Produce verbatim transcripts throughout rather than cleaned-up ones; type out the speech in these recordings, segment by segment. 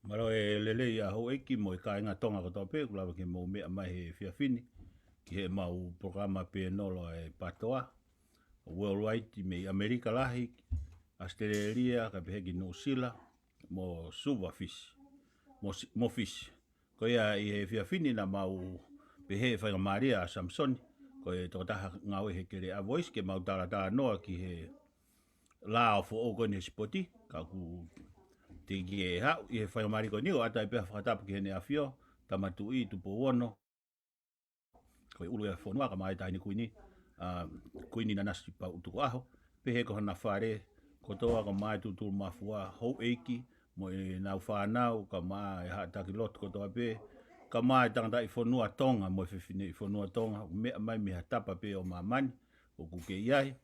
Mālō e lelei ʻa houʻeiki mo e kāinga Tonga kotoa pē, ʻoku lava ke mou meʻa mai he efiafi ni ki heʻemau polokalama pēnolo ʻa e PATOA, Worldwide mei ʻAmelika lahi, ʻAositelēlia, kae pehē ki Nuʻusila, mo Suva Fisi, mo Si-, mo Fisi. Ko ia ʻi he efiafi ni naʻa mau pehē faingamālie ʻa Samisoni, ko e tokotaha ngāue he kele ʻa Voice, ke mau talatalanoa ki he lao foʻou ko eni he sipoti, ka ʻoku teʻeki ke haʻu ʻi he faingamālie ko eni, ʻoatu ai pē ha fakatapu ki heʻene ʻAfio, Tama Tuʻi Tupou Ono, ko e ʻulu ʻo e fonua, kae ʻumaʻā e Taʻahine Kuini, ʻa, Kuini Nanasipauʻu Tukuʻaho, pehē ki hona fale kotoa, kae ʻumaʻā e Tutulumafua, houʻeiki, mo ʻenau fānau, kae ʻumaʻā e haʻa taki lotu kotoa pē, kae ʻumaʻā e tangataʻi fonua Tonga, mo e fefineʻi fonua Tonga, meʻa mai mei ha tapa pē ʻo māmani ʻoku ke ʻi ai.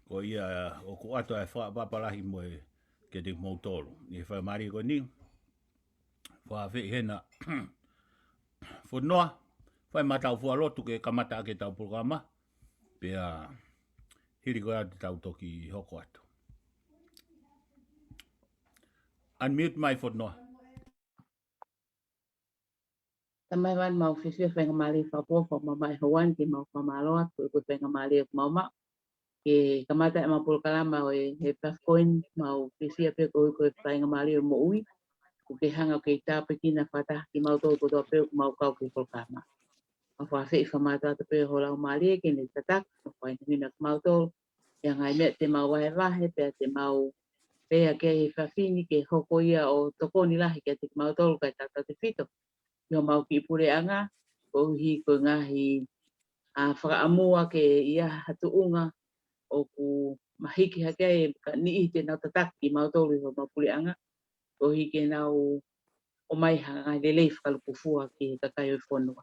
Ko ia ʻoku ʻoatu ai e fakaʻapaʻapa lahi mo e kiate kimoutolu. ʻI he faingamālie ko eni, fakaafeʻi hena Fonoa, fai maʻatau fualotu ke kamata ʻaki ʻetau polokalama, pea hili ko ia te tau toki hoko atu. Unmute mai Fonoa. Tamai, ʻoku mau fiefia, faingamālie fakaʻofoʻofa ʻoku mau maʻu he houa ni ke mau fakamālō atu koeʻuhi ko e faingamālie ʻoku mau maʻu ke kamata ʻemau polokalama ʻo e, he efiafi ni, ʻoku mau fiefia pē koeʻuhi ko e faingamālie ʻo e moʻui. ʻOku ke hanga ʻo kei tāpuekina fakataha kimautolu kotoa pē ʻoku mau kau ki he polokalama. ʻOku mau fakaafeʻi fakamātoato pē ho Laumālie ke ne tataki mo fakahinehina kimautolu ʻi he ngaahi meʻa te mau vahevahe, pea te mau lea ki ai he efiafi ni, ke hoko ia ʻo tokoni lahi kiate kimautolu kae tautautefito ki homau kiʻi puleʻanga, koeʻuhi ko e ngaahi, ʻa, fakaʻamua ke ʻi ai ha tuʻunga ʻoku mahiki hake ai e niʻihi te nau tataki kimautolu ʻi homau puleʻanga, koeʻuhi ke nau ʻomai ha ngaahi lelei fakalūkufua ki he kakai ʻo e fonua.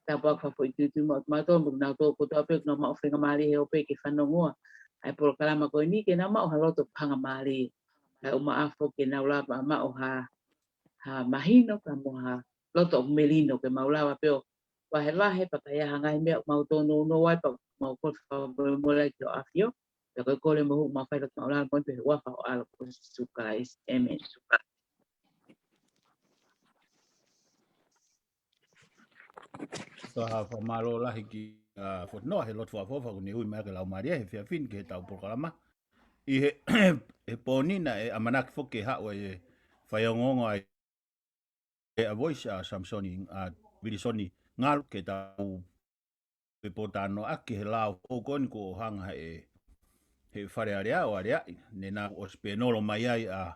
Tāpuaki fakafoʻituitui maʻa kimautolu, mo kinautolu kotoa pē ʻoku nau maʻu faingamālie he ope ke fanongoa ʻa e polokalama ko eni, ke nau maʻu ha loto ʻoku hangamālie, kae ʻumaʻā foki ke nau lava maʻu ha, ha mahino, kae mo ha loto ʻoku melino, ke mau lava pē ʻo vahevahe, pea ka ʻi ai ha ngaahi meʻa ʻoku mau tōnounou ai, pea mau kole fakamolemole ki ho ʻAfio, pea ko e kole mo e hū ʻoku mau fai ʻi loto māʻulalo moʻoni pē he huafa ho ʻAlo ko Sīsū Kalaisi. ʻĒmeni. Ka fakamālō lahi kia Fonoa he lotu fakaʻofoʻofa kuo ne ui mai ʻaki e Laumālie he efiafi ni ki heʻetau polokalama. ʻI he, he pō ni naʻe ʻamanaki foki ke haʻu e faiongoongo ʻa e ʻa Voice, ʻa Samisoni, ʻa Vilisoni Ngalu, ke tau pepōtalanoaʻaki he lao foʻou ko eni kuo hanga he, he Fale Alea ʻo aleaʻi. Ne nau ʻosi pēnolo mai ai ʻa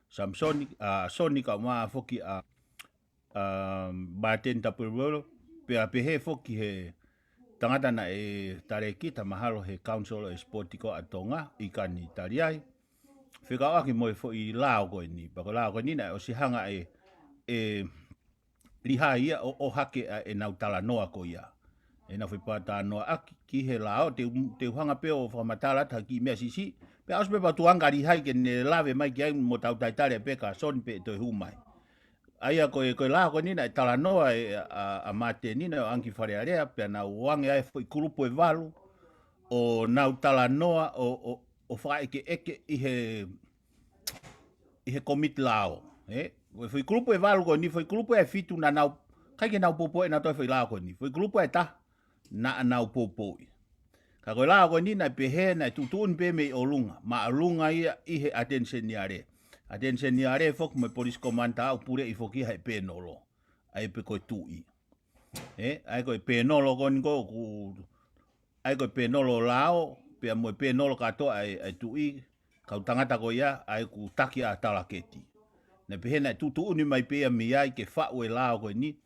Samisoni, ʻa Soni, kae ʻumaʻā foki ʻa, ʻa Māteni Tapueluelo, pea pehē foki he tangata naʻe talēkita mahalo he Council ʻo e Sipoti ko ē ʻa Tonga, ʻIkani Taliai, fekauʻaki mo e foʻi lao ko eni. Pea ko e lao ko eni naʻe ʻosi hanga ʻe, ʻe Lihai ia ʻo, ʻohake ʻa ʻenau talanoa ko ia. ʻEnau fepōtalanoaʻaki ki he lao, te u, te u hanga pē ʻo fakamatala atu ha kiʻi meʻa siʻisiʻi. Pea ʻosi pē pea tuʻu ange ʻa Lihai ke ne lave mai ki ai mo tau talitali pē kia Soni pe toe hū mai. ʻA ia ko e, ko e lao ko eni naʻe talanoa ʻe, ʻa, ʻa Māteni naʻe ʻoange ki Fale Alea, pea nau ō ange ai e foʻi kulupu ʻe valu, ʻo nau talanoa, ʻo, ʻo, ʻo fakaʻekeʻeke ʻi he, ʻi he komiti lao, ē? Ko e foʻi kulupu ʻe valu ko eni, foʻi kulupu ʻe fitu naʻa nau, ʻikai ke nau poupouʻi ʻenautolu e foʻi lao ko eni. Foʻi kulupu ʻe taha naʻa nau poupouʻi. Ka ko e lao ko eni naʻe pehē naʻe tuʻutuʻuni pē mei ʻolunga, māʻolunga ia ʻi he ʻAteni Seniale. ʻAteni Seniale foki mo e Police Commander ʻoku puleʻi foki ia he pēnolo. ʻA ia pē ko e tuʻi. Ē, ʻa ia ko e pēnolo ko eni ko ē ʻoku, ʻa ia ko e pēnolo lao, pea mo e pēnolo kātoa ʻa e, ʻa e tuʻi, kau tangata ko ia, ʻa ia ʻoku taki ʻa Talaketi. Naʻe pehē naʻe tuʻutuʻuni mai pē ia mei ai ke faʻu e lao ko eni,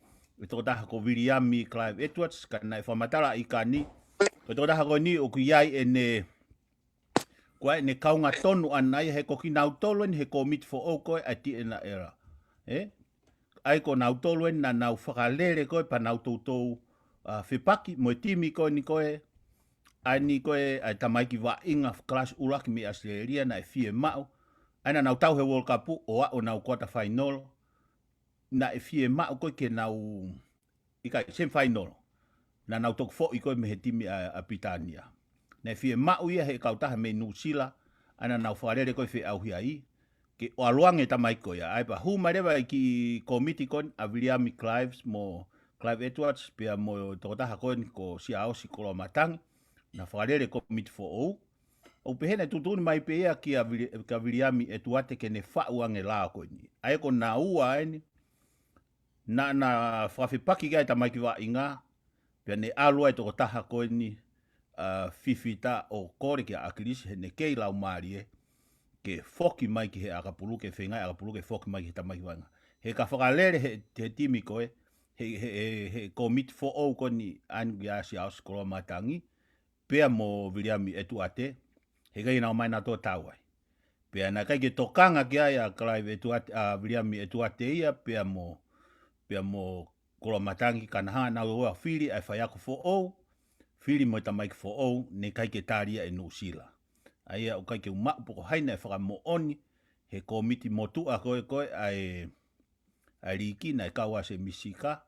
e tokotaha ko Viliami Clive Edwards, ka naʻe fakamatala ʻa ʻIkani, ko e tokotaha ko eni ʻoku ʻi ai ʻene, ko ʻene kaunga tonu ʻana ia he ko kinautolu eni he komiti foʻou ko ē ʻa e T N R. Ē? ʻA ia ko nautolu eni naʻa nau fakalele ko ē pea nau toutou, ʻa, fepaki mo e timi ko eni ko ē, ʻa eni ko ē, ʻa e tamaiki vaʻinga kalasi ʻuluaki mei ʻAositelēlia naʻe fiemaʻu. ʻA ia naʻa nau tau he World Cup ʻo aʻu ʻo nau quarter final. Naʻe fiemaʻu ko ē ke nau, ʻikai, semi final. Naʻa nau toki foʻi ko ē mei he timi ʻa, ʻa Pilitānia. Naʻe fiemaʻu ia he kautaha mei Nuʻusila, ʻa ia naʻa nau fakalele ko ē feʻauhi ai, ke ʻalu ange e tamaiki ko ia. ʻA ia pea hū mai leva e kiʻi kōmiti ko eni ʻa Viliami Clives mo Clive Edwards, pea mo e tokotaha ko eni ko Siaosi Koloamatangi, naʻa fakalele e kōmiti foʻou. ʻOku pehē naʻe tuʻutuʻuni mai pē ia kia Vili-, kia Viliami ʻEtuate ke ne faʻu ange e lao ko eni. ʻA ia ko naua eni, naʻa na fakafepaki ki ai e tamaiki vaʻinga, pea ne ʻalu ai e tokotaha ko eni, ʻa, Fifita ʻo kole kia ʻAkilisi heʻene kei laumālie, ke foki mai ki he ʻakapulu, ke feinga e ʻakapulu ke foki mai ki he tamaiki vaʻinga. He ka fakalele he, he timi ko ē, he, he, he, he kōmiti foʻou ko eni ʻa eni kia Siaosi Koloamatangi, pea mo Viliami ʻEtuate, heʻikai ke nau ō mai nautolu ʻo tau ai. Pea naʻe ʻikai ke tokanga ki ai ʻa Clive ʻEtuate, ʻa Viliami ʻEtuate ia, pea mo, pea mo Koloamatangi, ka naʻa nau ō ʻo fili ʻa e faiako foʻou, fili mo e tamaiki foʻou, naʻe ʻikai ke tali ia ʻe Nuʻusila. ʻA ia ʻoku ʻikai ke u maʻu pe ko hai naʻe fakamoʻoni he kōmiti motuʻa ko ē, ko ē ʻa e, ʻa e liiki naʻe kau ai ʻa Semisi Sika,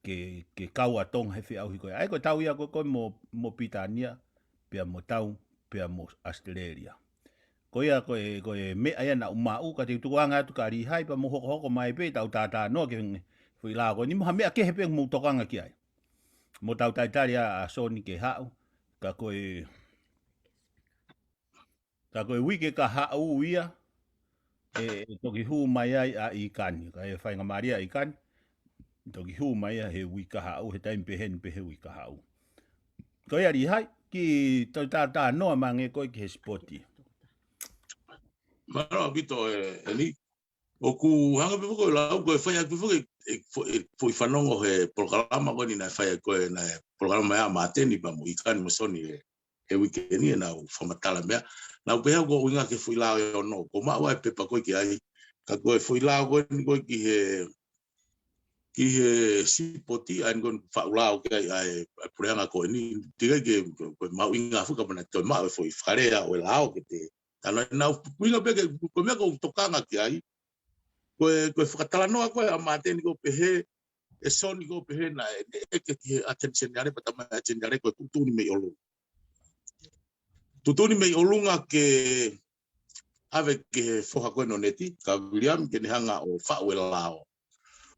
ke, ke kau ʻa Tonga he feʻauhi ko ē. ʻA ia ko e tau ia ko ē, ko ē mo, mo Pilitānia, pea mo tau, pea mo ʻAositelēlia. Ko ia ko e, ko e meʻa ia naʻa ku maʻu, ka te u tukuange atu kia Lihai pea mo hokohoko mai pē ʻetau talanoa ki he foʻi lao ko eni mo ha meʻa kehe pē ʻoku mou tokanga ki ai. Mo tau talitali ʻa, ʻa Soni ke haʻu, ka ko e, ka ko e uike kahaʻu ia, ʻe, ʻe toki hū mai ai ʻa ʻIkani, ka ʻe faingamālie ʻa ʻIkani, toki hū mai ia he uike kahaʻu, he taimi pehē ni pē he uike kahaʻu. Ko ia Lihai, kiʻi tau talanoa mai ange ko ē ki he sipoti. Mālō ʻaupito ē, ʻEni. ʻOku hanga pē foki ʻo lau ko e fai ʻaki pē foki e, e fo-, e foʻi fanongo he polokalama ko eni naʻe fai ʻaki ko ē, naʻe polokalama ia ʻa Māteni pea mo ʻIkani mo Soni he, he uike ni ʻenau fakamatala meʻa. Naʻa ku pehē au ko e ʻuhinga ki he foʻi lao ʻe ono. Ko e maʻu ʻa e pepa ko ē ki ai. Ka ko e foʻi lao ko eni ko ē ki he, ki he sipoti ʻa eni ko eni faʻu lao ki ai ʻa e, ʻa e puleʻanga ko eni. Teʻeki ai ke, ko e mahuʻinga foki kapau naʻe toe maʻu e foʻi fakalea ʻo e lao ke te. Ka naʻa, naʻa ku ʻuhinga pē ke, ko e meʻa ʻoku ou tokanga ki ai. Ko e, ko e fakatalanoa ko ē ʻa Māteni ko ē pehē, ʻe Soni ko ē pehē naʻe, naʻe ʻeke ki he ʻAteni Seniale, pea talamai ʻe he ʻAteni Seniale ko e tuʻutuʻuni mei ʻolunga. Tuʻutuʻuni mei ʻolunga ke ʻave ki he foha ko ē ʻo Neti, kia Viliami ke ne hanga ʻo faʻu e lao.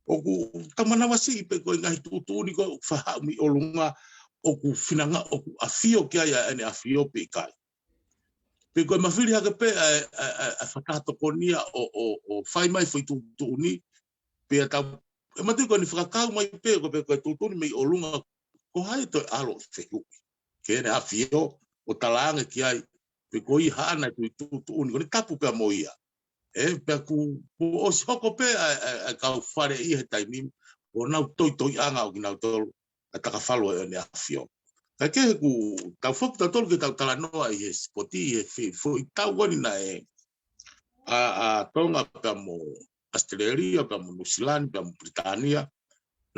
ʻOku tau manavasiʻi pē ko e ngaahi tuʻutuʻuni ko ē ʻoku faʻa haʻu mei ʻolunga ʻoku finanga, ʻoku ʻafio ki ai ʻa ʻene ʻafio pe ʻikai. Pe ko e mafili hake pē ʻa e, ʻa e, ʻa e, ʻa e fakataha tokoni ia ʻo, ʻo, ʻo fai mai foʻi tuʻutuʻuni, pea tau, ʻe matu ko eni fakakau mai pē, ko e pē ko e tuʻutuʻuni mei ʻolunga, ko hai toe ʻalu ʻo fehuʻi. Ke ne ʻafio, ʻo talaange ki ai, pe ko e hā ʻa e tuʻutuʻuni, ko eni tapu pē mo ia. ʻE, pea kuo, kuo ʻosi hoko pē ʻa e, ʻa e, ʻa e kau fale ia he taimi ni, ʻo nau toitoiʻanga ʻo kinautolu, ʻa e takafalu ʻo ʻene ʻafio. Ka ke he ʻoku tau foki tautolu ke tau talanoa ʻi he sipoti, ʻi he fi-, foʻi tau ko eni naʻe ʻa, ʻa Tonga pea mo ʻAositelēlia, pea mo Nuʻusila ni, pea mo Pilitānia.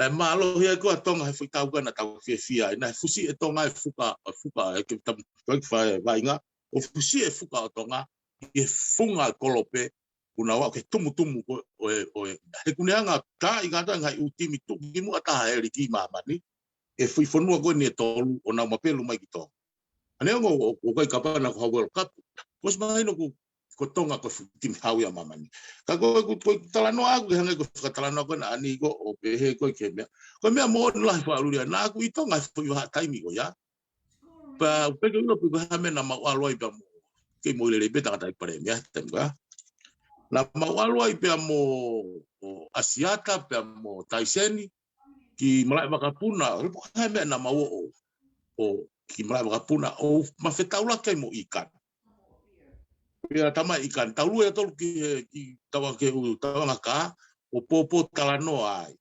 Naʻe mālohi ai ko ē ʻa Tonga he foʻi tau ko ē naʻa tau fiefia ai. Naʻe fusi ʻe Tonga e fuka, e fuka, ʻe ke tam-, ko e fai vaʻinga, ʻo fusi e fuka ʻo Tonga, ʻi he funga e kolope, ʻo nau aʻu ki he tumutumu ko ē, ʻo e, ʻo e. He kuo ne hanga ʻo taaʻi kātoa e ngaahi ʻū timi tuʻukimuʻa taha he liiki māmani, ʻe foʻi fonua ko eni ʻe tolu, ʻo nau mapelu mai ki Tonga. ʻA eni ʻoku, ʻoku, ʻoku ʻikai kapau naʻa ko ha World Cup. Kuo ʻosi mahino ko, ko Tonga ko e fuʻu timi hau ia ʻa māmani. Ka ko, ko, ko e talanoa ʻaku ke hangē ko e fakatalanoa ko ena ʻa ʻEni ko ē ʻo pehē ko ē ki he meʻa. Ko e meʻa moʻoni lahi fakaʻulia. Naʻa ku ʻi Tonga he foʻi vahaʻa taimi ko ia. Pea, pea ke ʻilo pe ko e hā e meʻa naʻa mau ʻalu ai pea mo, kei moʻui lelei pē tangataʻeiki palēmia he taimi ko ia. Naʻa mau ʻalu ai pea mo, ʻo ʻAsiata, pea mo Taiseni, ki Malaʻevakapuna, ʻo pe ko e hā e meʻa naʻa mau ō, ʻo ki Malaʻevakapuna, ʻo ma fetaulaki ai mo ʻIkani. Pea talamai ʻe ʻIkani, tau lue ʻa tautolu ki he, ki Tauanga, ki he ʻū Tauanga Kā, ʻo pōpōtalanoa ai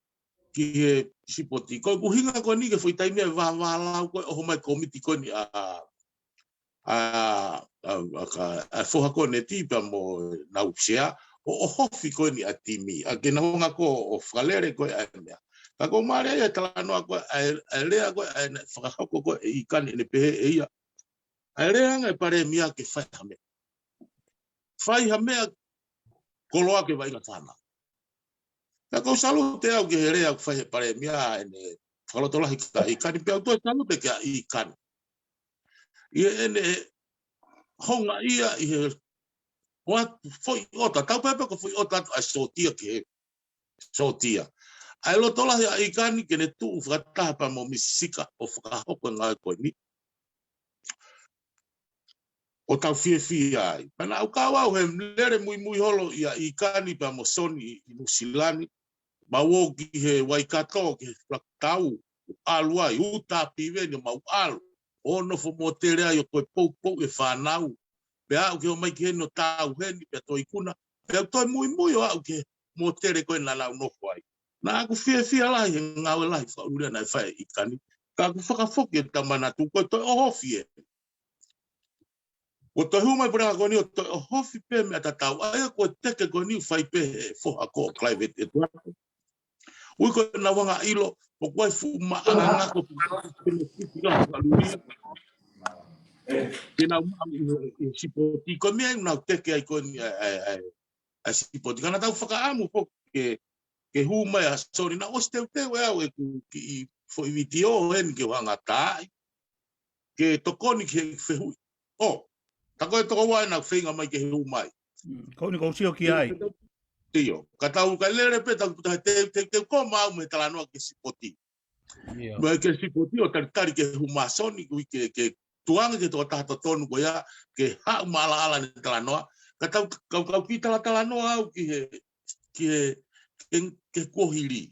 ki he sipoti. Ko e ʻuhinga ko eni ki he foʻi taimi ʻe vāvālau ko ē ʻoho mai kōmiti ko eni ʻa, ʻa, ʻa, ʻa, ka, ʻa e foha ko ē ʻo Neti pea mo ʻenau sea, ʻo, ʻo ʻohofi ko eni ʻa e timi. ʻA ke nau hanga ko ē ʻo fakalele ko ē ʻa e meʻa. Ka ko e mālie ia e talanoa ko ē, ʻa e, ʻa e lea ko ē, ʻa e fakahoko ko ē ʻe ʻIkani ʻene pehē ʻe ia. ʻA e lea ange ʻa e palēmia ke fai ha meʻa. Fai ha meʻa koloa ke vaʻinga fānau. Ka ʻoku ou salute au ki he lea ʻoku fai ʻe he palēmia ʻene fakalotolahi kia ʻIkani pea ʻoku ou salute kia ʻIkani. ʻI heʻene houngaʻia ʻi he ʻOatu foʻi ʻota, tau pehē pē ko e foʻi ʻota atu ʻa e sōtia ki he sōtia. ʻA e loto lahi ʻa ʻIkani ke ne tuʻu fakataha pea mo Misisika ʻo fakahoko e ngāue ko eni. ʻO tau fiefia ai. Pea naʻa ku kau au he lele muimui holo ʻia ʻIkani pea mo Soni ʻi, ʻi Nuʻusila ni. Mau ō ki he Waikato, ki he Lakitau, ʻalu ai, uta piveni, mau ʻalu. ʻO nofo mōtele ai ʻo toe poupou e fānau. Pea aʻu ke ō mai ki heni ʻo tau heni, pea toe ikuna. Pea toe muimui ʻo aʻu ki he mōtele ko ē naʻa nau nofo ai. Naʻa ku fiefia lahi he ngāue lahi fakaʻulia naʻe fai ʻe ʻIkani. Ka ku fakafoki e tau manatu ko e toe ʻohofi ē. Ko e toe hū mai puleʻanga ko eni ʻo toe ʻohofi pē meʻa tatau. ʻA ia ko e teke ko eni ʻoku fai pē he foha ko Clive ʻEtuate. Ui ko e nau anga ʻilo, ʻoku ʻi ai fuʻu maʻanga ngako, fuʻu maʻanga ngako, ke nau maʻu ʻi he, ʻi he sipoti. Ko e meʻa ʻoku nau teke ai ko eni ʻa e, ʻa e, ʻa e, ʻa e sipoti. Ka naʻa tau fakaʻamu foki ke, ke hū mai ʻa Soni, naʻe ʻosi teuteu ʻe au ʻeku kiʻi foʻi vitiō heni ke u hanga ʻo taaʻi. Ke tokoni ki he fehuʻi. ʻO, tā ko e tokoua ena ʻoku feinga mai ke hū mai. Mm, ko eni ʻoku ou sio ki ai. Sio. Ka tau ka lele pē tau puta te, te, te ko mau mei he talanoa ki he sipoti. ʻIo. Mei he sipoti ʻo talitali ke hū mai ʻa Soni, ui ke, ke tukuange ki he tokotaha totonu ko ia, ke haʻu maʻalaʻala ʻene talanoa. Ka tau, kau, kau kiʻi talatalanoa au ki he, ki he, ki he, ki he kuohili.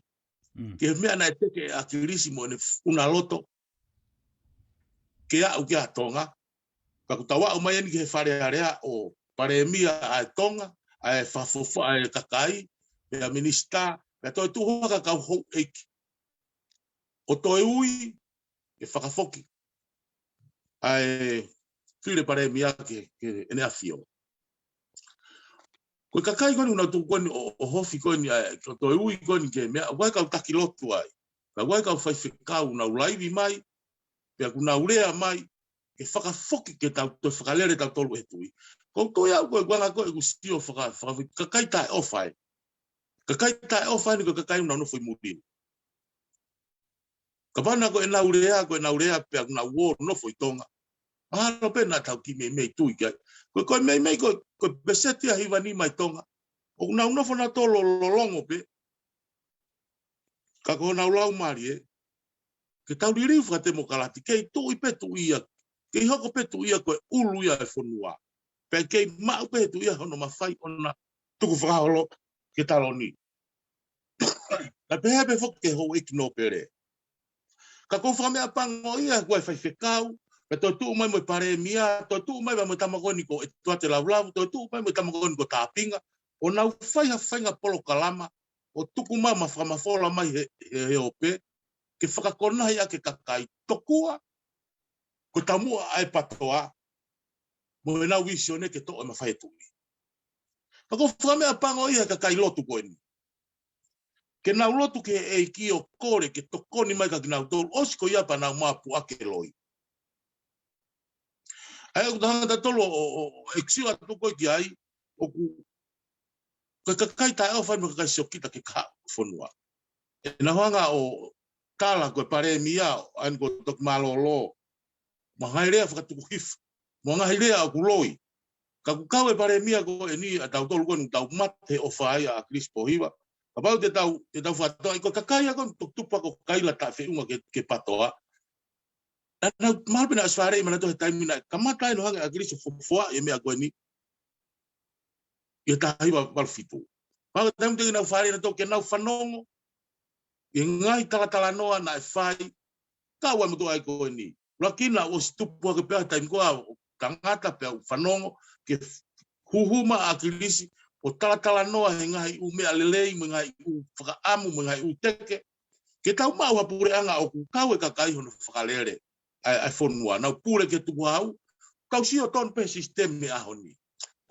Mm. Ki he meʻa naʻe teke ʻe ʻAkilisi mo ʻene ʻuna loto ke aʻu ki ʻa Tonga. Ka kuo tau aʻu mai eni ki he Fale Alea ʻo palēmia ʻa e Tonga, ʻa e fakafofonga ʻa e kakai, pea minisitā, pea toe tuʻu hake kau houʻeiki. ʻO toe ui, ke fakafoki ʻa e file palēmia ki, ki heʻene ʻAfio. Ko e kakai ko eni ʻoku nau tuku ko eni ʻo, ʻohofi ko eni ʻa e, ko e toe ui ko eni ki he meʻa, ʻoku ʻi ai kau taki lotu ai. Ka ʻoku ʻi ai kau faifekau ʻoku nau laivi mai, pea ʻoku nau lea mai, ke fakafoki ke tau toe fakalele tautolu ʻe he tui. Ko e toe au ko e kuanga ko e ʻoku sio faka, faka, kakai taʻeʻofa ē. Kakai taʻeʻofa eni ko e kakai ʻoku nau nofo ʻi muli. Kapau naʻe ko ʻenau lea, ko ʻenau lea pea ʻoku nau ō ʻo nofo ʻi Tonga. Mahalo pē naʻa tau kiʻi meimei tui ki ai. Ko e, ko e meimei ko e, ko e peseti ʻe hiva nima ʻi Tonga ʻoku nau nofo nautolu ʻo lolongo pē. Ka ko honau laumālie, ke tau liliu fakatemokalati, kei tuʻi pē tuʻi ia, kei hoko pē tuʻi ia ko e ʻulu ia ʻo e fonua. Pea kei maʻu pē tuʻi ia hono mafai ʻona tukufakaholo ki he taloni. Naʻe pehē pē foki ki he houʻeiki nōpele. Ka ʻoku ou fakameʻapangoʻia ʻoku ʻi ai e faifekau, pea toe tuʻu mai mo e palēmia, toe tuʻu mai mo e tama ko eni ko ʻEtuate Lavulavu, toe tuʻu mai mo e tama ko eni ko Tāpinga, ʻo nau fai ha faʻahinga polokalama, ʻo tuku mai mo fakamafola mai he, he, he ope, ke fakakonahi ʻaki e kakai tokua, ko e taumuʻa ʻa e PATOA, mo ʻenau vīsone ke toʻo e mafai ʻo e tuʻi. Ka ʻoku ou fakameʻapangoʻia he kakai lotu ko eni. Ke nau lotu ki he ʻEiki ʻo kole ke tokoni mai kia kinautolu, ʻosi ko ia pea nau mapu ʻaki e loi. ʻA ia ʻoku tau hanga tautolu ʻo, ʻo, ʻo, ʻo execute atu ko ē ki ai, ʻoku, ko e kakai taʻeʻofa eni mo e kakai siokita ki he kahaʻu fonua. ʻE nau hanga ʻo tala ko e palēmia, ʻa eni ko e toki mālōlō. Mo e ngaahi lea fakatukuhifo. Mo e ngaahi lea ʻoku loi. Ka ʻoku kau e palēmia ko eni ʻa tautolu ko eni ʻoku tau mate he ʻofa ai ʻa ʻAkilisi Pōhiva. Kapau te tau, te tau fakatoa, ʻi ko e kakai ʻa ko eni ʻoku tupu ko e kaila taʻefeʻunga ki he, ki he PATOA. Naʻa, naʻa, mahalo pē naʻe ʻosi fāʻeleʻi mai nautolu he taimi naʻe kamata ai hono hanga ʻe ʻAkilisi ʻo fofoaʻi e meʻa ko eni ʻi he taha hiva valu fitu. Mahalo ko e taimi teʻeki ke nau fāʻeleʻi nautolu ke nau fanongo ʻi he ngaahi talatalanoa naʻe fai, kau ai mo e tuʻa ko eni. Ula kina ʻosi tupu hake pē ʻa e taimi ko ē ʻo tangata pea u fanongo ke huhū mai ʻa ʻAkilisi ʻo talatalanoa he ngaahi ʻū meʻa lelei, mo e ngaahi ʻū fakaʻamu, mo e ngaahi ʻū teke. Ke tau maʻu ha puleʻanga ʻoku kau e kakai hono fakalele ʻa e, ʻa e fonua. Nau pule ke tukuhau, kau sio tonu pē he sisitemi ʻaho ni.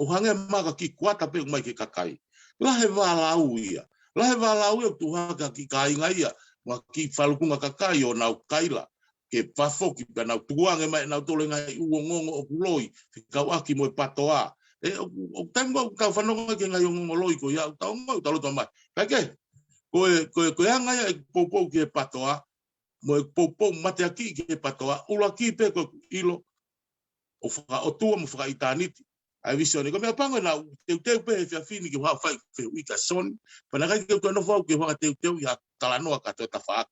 ʻOku hangē mahalo ko e kiʻi kuata pē ʻoku ʻomai ki he kakai. Lahi e vālau ia. Lahi e vālau ia ʻoku tuʻu hake ki he kāinga ia, mo e kiʻi falukunga kakai ʻo nau kaila. Ke fafoki pea nau tukuange mai ʻe nautolu e ngaahi ʻū ongoongo ʻoku loi, fekauʻaki mo e PATOA. ʻE, ʻoku, ʻoku taimi ko ē ʻoku tau fanongo ki he ngaahi ongoongo loi ko ia, ʻoku tau ongoʻi, ʻoku tau loto mai. Kae kehe, ko e, ko e, ko e anga ia ʻeku poupou ki he PATOA, mo ʻeku poupou mateakiʻi ki he PATOA, ʻuluaki pē ko ʻeku ʻilo ʻoku fakaʻotua mo fakaʻitāniti. ʻa e visone. Ko e meʻapango naʻa ku teuteu pē he efiafi ni ke u haʻu ʻo fai fehuʻi kia Soni. Pea naʻe ʻikai ke u toe nofo au ke u hanga ʻo teuteu ia ha talanoa ka toe tafaʻaki.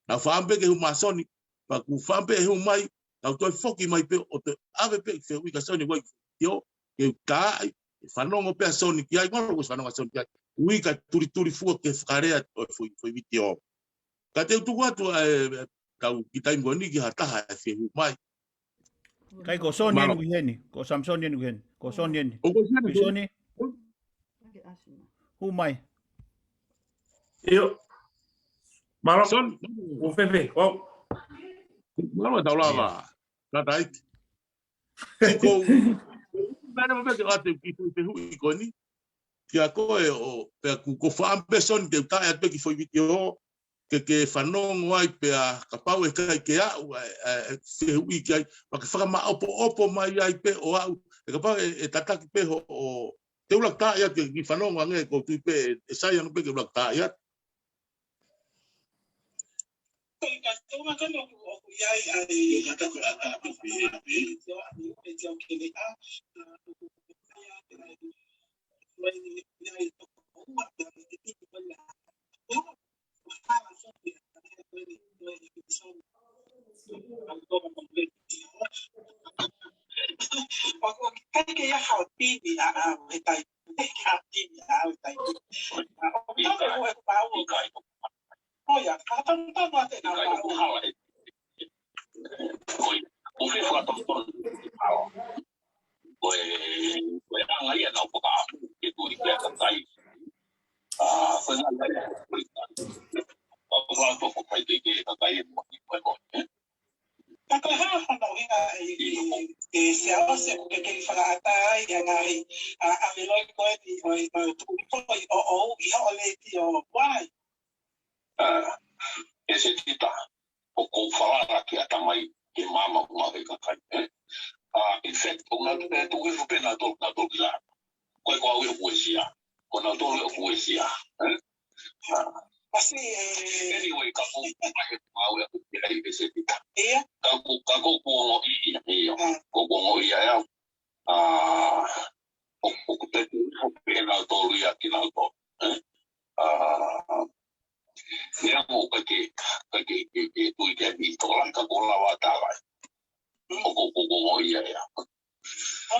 Naʻa ku faʻa ʻamu pē ke u hū mai ʻa Soni, pea ʻoku faʻa ʻamu pē ʻe hū mai, naʻa ku toe foki mai pē ʻo toe ʻave pē fehuʻi kia Soni, ʻoku ʻi ai e vitiō, ke u tā ai, ke fanongo pē ʻa Soni ki ai, ngalo ko e fanongo ʻa Soni ki ai. Ui ka tulituli fua ke fakalea ʻo e foʻi, foʻi vitiō. Ka te u tuku atu ʻa e, ʻa e, tau ki taimi ko eni ki ha taha ʻe fie hū mai. ʻIkai ko Soni eni ʻoku ʻi heni, ko Samisoni eni ʻoku ʻi heni, ko Soni eni. ʻO ko Soni, Soni. Hū mai. ʻIo. Mālō. Soni. ʻO fēfē, ʻo. Mālō tau lava. Ka tai. Ko, mana ma peke ate ki fehuʻi ko eni. Kia koe ʻo, pea ʻoku, ʻoku faʻa ʻamu pē Soni ke u tā atu pē ki he foʻi vitiō, ke, ke fanongo ai pea kapau ʻe ʻikai ke aʻu, ʻa e, ʻa e, ʻa e fehuʻi ki ai, pea ke fakamaʻopoʻopo mai ai pē ʻo aʻu, ʻe kapau ʻe, ʻe tataki pē hoʻo, te u lava ʻo tā atu ke fanongo ange ʻoku ou tui pē, ʻe sai ange pē ke u lava ʻo tā atu. Ko e, ko e anga ia naʻa ku fakaʻamu ke tui ki ai kakai. ʻA, ko e anga ia, ko e anga ia. Ka ko e hā hono ʻuhinga ʻe, ʻe, ʻe Siaosi ʻoku ke kei fakaʻatā ai ʻa e ngaahi, ʻa, ʻa e loi ko eni ʻo e, ʻo e tuʻu ʻi ʻo, ʻo, ʻi hoʻo letiō, why? ʻA, ʻEsetita, ʻoku ou falala ki he ʻatamai ke maama ʻo maʻu ʻe he kakai, ē? ʻA, in fact, ʻoku nau tuku, tuku hifo pē nautolu, nautolu ki lalo. Ko e ko au ʻoku uesia. Ko nautolu ʻoku uesia, ē? ʻA. Anyway, ka ko e maʻu ʻe au ʻa e ʻEsetita. Ka ko, ka ko ʻoku ongoʻi ia, ia. Ko ʻoku ongoʻi ia ʻe au. ʻA, ʻo, ʻoku tetu ʻo pehē nautolu ia kinautolu, ē? ʻA, neongo ʻoku ʻikai ke, ʻikai ke, ke, ke tui ki ai mei Tokolahi ka ʻoku ou lava ʻo tala ai. ʻOku, ʻoku, ʻoku ongoʻi ia ʻe au.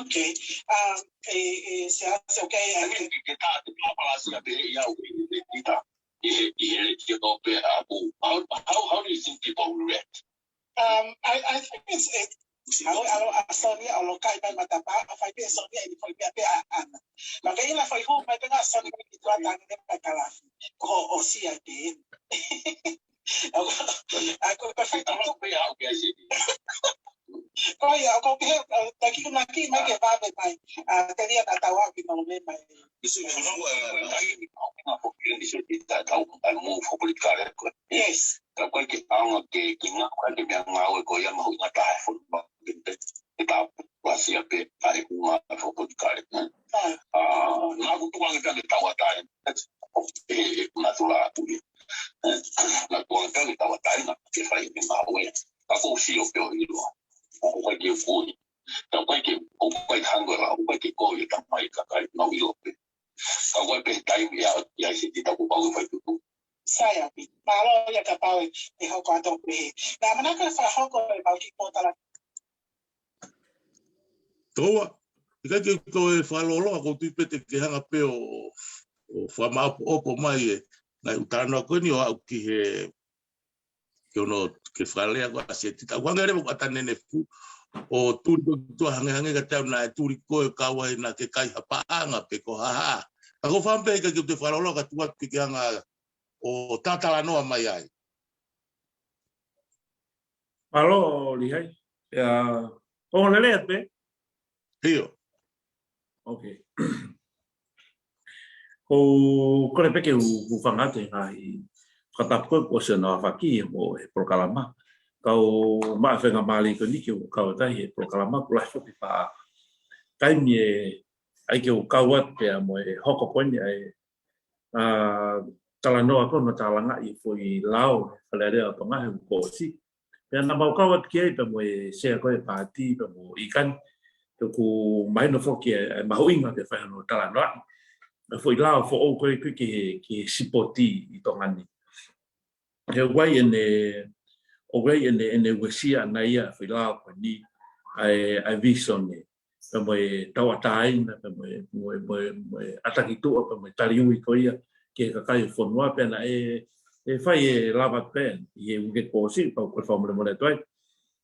Okay. Um, ʻe, ʻe, Siaosi, okay, ʻa ia ke, ke tā, te pāpalasia pē ia ʻo e, e, e, ʻi he, ʻi he letiō pē ʻa ʻaku. How, how, how do you think people will react? Um, I, I think it's, it, ʻalu, ʻalu ʻa Sonia ʻo loka ʻi he matapā, ʻa fai pē Sonia ʻi he foʻi meʻa pē ʻaʻana. Ma ke ʻilo foʻi hū mai pē ʻa Sonia ki tuʻa tangi ne mai kalafi. Ko ʻosi ai pē. ʻA, ko e fai tau pē au ke asi. Ko ia, ko ke, ʻa, taki kuna ki mai ke vave mai. ʻA, telia na tau au ki mau me mai. Yes. Ka ʻoku ʻikai ke ʻaonga ke, ke ngāue, ʻikai ke meʻangāue ko ia mahuʻinga taha e foʻi ma, ke, ke, ke tā palasia pē ʻa e hunga e foʻi politikale. ʻA, naʻa ku tuku ange pē ke tauʻatāina. ʻE, ʻe, naʻa tuʻu atu ia. ʻE, naʻa ku tuku ange pē ke tauʻatāina ke fai e ngāue. Ka ʻoku ou sio pē ʻo ʻilo. ʻOku ʻikai ke u kui. Ka ʻoku ʻikai ke, ʻoku ʻikai ke hangē la, ʻoku ʻikai ke ko e tamai kakai, naʻa ku ʻilo pē. Ka ʻoku ʻi ai pē taimi ia, ia ʻEsetita ʻoku pau ke fai tutu. Sai ʻaupito. Mālō ia kapau ʻe, ʻe hoko atu pē. Naʻa manako e fakahoko e mau ki pōtala. Toa, ʻikai ke toe fakalōloa, ʻoku ou tui pē te ke hanga pē ʻo, ʻo fakamaʻopoʻopo mai e ngaahi ʻū talanoa ko eni ʻo aʻu ki he ke ono ke fakalea ko ʻEsetita. ʻOku hangē leva ko ʻAtanene Fu ʻo tuli ko e tuʻa hangehangē ka tau naʻe tuli ko e kau ai naʻa ke kai ha paʻanga pe ko ha hā. Ka ko e fā pē ʻikai ke u toe fakalōloa ka tuku atu ke ke hanga ʻo tatalanoa mai ai. Mālō, Lihai. ʻIa, ongo lelei atu pē? ʻIo. Okay. Ko e kole pē ke u, u hūfanga atu he ngaahi fakatapu ko ē kuo ʻosi hono aofaki mo e polokalama. Ka ʻoku maʻu e faingamālie ko eni ke u kau atu ai he polokalama, ʻoku lahi foki pē taimi ʻe ʻai ke u kau atu pea mo e hoko ko eni ʻa e, ʻa, talanoa ko ē naʻe tālangaʻi foʻi lao Fale Alea ʻo Tonga he kuo ʻosi. Pea naʻa mau kau atu ki ai pea mo e sea ko ē paati pea mo ʻIkani. ʻOku mahino foki e, e mahuʻinga ke fai hono talanoaʻi ʻa e foʻi lao foʻou ko ē ki he, ki he sipoti ʻi Tonga ni. He ʻoku ʻi ai ʻene, ʻoku ʻi ai ʻene, ʻene uesia ʻana ia foʻi lao ko eni, ʻa e, ʻa e visone, pea mo e tauʻatāina, pea mo e, mo e, mo e, mo e ʻatakituʻa, pea mo e taliui ko ia ki he kakai ʻo e fonua, pea naʻe, ʻe fai e lava pē ʻi he uike kuo ʻosi, pau ko e fakamolemole atu ai.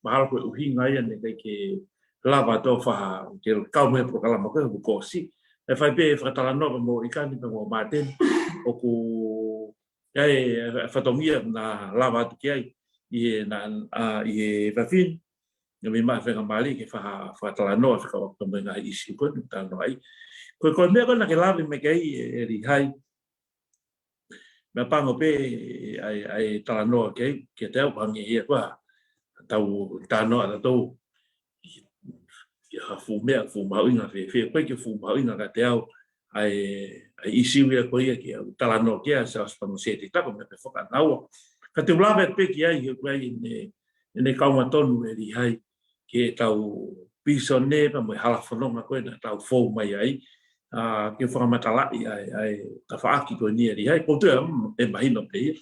Mahalo ko e ʻuhinga ia naʻe ʻikai ke lava atu ʻo fai, ke kau mei he polokalama ko ē kuo ʻosi. ʻE fai pē fakatalanoa mo ʻIkani pea mo Māteni, ʻoku ʻi ai e fatongia naʻa lava atu ki ai ʻi he na, ʻa, ʻi he efiafi ni. Naʻe mei maʻu e faingamālie ke faka, fakatalanoa, fakaʻotua mo e ngaahi ʻīsiu ko ē naʻe talanoa ai. Ko e, ko e meʻa ko ē naʻa ke lave mai ki ai ē, ē Lihai. Meʻapango pē ʻa e, ʻa e talanoa ki ai, kiate au hangē ia ko ē ʻetau talanoa ʻatautolu. ʻI ha fuʻu meʻa, fuʻu mahuʻinga fēfē, ʻoku ʻikai ke fuʻu mahuʻinga kiate au ʻa e, ʻa e ʻīsiu ia ko ia ke u talanoa ki ai, Siaosi pea mo Setita, ko e meʻa pē foki ʻanaua. Ka te u lave pē ki ai, he ʻoku ʻi ai ʻene, ʻene kaunga tonu ē Lihai, ki heʻetau visone pea mo e hala fononga ko ē naʻa tau fou mai ai, ʻa, ke fakamatalaʻi ʻa e, ʻa e tafaʻaki ko eni ē Lihai, ʻoku ou tui, mm, ʻe mahino pē ia.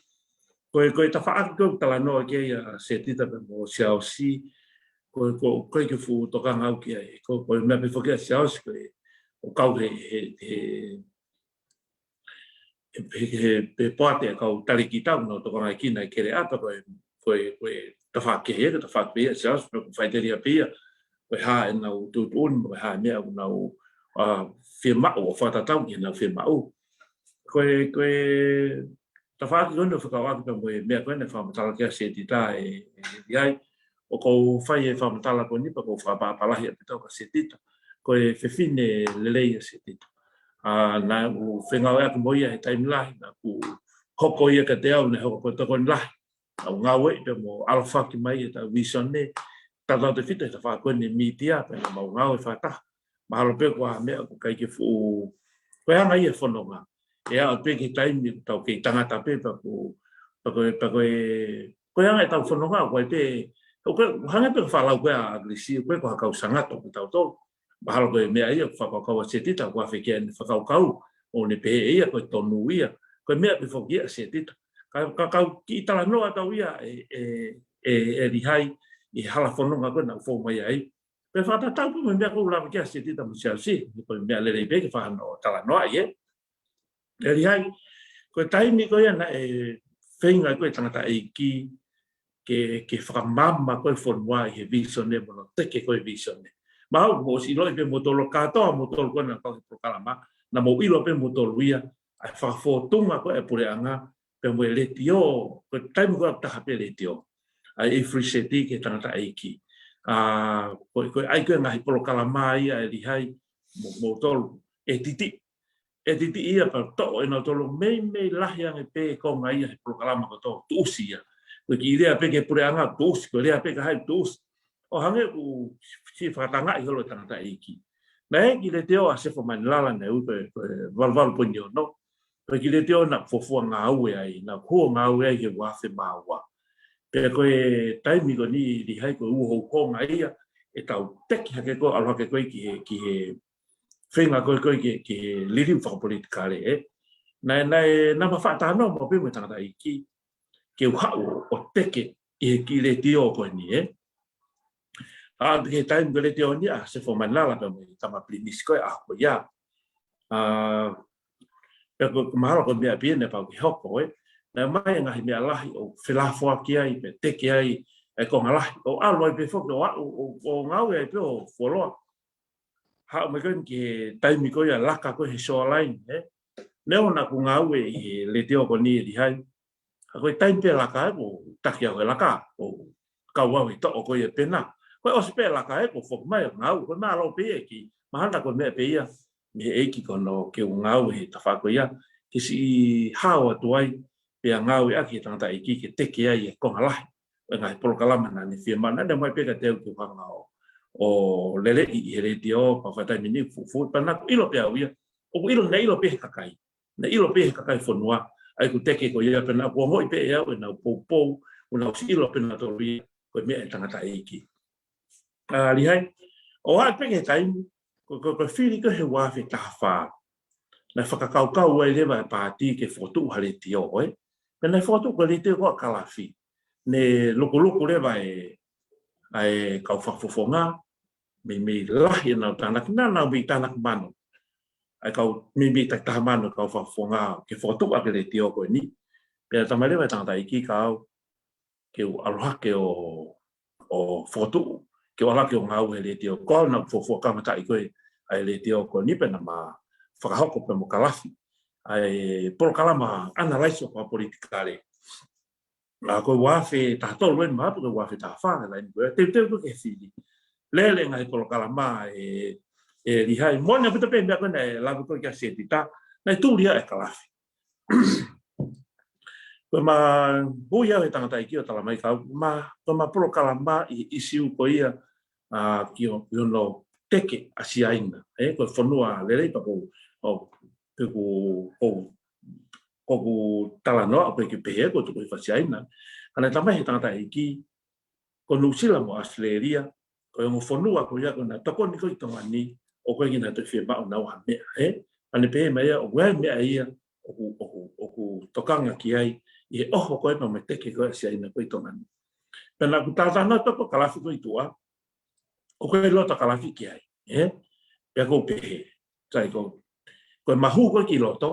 Ko e, ko e tafaʻaki ko ē ʻoku talanoa ki ai ʻa Setita pea mo Siaosi, ko e, ko e, ʻoku ʻikai ke fuʻu tokanga au ki ai. Ko, ko e meʻa pē foki ʻa Siaosi, ko e, ʻoku kau he, he, he, he, he, he, he poate ʻa e kau talēkita ʻoku nau tokangaekina e keleʻa pea ko e, ko e, ko e tafaʻaki ia, ko e tafaʻaki pē ia ʻa Siaosi, pea ʻoku faʻiteliha pē ia, ko e hā ʻenau tuʻutuʻuni, ko e hā e meʻa ʻoku nau, ʻa, fiemaʻu, ʻo fakatatau ki heʻenau fiemaʻu. Ko e, ko e tafaʻaki ko eni ʻoku fekauʻaki pea mo e meʻa ko ē naʻe fakamatala ki ai ʻa Setita ē, ē Lihai. ʻOku ou fai e fakamatala ko eni pea ʻoku ou fakapapālangi ʻaupito kia Setita. Ko e fefine lelei ʻa Setita. ʻA, naʻá ku fengāueʻaki mo ia he taimi lahi, naʻá ku hoko ia kiate au, naʻe hoko ko e tokoni lahi. Naʻá ku ngāueʻi pea mo ʻalofaki mai ʻetau visone, tautautefito he tafaʻaki ko eni mītia, pea naʻa mau ngāue fakataha. Mahalo pē ko ha meʻa ʻoku ʻikai ke fuʻu, ko e anga ia e fononga. ʻE aʻu pē ki he taimi ʻoku tau kei tangata pē, pea ko, pea ko, pea ko e, ko e anga ʻetau fononga, ko e pē, ʻoku hangē pē ko e fakalau ko ē ʻa ʻAkilisi, ʻoku ʻikai ko ha kau sangato kitautolu. Mahalo ko e meʻa ia ʻoku fakakaukau ʻa Setita, ʻoku afe ki ai ʻene fakakaukau, ʻo ne pehē ʻe ia ko e tonu ia, ko e meʻa pē foki ia ʻa Setita. Ka, ka, ka u kiʻi talanoa atu au ia ē, ē, ē, ē Lihai, ʻi he hala fononga ko ē naʻá ku fou mai ai. Pea fakatatau pē mo e meʻa ʻoku ou lave ki ai ʻa Setita mo Siaosi, ko e meʻa lelei pē ke fai hano talanoaʻi ē. Ē Lihai, ko e taimi ko ia naʻe feinga ko ē e tangataʻeiki ke, ke fakamaama ko ē e fonua ʻi he visone mo hono teke ko ē e visone. Mahalo kuo mou ʻosi ʻiloʻi pē moutolu kātoa, moutolu ko ē naʻa kau he polokalama, naʻa mou ʻilo pē moutolu ia, ʻa e fakafōtunga ko ē e puleʻanga, pea mo e letiō, ko e taimi ko ē ʻoku taha pē letiō. ʻA e free set ki he tangataʻeiki. ʻA, ko e, ko e ʻai ko ē ngaahi polokalama ia ē Lihai, mo, moutolu, ʻe titi, ʻe titi ia pea toʻo ʻe nautolu meimei lahi ange pē e konga ia he polokalama kotoa, tuʻusi ia. Ko e kiʻi lea pē ki he puleʻanga, tuʻusi, ko e lea pē ki ha taha, tuʻusi. ʻO hangē ʻoku siʻi fakatangaʻi holo e tangataʻeiki. Naʻe ʻi ai e kiʻi letiō ʻa Sefo Manilala naʻe ui ko e, ko e valu valu poini ono. Ko e kiʻi letiō naʻá ku fuofua ngāue ai, naʻá ku ō ngāue ai he ua afe mā ua. Pea ko e taimi ko eni ē Lihai ko e uho uho ngā ia, ʻetau teke hake ko ē, ʻalu hake ko ē ki he, ki he feinga ko ē ko ē ki he, ki he liliu fakapolitikale ē. Naʻe, naʻe, naʻá ma fakatalanoa maʻu pē mo e tangataʻeiki, ke u haʻu ʻo teke ʻi he kiʻi letiō ko eni ē. ʻA, ki he taimi ko ē letiō ni ʻa Sefo Manilala pea mo e tama pilinisi ko ē ʻaho ko ia. ʻA, pea ko, ko mahalo ko e meʻa pē ia naʻe pau ke hoko ē. Naʻe ʻomai e ngaahi meʻa lahi ʻo felafoaki ai, pea teke ai e konga lahi. ʻO ʻalu ai pē foki ʻo aʻu, ʻo, ʻo ngāue ai pē ʻo fuoloa. Haʻu mai ko eni ki he taimi ko ia laka ko ē he shoreline, ē. Neongo naʻá ku ngāue ʻi he letiō ko eni ē Lihai. Ka ko e taimi pē laka ē, kuo taki au he laka, ʻo kau au he toʻo ko ia e pena. Ko e ʻosi pē laka ē, kuo foki mai ʻo ngāue, ko e mālō pē ia ʻEiki. Mahalo ko e meʻa pē ia mei he ʻEiki ko hono ke u ngāue he tafaʻaki ko ia, ke siʻi hao atu ai, pea ngāueʻaki e tangataʻeiki ke teke ai e konga lahi ʻo e ngaahi polokalama naʻá ne fiemaʻu, naʻá ne ʻomai pē kiate au ke u hanga ʻo, ʻo leleʻi ʻi he letiō, pea ko e taimi ni fuʻu fuʻu, pea naʻá ku ʻilo pē au ia, ʻoku ʻilo, naʻe ʻilo pē he kakai. Naʻe ʻilo pē he kakai e fonua ʻa ʻeku teke ko ia, pea naʻá ku ongoʻi pē ʻe au ʻenau poupou, ʻo nau ʻosi ʻilo pē nautolu ia ko e meʻa ʻa e tangataʻeiki. ʻA, Lihai, ʻO aʻu pē ki he taimi, ko, ko, ko e fili ko ē he ua afe taha fā, naʻe fakakaukau ai leva e paati ke fokotuʻu ha letiō, ē? Pea naʻe fokotuʻu ko e letiō ko ē ʻa Kalafi. Ne lukuluku leva e, ʻa e kau fakafofonga, meimei lahi ʻenau tānaki, naʻa nau meimei tānaki mano. ʻA e kau meimei takitaha mano kau fakafofonga ke fokotuʻu ʻaki e letiō ko eni. Pea talamai leva ʻe he tangataʻeiki kia au ke u ʻalu hake ʻo, ʻo fokotuʻu, ke u ʻalu hake ʻo ngāue he letiō. Ko au naʻa ku fuofua kamataʻi ko ē ʻa e letiō ko eni pea naʻá ma fakahoko pē mo Kalafi ʻa e polokalama analyze ʻo e fakapolitikale. ʻA, ko e ua afe taha tolu eni mahalo pe ko e ua afe taha fā, laini ko ē. Teuteu ko ē ke fili. Lele e ngaahi polokalama ē, ē Lihai. Moʻoni ʻaupito pē meʻa ko ē naʻe lave ko ē kia Setita, naʻe tuli ia ʻe Kalafi. Ko ʻema ui au ʻe he tangataʻeiki ʻo talamai kia au, ma, ko ʻema polokalama ʻi he ʻisiū ko ia, ʻa, ki ho-, ki hono teke ʻa Siaina. Ē, ko e fonua lelei pea ko, ʻo, pe ko, ko, ko ʻeku talanoa ʻoku ʻikai ke pehē ko e tuku hifo ʻa Siaina. Ka naʻe talamai ʻe he tangataʻeiki, ko Nuʻusila mo ʻAositelēlia, ko e ongo fonua ko ia ko ē naʻe tokoni ko ē ki Tonga ni, ʻoku ʻikai ke nau toe fiemaʻu naua ha meʻa, ē? Pea ne pehē mai ia, ʻoku ʻi ai e meʻa ia ʻoku, ʻoku, ʻoku tokanga ki ai ʻi he ʻoho ko ē pea mo e teke ko ē ʻa Siaina ko ē ʻi Tonga ni. Pea naʻá ku talatalanoa atu kia Kalafi ko ē ʻi tuʻa, ʻoku ʻikai loto ʻa Kalafi ki ai, ē? Pea ʻoku ou pehē, sai ko, ko ʻema hū ko ē ki loto,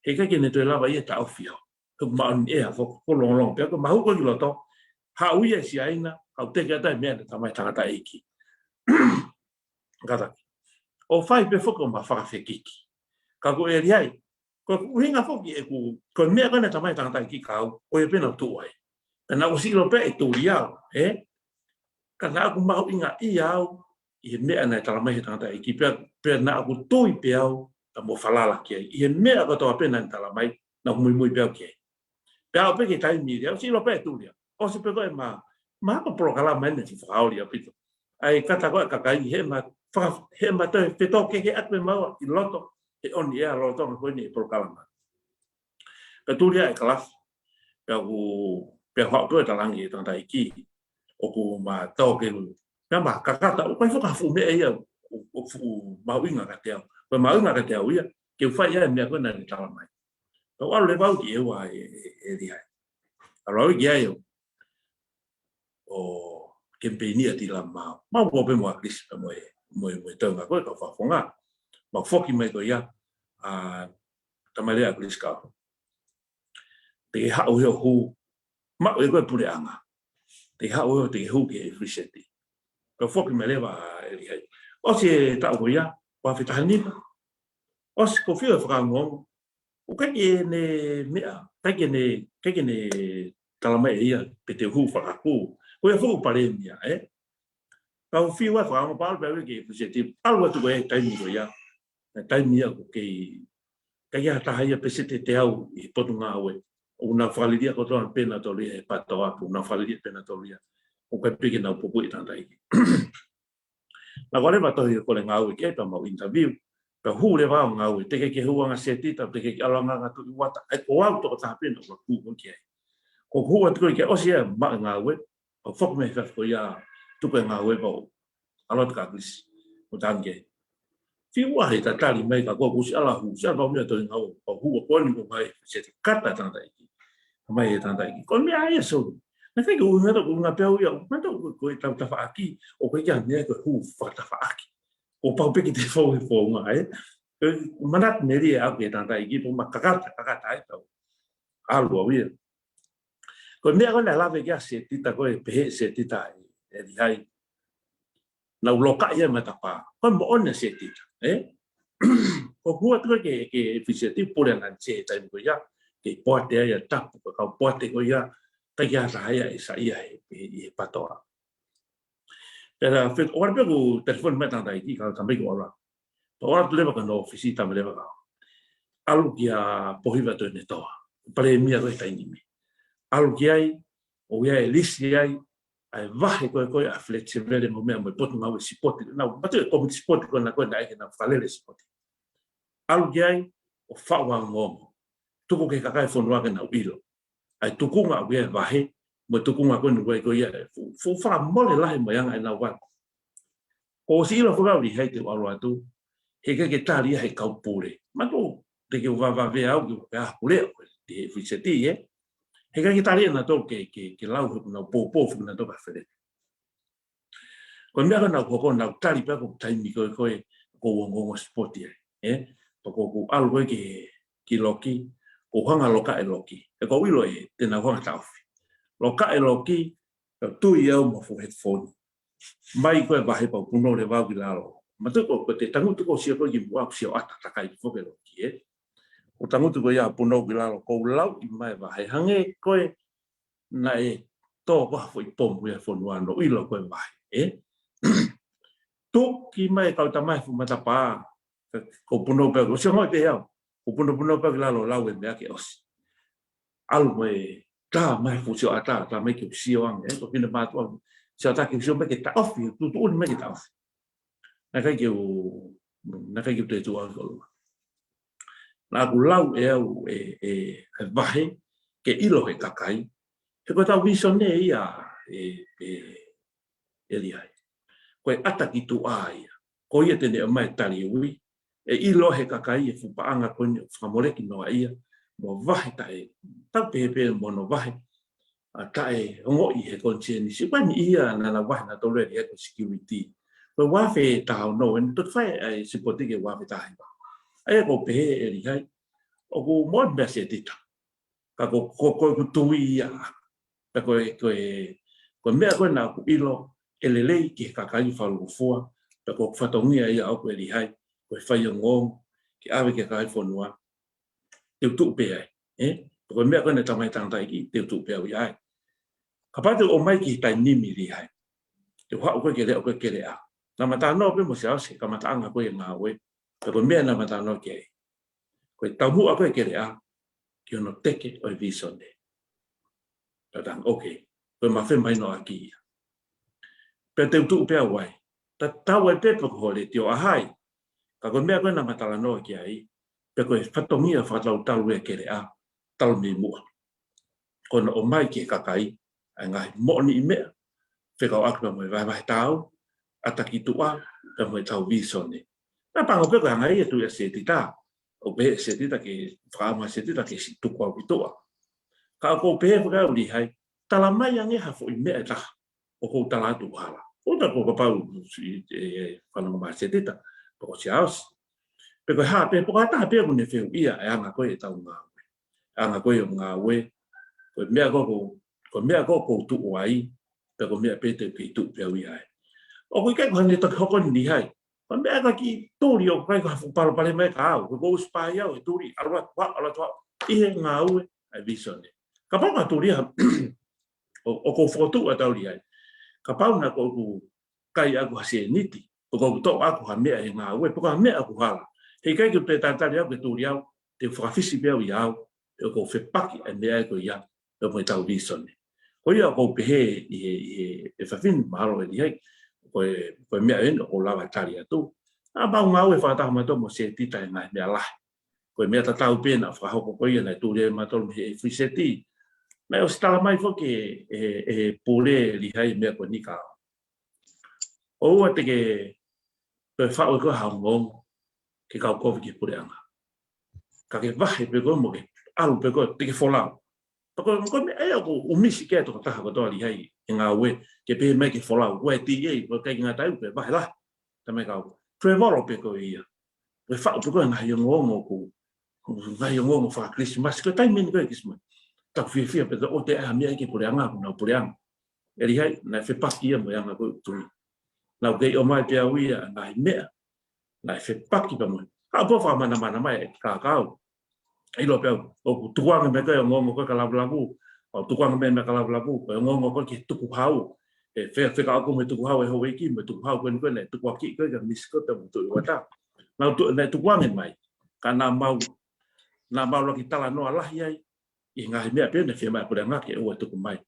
heʻikai ke ne toe lava ia ʻo taʻofi au. He ʻoku māʻoniʻoni ʻa e foʻi longolongo. Pea ko ʻema hū ko ē ki loto, haʻu ia ʻa Siaina, kau teke atu e meʻa naʻe talamai ʻe he tangataʻeiki. Kātaki. ʻO fai pē foki ʻema fakafekiki. Ka ko ē Lihai, ko e ʻuhinga foki ʻeku, ko e meʻa ko ē naʻe talamai ʻe he tangataʻeiki kia au, ko ia pē naʻá ku tuʻu ai. Pea naʻá ku ʻosi ʻilo pē ʻe tuli au, ē? Ka naʻá ku mahuʻingaʻia au ʻi he meʻa naʻe talamai ʻe he tangataʻeiki, pea, pea naʻá ku tui pē au, pea mo falala ki ai. ʻI he meʻa kotoa pē naʻá ne talamai, naʻá ku muimui pē au ki ai. Pea aʻu pē ki he taimi leva, ʻosi ʻilo pē ʻe tuli au. ʻOsi pē ko ē ʻema, ʻema ko e polokalama eni naʻe fakaoli ʻaupito. ʻA e kata ko ē ʻa e kakai, heʻema, faka-, heʻema toe fetōkeheʻaki pē maua ʻi loto, he on air lolotonga ko eni e polokalama. Pea tuli ai ʻa Kalafi, pea u, pea u haʻu pē ʻo talaange ki he tangataʻeiki, ʻoku ma tō ke u, pea ma kakata, ʻoku ʻikai foki ha fuʻu meʻa ia ʻoku, ʻoku fuʻu mahuʻinga kiate au. Ko e mahuʻinga kiate au ia, ke u fai ʻa e meʻa ko ē naʻá ne talamai. Pea u ʻalu leva au ki ʻEua ē, ē, ē Lihai. ʻAlu au ki ai ʻo, ʻo kemipeini ʻa Tila Mau. Mau ō pē mo ʻAkilisi pea mo e, mo e, mo e toenga ko ē kau fakafofonga. Mau foki mai ko ia, ʻa, talamai leva ʻe ʻAkilisi kia au, te ke haʻu ʻo hū, maʻu ʻe koe e puleʻanga. Te ke haʻu ʻo te ke hū ki he ʻefiliseti. Pea foki mai leva ē Lihai. ʻOsi e taʻu ko ia, ua afe taha nima. ʻOsi ko e fiu e fakaongoongo. ʻOku ʻikai ke ne meʻa, ʻikai ke ne, ʻikai ke ne talamai ʻe ia pe te u hū fakakū. Ko ia foki ʻoku palēmia, ē? Ka u fiu ai fakaongo pea ʻalu pē au ki he ʻefiliseti. ʻAlu atu ko ē taimi ko ia. Taimi ia ʻoku kei, ʻikai ha taha ia peseti ʻe teau ʻi he potungāue. ʻOku nau fakaliliʻa kotoa pē nautolu ia he PATOA, ʻoku nau fakaliliʻa pē nautolu ia. ʻOku ʻikai pē ke nau pupuʻi e tangataʻeiki. Naʻá ku ʻalu leva ʻo tohi e kole ngāue ki ai pea mau interview. Pea u hū leva au ʻo ngāue, teʻeki ke hū ange ʻa Setita, teʻeki ke ʻalu ange ʻa Tuʻivata, ʻa ia ko au tokotaha pē naʻá ku hū ki ai. Ko ʻeku hū atu ko ē ke ʻosi ia maʻu e ngāue, pea u foki mei he efiafi ko ia tuku e ngāue pea u ʻalu atu kia ʻAkilisi. ʻO talaange ki ai. Fiu ai he tatali mai ka ko ʻeku ʻosi ʻalu ʻo hū, ʻosi ʻalu pē au mei he tohi ngāue, pea u hū ʻo ko eni ko e ngāue ʻefiliseti, kata e tangataʻeiki. Mai e tangataʻeiki. Ko e meʻa ia, sō. Naʻe ʻikai ke u ʻuhinga atu, ʻuhinga pē au ia, ʻuhinga atu ko e, ko e tautafaʻaki, ʻoku ʻikai ke ʻi ai ha meʻa ko e hū fakatafaʻaki. ʻOku pau pē ke te fou he founga, ē? Ko e manatu melie ʻaʻaku ki he tangataʻeiki, pea ma kakata, kakata ai pea u ʻalu au ia. Ko e meʻa ko ē naʻe lave ki ai ʻa Setita ko ē, pehē ʻe Setita ē, ē Lihai. Naʻá ku lokaʻi ʻa e matapā. Ko e moʻoni ʻa Setita, ē? Ko ʻeku hū atu ko ē ki he, ki he ʻefiliseti, pule ange ʻa e taimi ko ia, ke poate ai ʻa Tapu, ko e kau poate ko ia, ʻikai ke ʻi ai ha taha ia ʻe saiʻia he, he, he PATOA. Pea ʻoku ou ʻalu pē ʻo telefoni mai e tangataʻeiki, ka u talamai ke u ʻalu. Pea u ʻalu atu leva ki hono ʻōfisi, talamai leva ke u ʻalu kia Pōhiva Tuʻiʻonetoa, palēmia ko ē he taimi ni. ʻAlu ki ai, ʻo ʻi ai e lisi ai ʻa e vahe ko ē ko ē ʻa e Flat Sevele mo e meʻa mo e Potungāue Sipoti. Naʻa nau ʻatu e kōmiti sipoti ko ena ko ē naʻe ʻikai ke nau fakalele sipoti. ʻAlu ki ai, ʻo faʻu ʻa e ongoongo. Tuku ki he kakai e fonua ke nau ʻilo ʻa e tukunga ʻoku ʻi ai e vahe, mo e tukunga ko ē naʻe ʻi ai ko ia e fuʻu, fuʻu fakamole lahi mo e anga ʻenau vahe. Ko ʻosi ʻilo foki au Lihai te u ʻalu atu, heʻikai ke tali ia he kau pule. Mātuʻa, te ke vavave au ke u pehē pule, ʻo te he fiseti, ē. Heʻikai ke tali ʻe nautolu ke, ke, ke lau he ʻoku nau poupou foki nautolu pea fele. Ko e meʻa ko ē naʻa ku hoko naʻa ku tali pē ko e taimi ko ē ko ē ʻoku ou ongoongo sipoti ai, ē. Pea ko ʻeku ʻalu ko ē ki, ki loki, ʻoku ou hanga loka e loki. He ʻoku ou ʻilo ē, te nau hanga taʻofi. Loka e loki, pea tui au mo e fuʻu headphone. Mai ko ē vahe pea u punou leva au ki lalo. Mātuʻa ko, ko ʻete tangutu ko ē ʻo sio ko ē ki muʻa ʻoku sio ʻata takai foki e loki, ē. ʻOku tangutu ko ia ʻo punou ki lalo, ʻoku ou lauʻi mai e vahe. Hangē ko ē naʻe tō ko ē ha foʻi pomu ia he fonua naʻa ku ʻilo ko e vahe, ē. Tuki mai e kau tama he fuʻu matapā. ʻOku ou punou pē au, ʻosi ongoʻi pē au. ʻOku ou punou, punou pē au ki lalo ʻo lau e meʻa ke ʻosi. ʻAlu mai, tā mai fuʻu sio ʻata, tā mai ke u sio ange, ē, ko e finemātuʻa. Sio ʻata ke u sio mai ke taʻofi, tuʻutuʻuni mai ke taʻofi. Naʻe ʻikai ke u, naʻe ʻikai ke u toe tuʻu au ki ʻolunga. Naʻa ku lau ʻe au e, e, e vahe ke ʻilo he kakai. He ko ʻetau visone ia ē, e, e Lihai. Ko e ʻata ki tuʻa ia. Ko ia te ne ʻomai e tali ui. ʻE ʻilo he kakai e fuʻu paʻanga ko eni ʻoku fakamoleki noa ia. Mo e vahe taʻe, tau pehē pē mo hono vahe ʻa taʻe ongoʻi he konisēnisi. Ko eni ia naʻa nau vahe nautolu ē Lihai ko e security. Ko e ua afe taha ono, ʻeni toki fai ai e sipoti ki he ua afe taha hiva. ʻA ia ʻoku ou pehē ʻe Lihai, ʻoku moʻoni e meʻa Setita. Ka ko, ko, ko ʻeku tui ia. Pea ko e, ko e, ko e meʻa ko ē naʻa ku ʻilo ʻe lelei ki he kakai fakalūkufua. Pea ko e fatongia ia ʻoʻoku ʻe Lihai, ko e faiongoongo ke ʻave ki he kakai fonua. Te u tuʻu pē ai, ē? Ko e meʻa ko ē naʻe talamai ʻe he tangataʻeiki, te u tuʻu pē au ia ai. Kapau te u ʻomai ki he taimi ni Lihai, te u haʻu ko ē ke leʻo ko ē Keleʻa. Naʻa ma talanoa pē mo Siaosi he kamataʻanga ko ē e ngāue. Pea ko e meʻa naʻa ma talanoa ki ai, ko e taumuʻa ko ē Keleʻa ki hono teke ʻo e visone. Tatang, okay. Ko e mafemahinoʻaki ia. Pea te u tuʻu pē au ai. Tatau ai pē pe ko e letiō ʻa hai. Ka ko e meʻa ko ē naʻa ma talanoa ki ai, pea ko e fatongia fakatautalu ʻa Keleʻa talu mei muʻa. Ko hono ʻomai ki he kakai ʻa e ngaahi moʻoniʻi meʻa fekauʻaki pea mo e vahevahe taau, ʻata ki tuʻa, pea mo ʻetau visone. Naʻe pango pē ko e anga ia e tui ʻa Setita. ʻOku pehē ʻe Setita ke, fakaʻamu ʻa Setita ke siʻi tuku au ki tuʻa. Ka ʻoku ou pehē foki au Lihai, talamai ange ha foʻi meʻa ʻe taha ʻoku ou tala atu ʻoku hala. ʻOku ou tala ko kapau, e, e, fanongo mai Setita, pe ko Siaosi. Pe ko e hā pē, pe ko ha taha pē ʻoku ne fehuʻia e anga ko ē ʻetau ngāue. Anga ko ē ʻo ngāue, ko e meʻa ko ē ʻoku, ko e meʻa ko ē ʻoku ou tuʻu ai, pea ko e meʻa pē te u kei tuʻu pē au ia ai. ʻOku ʻikai ko ha ngaahi toki hoko ni Lihai. Ko e meʻa ka kiʻi tuli ʻoku ʻikai ko ha fuʻu palopalema ia kia au. Ko ʻeku ʻusi pā ia ʻo e tuli, ʻalu atu, ʻalu atu, ʻi he ngāue ʻa e visone. Kapau ka tuli ia, ʻo, ʻoku ou fokotuʻu atu au Lihai. Kapau naʻa ko ʻeku kai ʻaku ha sēniti, ʻoku ou toʻo ʻaku ha meʻa he ngāue, pe ko ha meʻa ʻoku hala. Heʻikai ke u toe talitali au ke tuli au, te u fakafisi pē au ia au, ʻoku ou fepaki e meʻa ko ia, pea mo ʻetau visone. Ko ia ʻoku ou pehē ʻi he, ʻi he, ʻe fafine mahalo ʻe Lihai, ko e, ko e meʻa ʻeni ʻoku ou lava tali atu. Naʻa mau ngāue fakataha mautolu mo Setita he ngaahi meʻa lahi. Ko e meʻa tatau pē naʻe fakahoko ko ia naʻe tuli ai mautolu mei he fiseti. Naʻe ʻosi talamai foki ʻe, ʻe, ʻe he pule ʻe Lihai meʻa ko eni ka ʻoua te ke toe faʻu ʻe koe ha ongoongo ke kau kovi ki he puleʻanga. Ka ke vahe pē koe mo ke ʻalu pē koe, te ke folau. Pea ko e, ko e meʻa ia ʻoku ʻumisi ki ai e tokotaha kotoa Lihai he ngāue, ke pehē mai ke folau. Ko e T A, ko e ʻikai ke ngata ai, ko e vahe lahi. Talamai kau, toe volo pē koe ia. Ko e faʻu pē koe ngaahi ongoongo ʻoku, ngaahi ongoongo faka-Kilisimasi, ko e taimi eni ko ē Kilisimasi. Taku fiefia pē ʻoku te ʻai ha meʻa ki he puleʻanga, ʻoku nau puleʻanga. ʻE Lihai, naʻe fepaki ia mo e anga ko ē ʻeku tui. Naʻa ku kei ʻomai pē au ia, ngaahi meʻa naʻe fepaki pea mo ia. Ka ʻoku ou fakamanamana mai e kākau. ʻIlo pē au, ʻoku tukuange mai ko ē ongoongo ko ē kia Lavulavu. ʻOku tukuange mai kia Lavulavu, ko e ongoongo ko ē ki he tukuhau. ʻE fe-, fekauʻaki mo e tukuhau ʻa e houʻeiki, mo e tukuhau ko eni ko ē naʻe tukuakiʻi ko ē kia Misi ko ē pea mo Tuʻi Uata. Naʻa tu-, naʻe tukuange mai. Ka naʻa mau, naʻa mau laki talanoa lahi ai ʻi he ngaahi meʻa pē naʻe fiemaʻu ʻe he puleʻanga ke ʻoua ʻe tuku mai.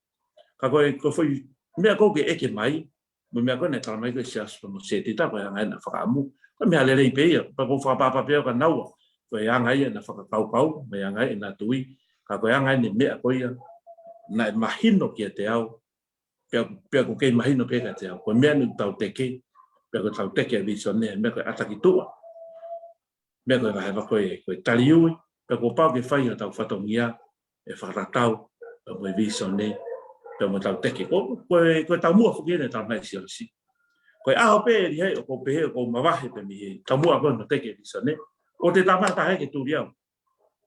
Ka ko e, ko e foʻi meʻa ʻoku ou ʻeke mai, mo e meʻa ko ē naʻe talamai ko ē ʻe Siaosi pea mo Setita, ko e anga ia naʻa fakaʻamu. Ko e meʻa lelei pē ia, pea ʻoku ou fakaʻapaʻapa pē au kia naua. Ko e anga ia naʻa fakakaukau, mo e anga ia naʻa tui, ka ko e anga ia e meʻa ko ia naʻe mahino kiate au, pea, pea ʻoku kei mahino pē kiate au. Ko e meʻa eni ʻoku tau teke, Pea ko e tau teke e visone, meʻa ko e ʻata ki tuʻa. Meʻa ko e vahe ko e, ko e taliui, pea kuo pau ke fai ʻa e tau fatongia, ʻe fakatatau, pea mo e visone, pea mo e tau teke. Ko, ko e, ko e taumuʻa foki eni ʻa e tau mai siasi. Ko e ʻaho pē ʻe Lihai ʻoku ou pehē ʻoku ou mavahe pē mei he taumuʻa ko ē hono teke e visone. ʻOku te tamata he ke tuli au.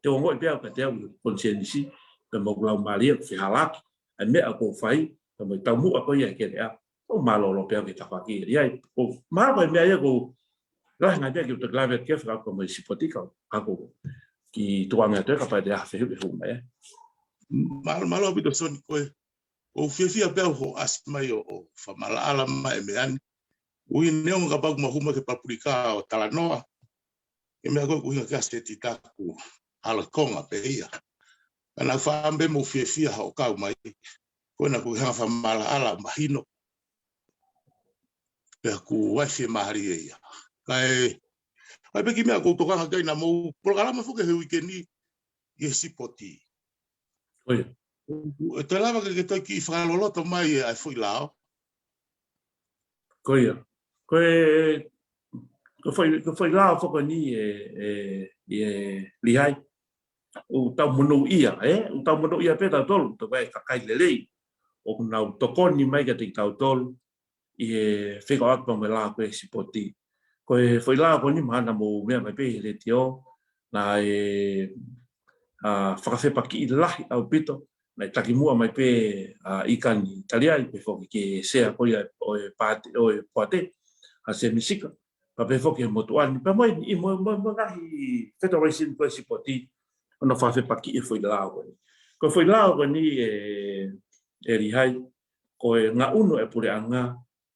Te u ongoʻi pē au ka te au konisienisi, pea mo ʻeku laumālie ʻoku fehālaaki, ʻa e meʻa ʻoku ou fai, pea mo e taumuʻa ko ia ʻa e keleʻa. ʻOku mālōlō pē au ke tafaʻaki ʻe Lihai. ʻOku mālō pē meʻa ia ʻoku lahi ngaahi meʻa ke u toki lave ki he fekauʻaki mo e sipoti ka, ka ko ki tuanga atu ē kapau te ʻi ai ha fehuʻi ʻe hū mai ē. Mālō, mālō ʻaupito Soni ko ē. ʻOku ou fiefia pē au hoʻo ʻasi mai ʻo, ʻo fakamaʻalaʻala mai e meʻa ni. ʻUhinga neongo kapau ʻoku mau hū mai ki he papulika ʻo talanoa. Ke meʻa ko ē ʻoku ʻuhinga ki ai e seti taku hala konga pē ia. Ka naʻa ku faʻa pē mo fiefia hoʻo kau mai. Ko ena ʻoku ʻi ai ha fakamaʻalaʻala mahino. Pea ʻoku ou fiemālie ia. Kae, kae pē ki he meʻa ʻoku ou tokanga ki ai naʻa mou polokalama foki he uike ni ʻi he sipoti. Ko ia. ʻE toe lava ke, ke toe kiʻi fakaloloto mai ʻa e foʻi lao. Ko ia. Ko e, ko e foʻi, ko e foʻi lao foki eni ʻe, ʻe, ʻe Lihai. ʻOku tau monūʻia, ē? ʻOku tau monūʻia pē tautolu, tau vai kakai lelei. ʻOku nau tokoni mai kiate kitautolu, ʻi he fekauʻaki pea mo e lao ko e sipoti. Ko e foʻi lao ko eni mahalo naʻa mou meʻa mai pē he letiō, naʻe, ʻa, fakafepakiʻi lahi ʻaupito, naʻe takimuʻa mai pē, ʻa, ʻIkani Taliai, pehē foki ki he sea ko ia ʻo e pāti, ʻo e poate, ʻa Semisika, pea pehē foki he motuʻa ni, pea mo e, ʻi mo, mo, mo e ngaahi federation ko e sipoti, ʻo nau fakafepakiʻi e foʻi lao ko eni. Ko e foʻi lao ko eni ʻe, ʻe Lihai, ko e ngaʻunu e puleʻanga,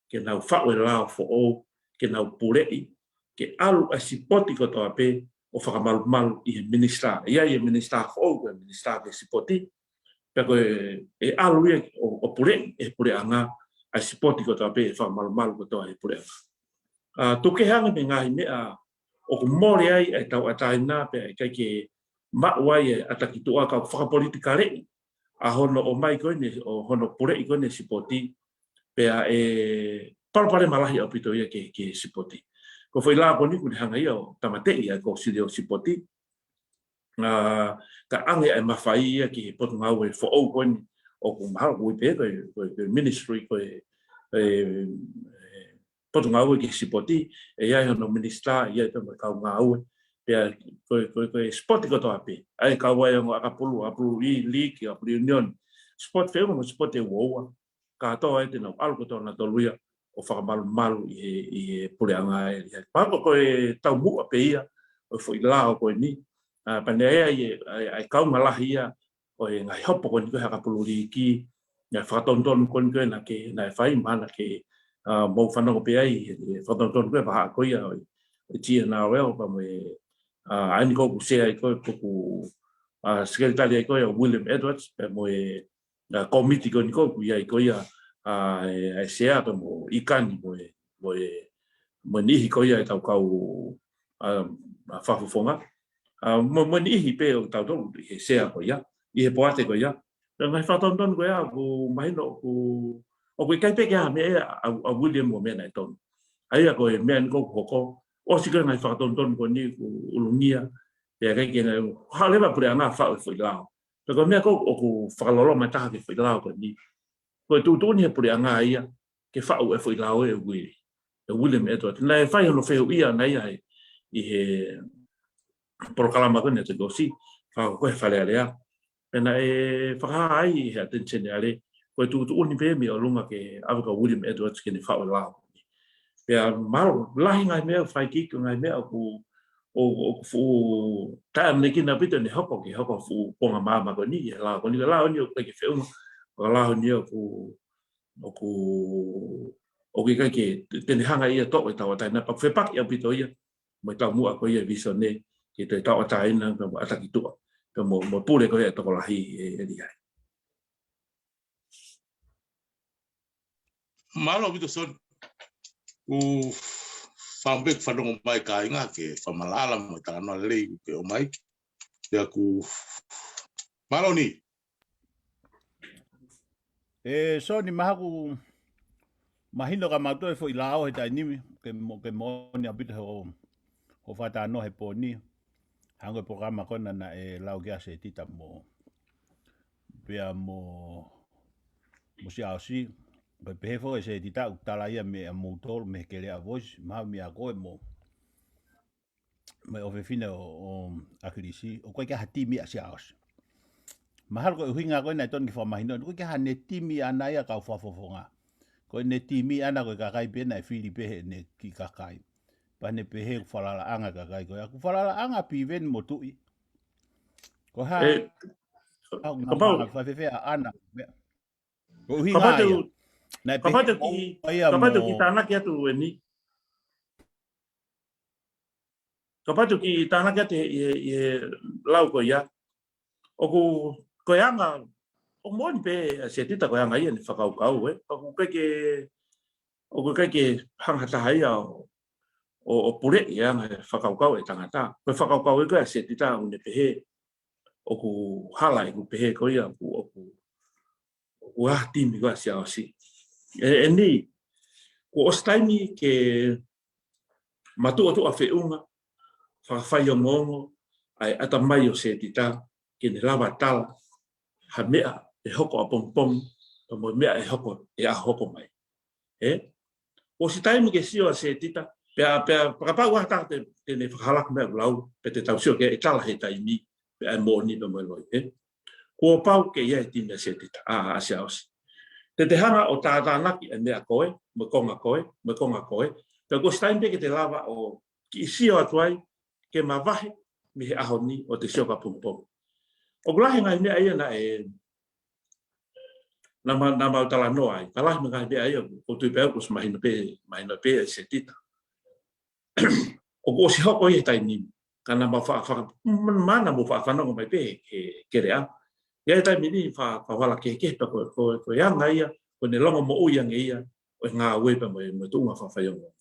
ke nau faʻu e lao foʻou, ke nau puleʻi, ke ʻalu e sipoti kotoa pē ʻo fakamalumalu ʻi he minisitā. ʻI ai e minisitā foʻou, ko e minisitā ki he sipoti. Pea ko e, ʻe ʻalu ia ʻo, ʻo puleʻi, ʻe he puleʻanga, ʻa e sipoti kotoa pē ʻe fakamalumalu kotoa ʻe he puleʻanga. ʻA, tuku kehe ange mei he ngaahi meʻa ʻoku mole ai e tauʻatāina pea ʻikai ke maʻu ai e ʻata ki tuʻa ka ʻoku fakapolitikaleʻi ʻa hono ʻomai ko eni, ʻo hono puleʻi ko eni e sipoti, pea ʻe palopalema lahi ʻaupito ia ki he, ki he sipoti. Ko e foʻi lao ko eni ʻoku ne hanga ia ʻo tāmateʻi ʻa e kōsilio sipoti, ʻa, kae ʻange ʻa e mafai ia ki he potungāue foʻou ko eni, ʻoku mahalo ʻoku ui pē ko e, ko e, ko e ministry ko e, e, e, potungāue ki he sipoti, ʻe ʻi ai hono minisitā, ʻi ai pē mo e kau ngāue. Pea ko e, ko e, ko e sipoti kotoa pē. ʻA ia kau ai ongo ʻakapulu, ʻakapulu lī-, līki, ʻakapulu ʻiunioni. Sipoti feʻunga mo e sipoti ʻe ua ua. Kātoa ē te nau ʻalu kotoa nautolu ia ʻo fakamalumalu ʻi he, ʻi he puleʻanga ʻe Lihai. Pea ko e taumuʻa pē ia ʻo e foʻi lao ko eni. ʻA, pea ne ʻi ai e, ʻa e, ʻa e kaunga lahi ia ʻo e ngaahi hopo ko eni ko e ʻakapulu līki, ngaahi fakatonutonu ko eni ko ē naʻa ke, naʻe fai mahalo naʻa ke, ʻa, mou fanongo pē ai, e fakatonutonu ko ē vahaʻa ko ia ʻo e, ʻo e T N R L pea mo e, ʻa, ʻa eni ko ē ʻoku sea ai ko ē, ko ʻeku, ʻa, sekelitali ai ko ia ʻa William Edwards, pea mo e, ʻa, kōmiti ko eni ko ē ʻoku ʻi ai ko ia, ʻa, e, e sea pea mo ʻIkani mo e, mo e, mo e niʻihi ko ia e tau kau, ʻa, ʻa, fakafofonga. ʻA, mo, mo e niʻihi pē ʻo tautolu ʻi he sea ko ia, ʻi he poate ko ia. Pea ngaahi fakatonutonu ko ia ʻoku mahino ʻoku, ʻoku ʻikai pē ke ʻi ai ha meʻa ʻa, ʻa William mo e meʻa naʻe tonu. ʻA ia ko e meʻa eni ko ē ʻoku hoko, ʻosi ko e ngaahi fakatonutonu ko eni ʻoku ʻulungia, pea ʻikai ke ngaahi, haʻu leva e puleʻanga faʻu e foʻi lao. Pea ko e meʻa ko ē ʻoku fakaloloma taha ki he foʻi lao ko eni. Ko e tuʻutuʻuni he puleʻanga ia, ke faʻu e foʻi lao ʻe Willie. ʻE William Edward. Naʻe fai hono fehuʻia ʻana ia ʻi he polokalama ko eni ʻa e toki ʻosi, fakahoko he Fale Alea. Pea naʻe fakahā ai he ʻAteni Seniale, ko e tuʻutuʻuni pē mei ʻolunga ke ʻave kia William Edwards ke ne faʻu e lao. Pea mahalo, lahi ngaahi meʻa ʻoku fai ki, ko e ngaahi meʻa ʻoku, ʻo, ʻoku fuʻu taʻeʻamanekina ʻaupito ʻene hoko ke hoko fuʻu konga maama ko eni, ʻi he lao ko eni, lao eni ʻoku ʻikai ke feʻunga, ko e lao eni ʻoku, ʻoku, ʻoku ʻikai ke, te ne hanga ia ʻo toʻo e tauʻatāina, pea ʻoku fepaki ʻaupito ia, mo e taumuʻa ko ia e visone, ke toe tauʻatāina, pea mo ʻata ki tuʻa, pea mo, mo e pule ko ia e tokolahi ʻe, ʻe Lihai. Mālō ʻaupito Soni. ʻOku ou fakaʻamu pē ke fanongo mai e kāinga ke fakamaʻalaʻala mo e talanoa lelei ʻoku ke ʻomai. Pea ʻoku mālō ni. ʻE Soni, mahalo ʻoku Mahino ka mautolu e foʻi lao he taimi ni, ke mo-, ke moʻoni ʻaupito he ʻo, ʻo fakatalanoa he pō ni, hangē ko e polokalama ko ena naʻe lau ki ai ʻa Setita mo, pea mo, mo Siaosi, ko e pehē foki ʻe Setita ʻoku tala ia meia moutolu mei he Keleʻa Voice, mahalo meia koe mo, mo e ʻofefine ʻo, ʻo ʻAkilisi, ʻoku ʻikai ke ʻi ai ha timi ʻa Siaosi. Mahalo ko e ʻuhinga ko ē naʻe totonu ke fakamahino, ʻoku ʻikai ke ʻi ai haʻane timi ʻaʻana ia kau fakafofonga. Ko ʻene timi ʻaʻana ko e kakai pē naʻe fili pē heʻene kiʻi kakai. Pea ne pehē ʻoku falalaʻanga e kakai ko ia. ʻOku falalaʻanga Piveni mo Tuʻi. Ko e hā, ʻe, ʻa, kapau, ngā fefeʻa ʻaʻana. Ko e ʻuhinga kapau te ia. U, naʻe kapau pehē te u kiʻi, ko ia kapau te u mo kiʻi tānaki atu eni. Kapau te u kiʻi tānaki atu ʻi he, ʻi he, ʻi he lau ko ia. ʻOku, ko e anga, ʻoku moʻoni pē ʻa Setita ko e anga ia ʻene fakakaukau, ē. ʻOku ʻikai ke, ʻoku ʻikai ke hanga ha taha ia ʻo, ʻo, ʻo puleʻi e anga e fakakaukau e tangata. Ko e fakakaukau ē ko ē ʻa Setita ʻoku ne pehē, ʻoku hala ʻeku pehē ko ia, ʻoku, ʻoku ʻoku ʻi ai ha timi ko ē ʻa Siaosi. ʻE, ʻeni, kuo ʻosi taimi ke matuʻotuʻa feʻunga, fakafaiongoongo, ʻa e ʻatamai ʻo Setita, ke ne lava tala, ha meʻa ʻe hoko ʻapongipongi, pea mo e meʻa ʻe hoko, ʻe ʻaho hoko mai. Ē? Kuo ʻosi taimi ke sio ʻa Setita, pea, pea, fakapapau ʻe ʻi ai ha taha te, te ne fakahalaki mai ʻeku lau, pea te tau sio ki ai ʻe tala he taimi, pea ʻe moʻoni pea mo e loi, ē? Kuo pau ke ʻi ai e timi ʻa Setita, ʻa, ʻa Siaosi. Te te hanga ʻo tātānaki e meʻa ko ē, mo e konga ko ē, mo e konga ko ē. Pea kuo ʻosi taimi pē ke te lava ʻo kiʻi sio atu ai, ke mavahe, mei he ʻaho ni ʻo te sio ki ʻapongipongi. ʻOku lahi e ngaahi meʻa ia naʻe, naʻa ma, naʻa mau talanoa ai, ka lahi mo e ngaahi meʻa ia, ʻoku tui pē au kuo ʻosi mahino pē, mahino pē ʻe Setita. ʻOku ʻosi hoko ia he taimi ni. Ka naʻa mau fa, fa, mana mau fakafanongo mai pē he Keleʻa. ʻI he taimi ni fa, fa hala kehekehe pea ko, ko, ko e anga ia, ko ʻene longomoʻui ange ia, ʻo e ngāue pea mo e, mo e tuʻunga fakafaiongoongo.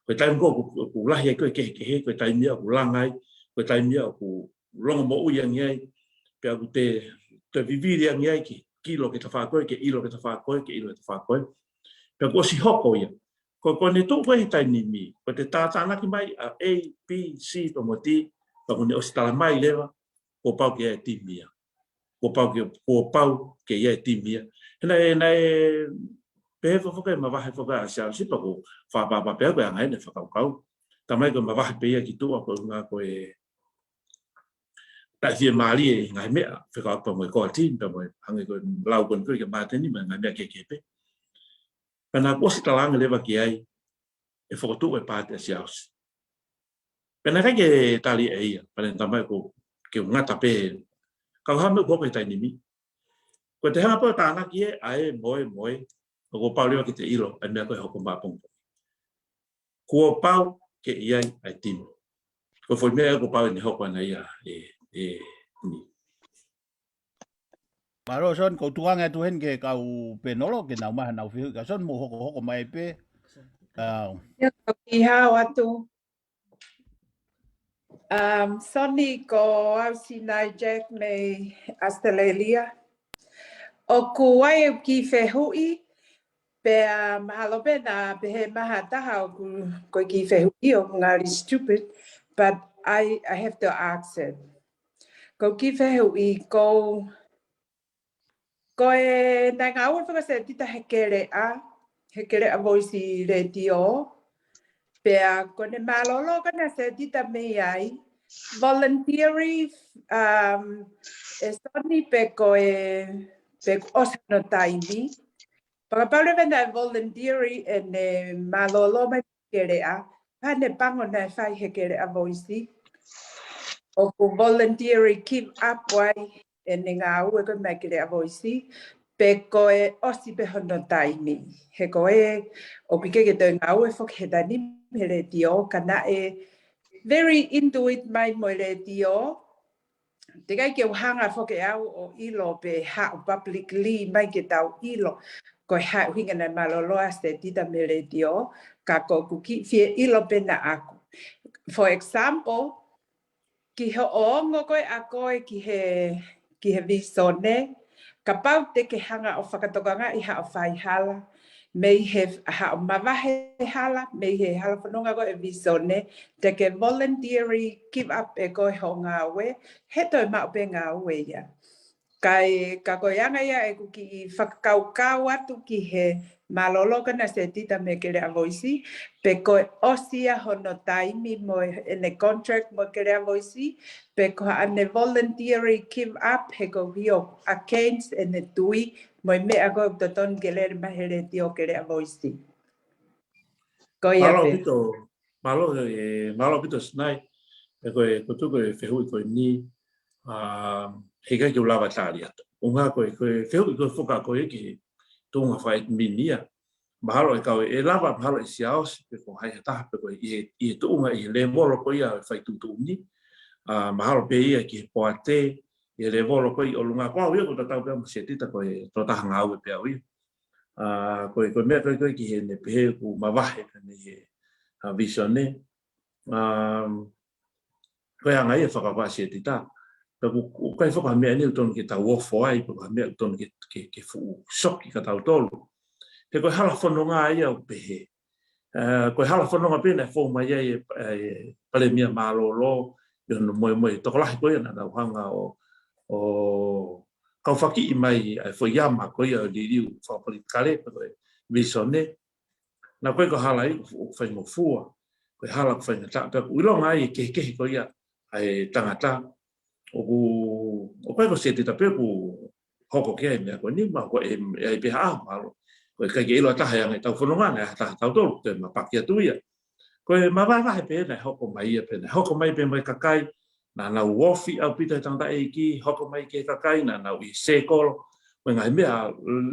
Ko e taimi ko ē ʻoku, ʻoku lahi ai ko ē kehekehe, ko e taimi ia ʻoku langa ai, ko e taimi ia ʻoku longomoʻui ange ai, pea ʻoku te, te vivili ange ai ke ʻilo ki he tafaʻaki ko ē, ke ʻilo ki he tafaʻaki ko ē, ke ʻilo ki he tafaʻaki ko ē. Pea kuo ʻosi hoko ia. Ko, ko ʻene tuʻu ko ē he taimi ni, ko ʻete tātānaki mai ʻa A, B, C, pea mo D, pea kuo ne ʻosi tala mai leva, kuo pau ke ʻi ai e timi ia. Kuo pau ke, kuo pau ke ʻi ai e timi ia. He naʻe, naʻe pehē foki ʻe mavahe foki ʻa Siaosi pea ʻoku ou fakapapau pē au ko e anga ʻene fakakaukau. Talamai ko e mavahe pē ia ki tuʻa ko e ʻuhinga ko e taʻefiemālie ʻi he ngaahi meʻa, fekauʻaki pea mo e core team, pea mo e hangē ko e lau ko eni ko ē kia Māteni, mo e ngaahi meʻa kehekehe pē. Pea naʻa kuo ʻosi talaange leva ki ai, ʻe fokotuʻu e paati ʻa Siaosi. Pea naʻe ʻikai ke tali ʻe ia, pea naʻe talamai ko e ke u ngata pē. Ka ko e hā e meʻa ʻoku hoko he taimi ni. Ko ʻete hanga pē ʻo tānaki ē, ʻa ē, mo ē, mo ē, ʻoku pau leva ke te ʻilo, ʻa e meʻa ko ē ʻe hoko mai ʻapongipongi. Kuo pau ke ʻi ai ʻa e timi. Ko e foʻi meʻa ē kuo pau ʻene hoko ʻana ia, ē, ē, ni. Mālō Son, ʻoku ou tuku ange atu heni ki he kau pēnolo, ke nau maʻu haʻanau fehuʻi. Ka Son, mou hokohoko mai pē. ʻA. ʻIo, ʻoku ou hao atu. Um, Soni, ko au Sinai Jack mei ʻAositelēlia. ʻOku ʻi ai ʻeku kiʻi fehuʻi, pea mahalo pē naʻa pehē mai ha taha ʻoku, ko e kiʻi fehuʻi ʻoku ngali stupid, but I, I have to ask it. Ko e kiʻi fehuʻi, ko, ko e naʻe ngāue foki ʻa Setita he Keleʻa, he Keleʻa Voice Letiō, pea ko ʻene mālōlō ko ena ʻa Setita mei ai, voluntary, um, ʻe Soni pe ko e, pe ko e ʻosi hono taimi. Fakapapau leva naʻe voluntary ʻene mālōlō mai Keleʻa, pea ne pango naʻe fai he Keleʻa Voice. ʻOku voluntary give up ai ʻene ngāue ko ē mei Keleʻa Voice, pe ko e ʻosi pē hono taimi. He ko ē, ʻoku ʻikai ke toe ngāue foki he taimi ni he letiō, ka naʻe very into it mai mo e letiō, teʻeki ai ke u hanga foki au ʻo ʻilo pe haʻu publicly mai ke tau ʻilo ko e hā e ʻuhinga naʻe mālōlō ai ʻa Setita mei he letiō, ka ko ʻeku kiʻi fie ʻilo pē naʻaku. For example, ki hoʻo ongo ko ē ʻa koe ki he, ki he vīsone, kapau te ke hanga ʻo fakatokangaʻi haʻo faihala, mei he haʻo mavahe hala, mei he hala fononga ko e visone, te ke voluntary give up ʻe koe hoʻo ngāue, he toe maʻu pē ngāue ia. Kae, ka ko e anga ia ʻeku kiʻi fakakaukau atu ki he mālōlō ko ena Setita mei Keleʻa Voisi, pe ko e ʻosi ia hono taimi mo ʻene contract mo Keleʻa Voisi, pe ko haʻane voluntary give up he ko e ʻuhi ʻoku against ʻene tui mo e meʻa ko ē ʻoku totonu ke lele mai he Letiō Keleʻa Voisi. Ko ia pē. Mālō ʻaupito, mālō, ē, mālō ʻaupito Sinai, ē ko e, ko e tuku e fehuʻi ko eni, ā, heʻikai ke u lava tali atu. ʻUhinga ko e, ko e fehuʻi ko e foka ko ē ki he tuʻunga fakaʻetimini ia. Mahalo ʻe kau ē, ʻe lava, mahalo ʻe Siaosi, pe ko hai ha taha, pe ko ē ʻi he, ʻi he tuʻunga, ʻi he lēvolo ko ia ʻo e fai tuʻutuʻuni. Ā, mahalo pē ia ki he poate, ʻi he lēvolo ko ē ʻi ʻolunga. Ko au ia ʻoku tatau pē mo Setita ko e tokotaha ngāue pē au ia. Ā, ko e, ko e meʻa ko ē, ko e ki heʻene pehē ʻoku mavahe pē mei he, ā, visone. Ā, ko e anga ia fakavā Setita. Pea ʻoku, ʻoku ʻikai foka meʻa ni ʻoku tonu ke tau ofo ai, pe ko ha meʻa ʻoku tonu ke, ke, ke fuʻu soki kia tautolu. He ko e hala fononga ia ʻoku pehē. Ā, ko e hala fononga pē naʻe fou mai ai e, e Palēmia mālōlō, ʻi hono moemoe tokolahi ko ia naʻa nau hanga ʻo, ʻo kaufakiʻi mai ʻa e foʻi ama ko ia ʻo e liliu fakapolitikale, pe ko e visone. Naʻa ko e ko e hala ia ʻoku faingofua, ko e hala ʻoku faingataʻa, pea ʻoku ʻilonga ai e kehekehe ko ia ʻa e tangata, ʻoku, ʻoku ʻikai ko Setita pē ʻoku hoko ki ai e meʻa ko eni, mahalo ko e, ʻe ʻi ai pē ha ʻaho mahalo. ʻOku ʻikai ke ʻilo ʻe ha taha e anga ʻetau fononga, naʻe ʻi ai ha taha tautolu, te mapaki atu ia. Ko e mavahevahe pē naʻe hoko mai ia pē, naʻe hoko mai pē mo e kakai, naʻa nau ofi ʻaupito he tangataʻeiki, hoko mai ki he kakai, naʻa nau ʻi he sēkolo, mo e ngaahi meʻa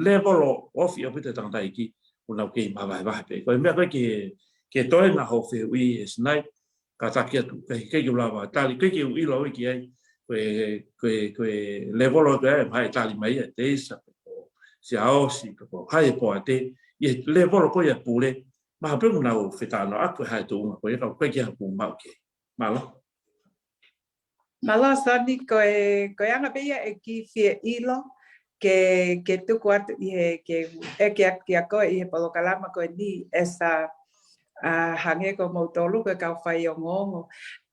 lēvolo ofi ʻaupito he tangataʻeiki, ʻoku nau kei mavahevahe pē. Ko e meʻa ko ē ki he, ki he toenga hoʻo fehuʻi ē Sinai, kātaki atu, ʻikai, ʻikai ke u lava tali, ʻikai ke u ʻilo au ki ai, ko e, ko e, ko e lēvolo ko ē, mahalo ʻe tali mai ʻe Teisa, pe ko Siaosi, pe ko hai e poate, ʻi he lēvolo ko ia pule, mahalo pē ʻoku nau fetalanoaʻaki ko e hā e tuʻunga ko ia, ka ʻoku ʻikai ke haku maʻu ki ai. Mālō. Mālō Soni, ko e, ko e anga pē ia ʻeku fie ʻilo, ke, ke tuku atu ʻi he, ke ʻeke atu kia koe ʻi he polokalama ko eni, ʻe sa, ā, hangē ko moutolu ko e kau faiongoongo.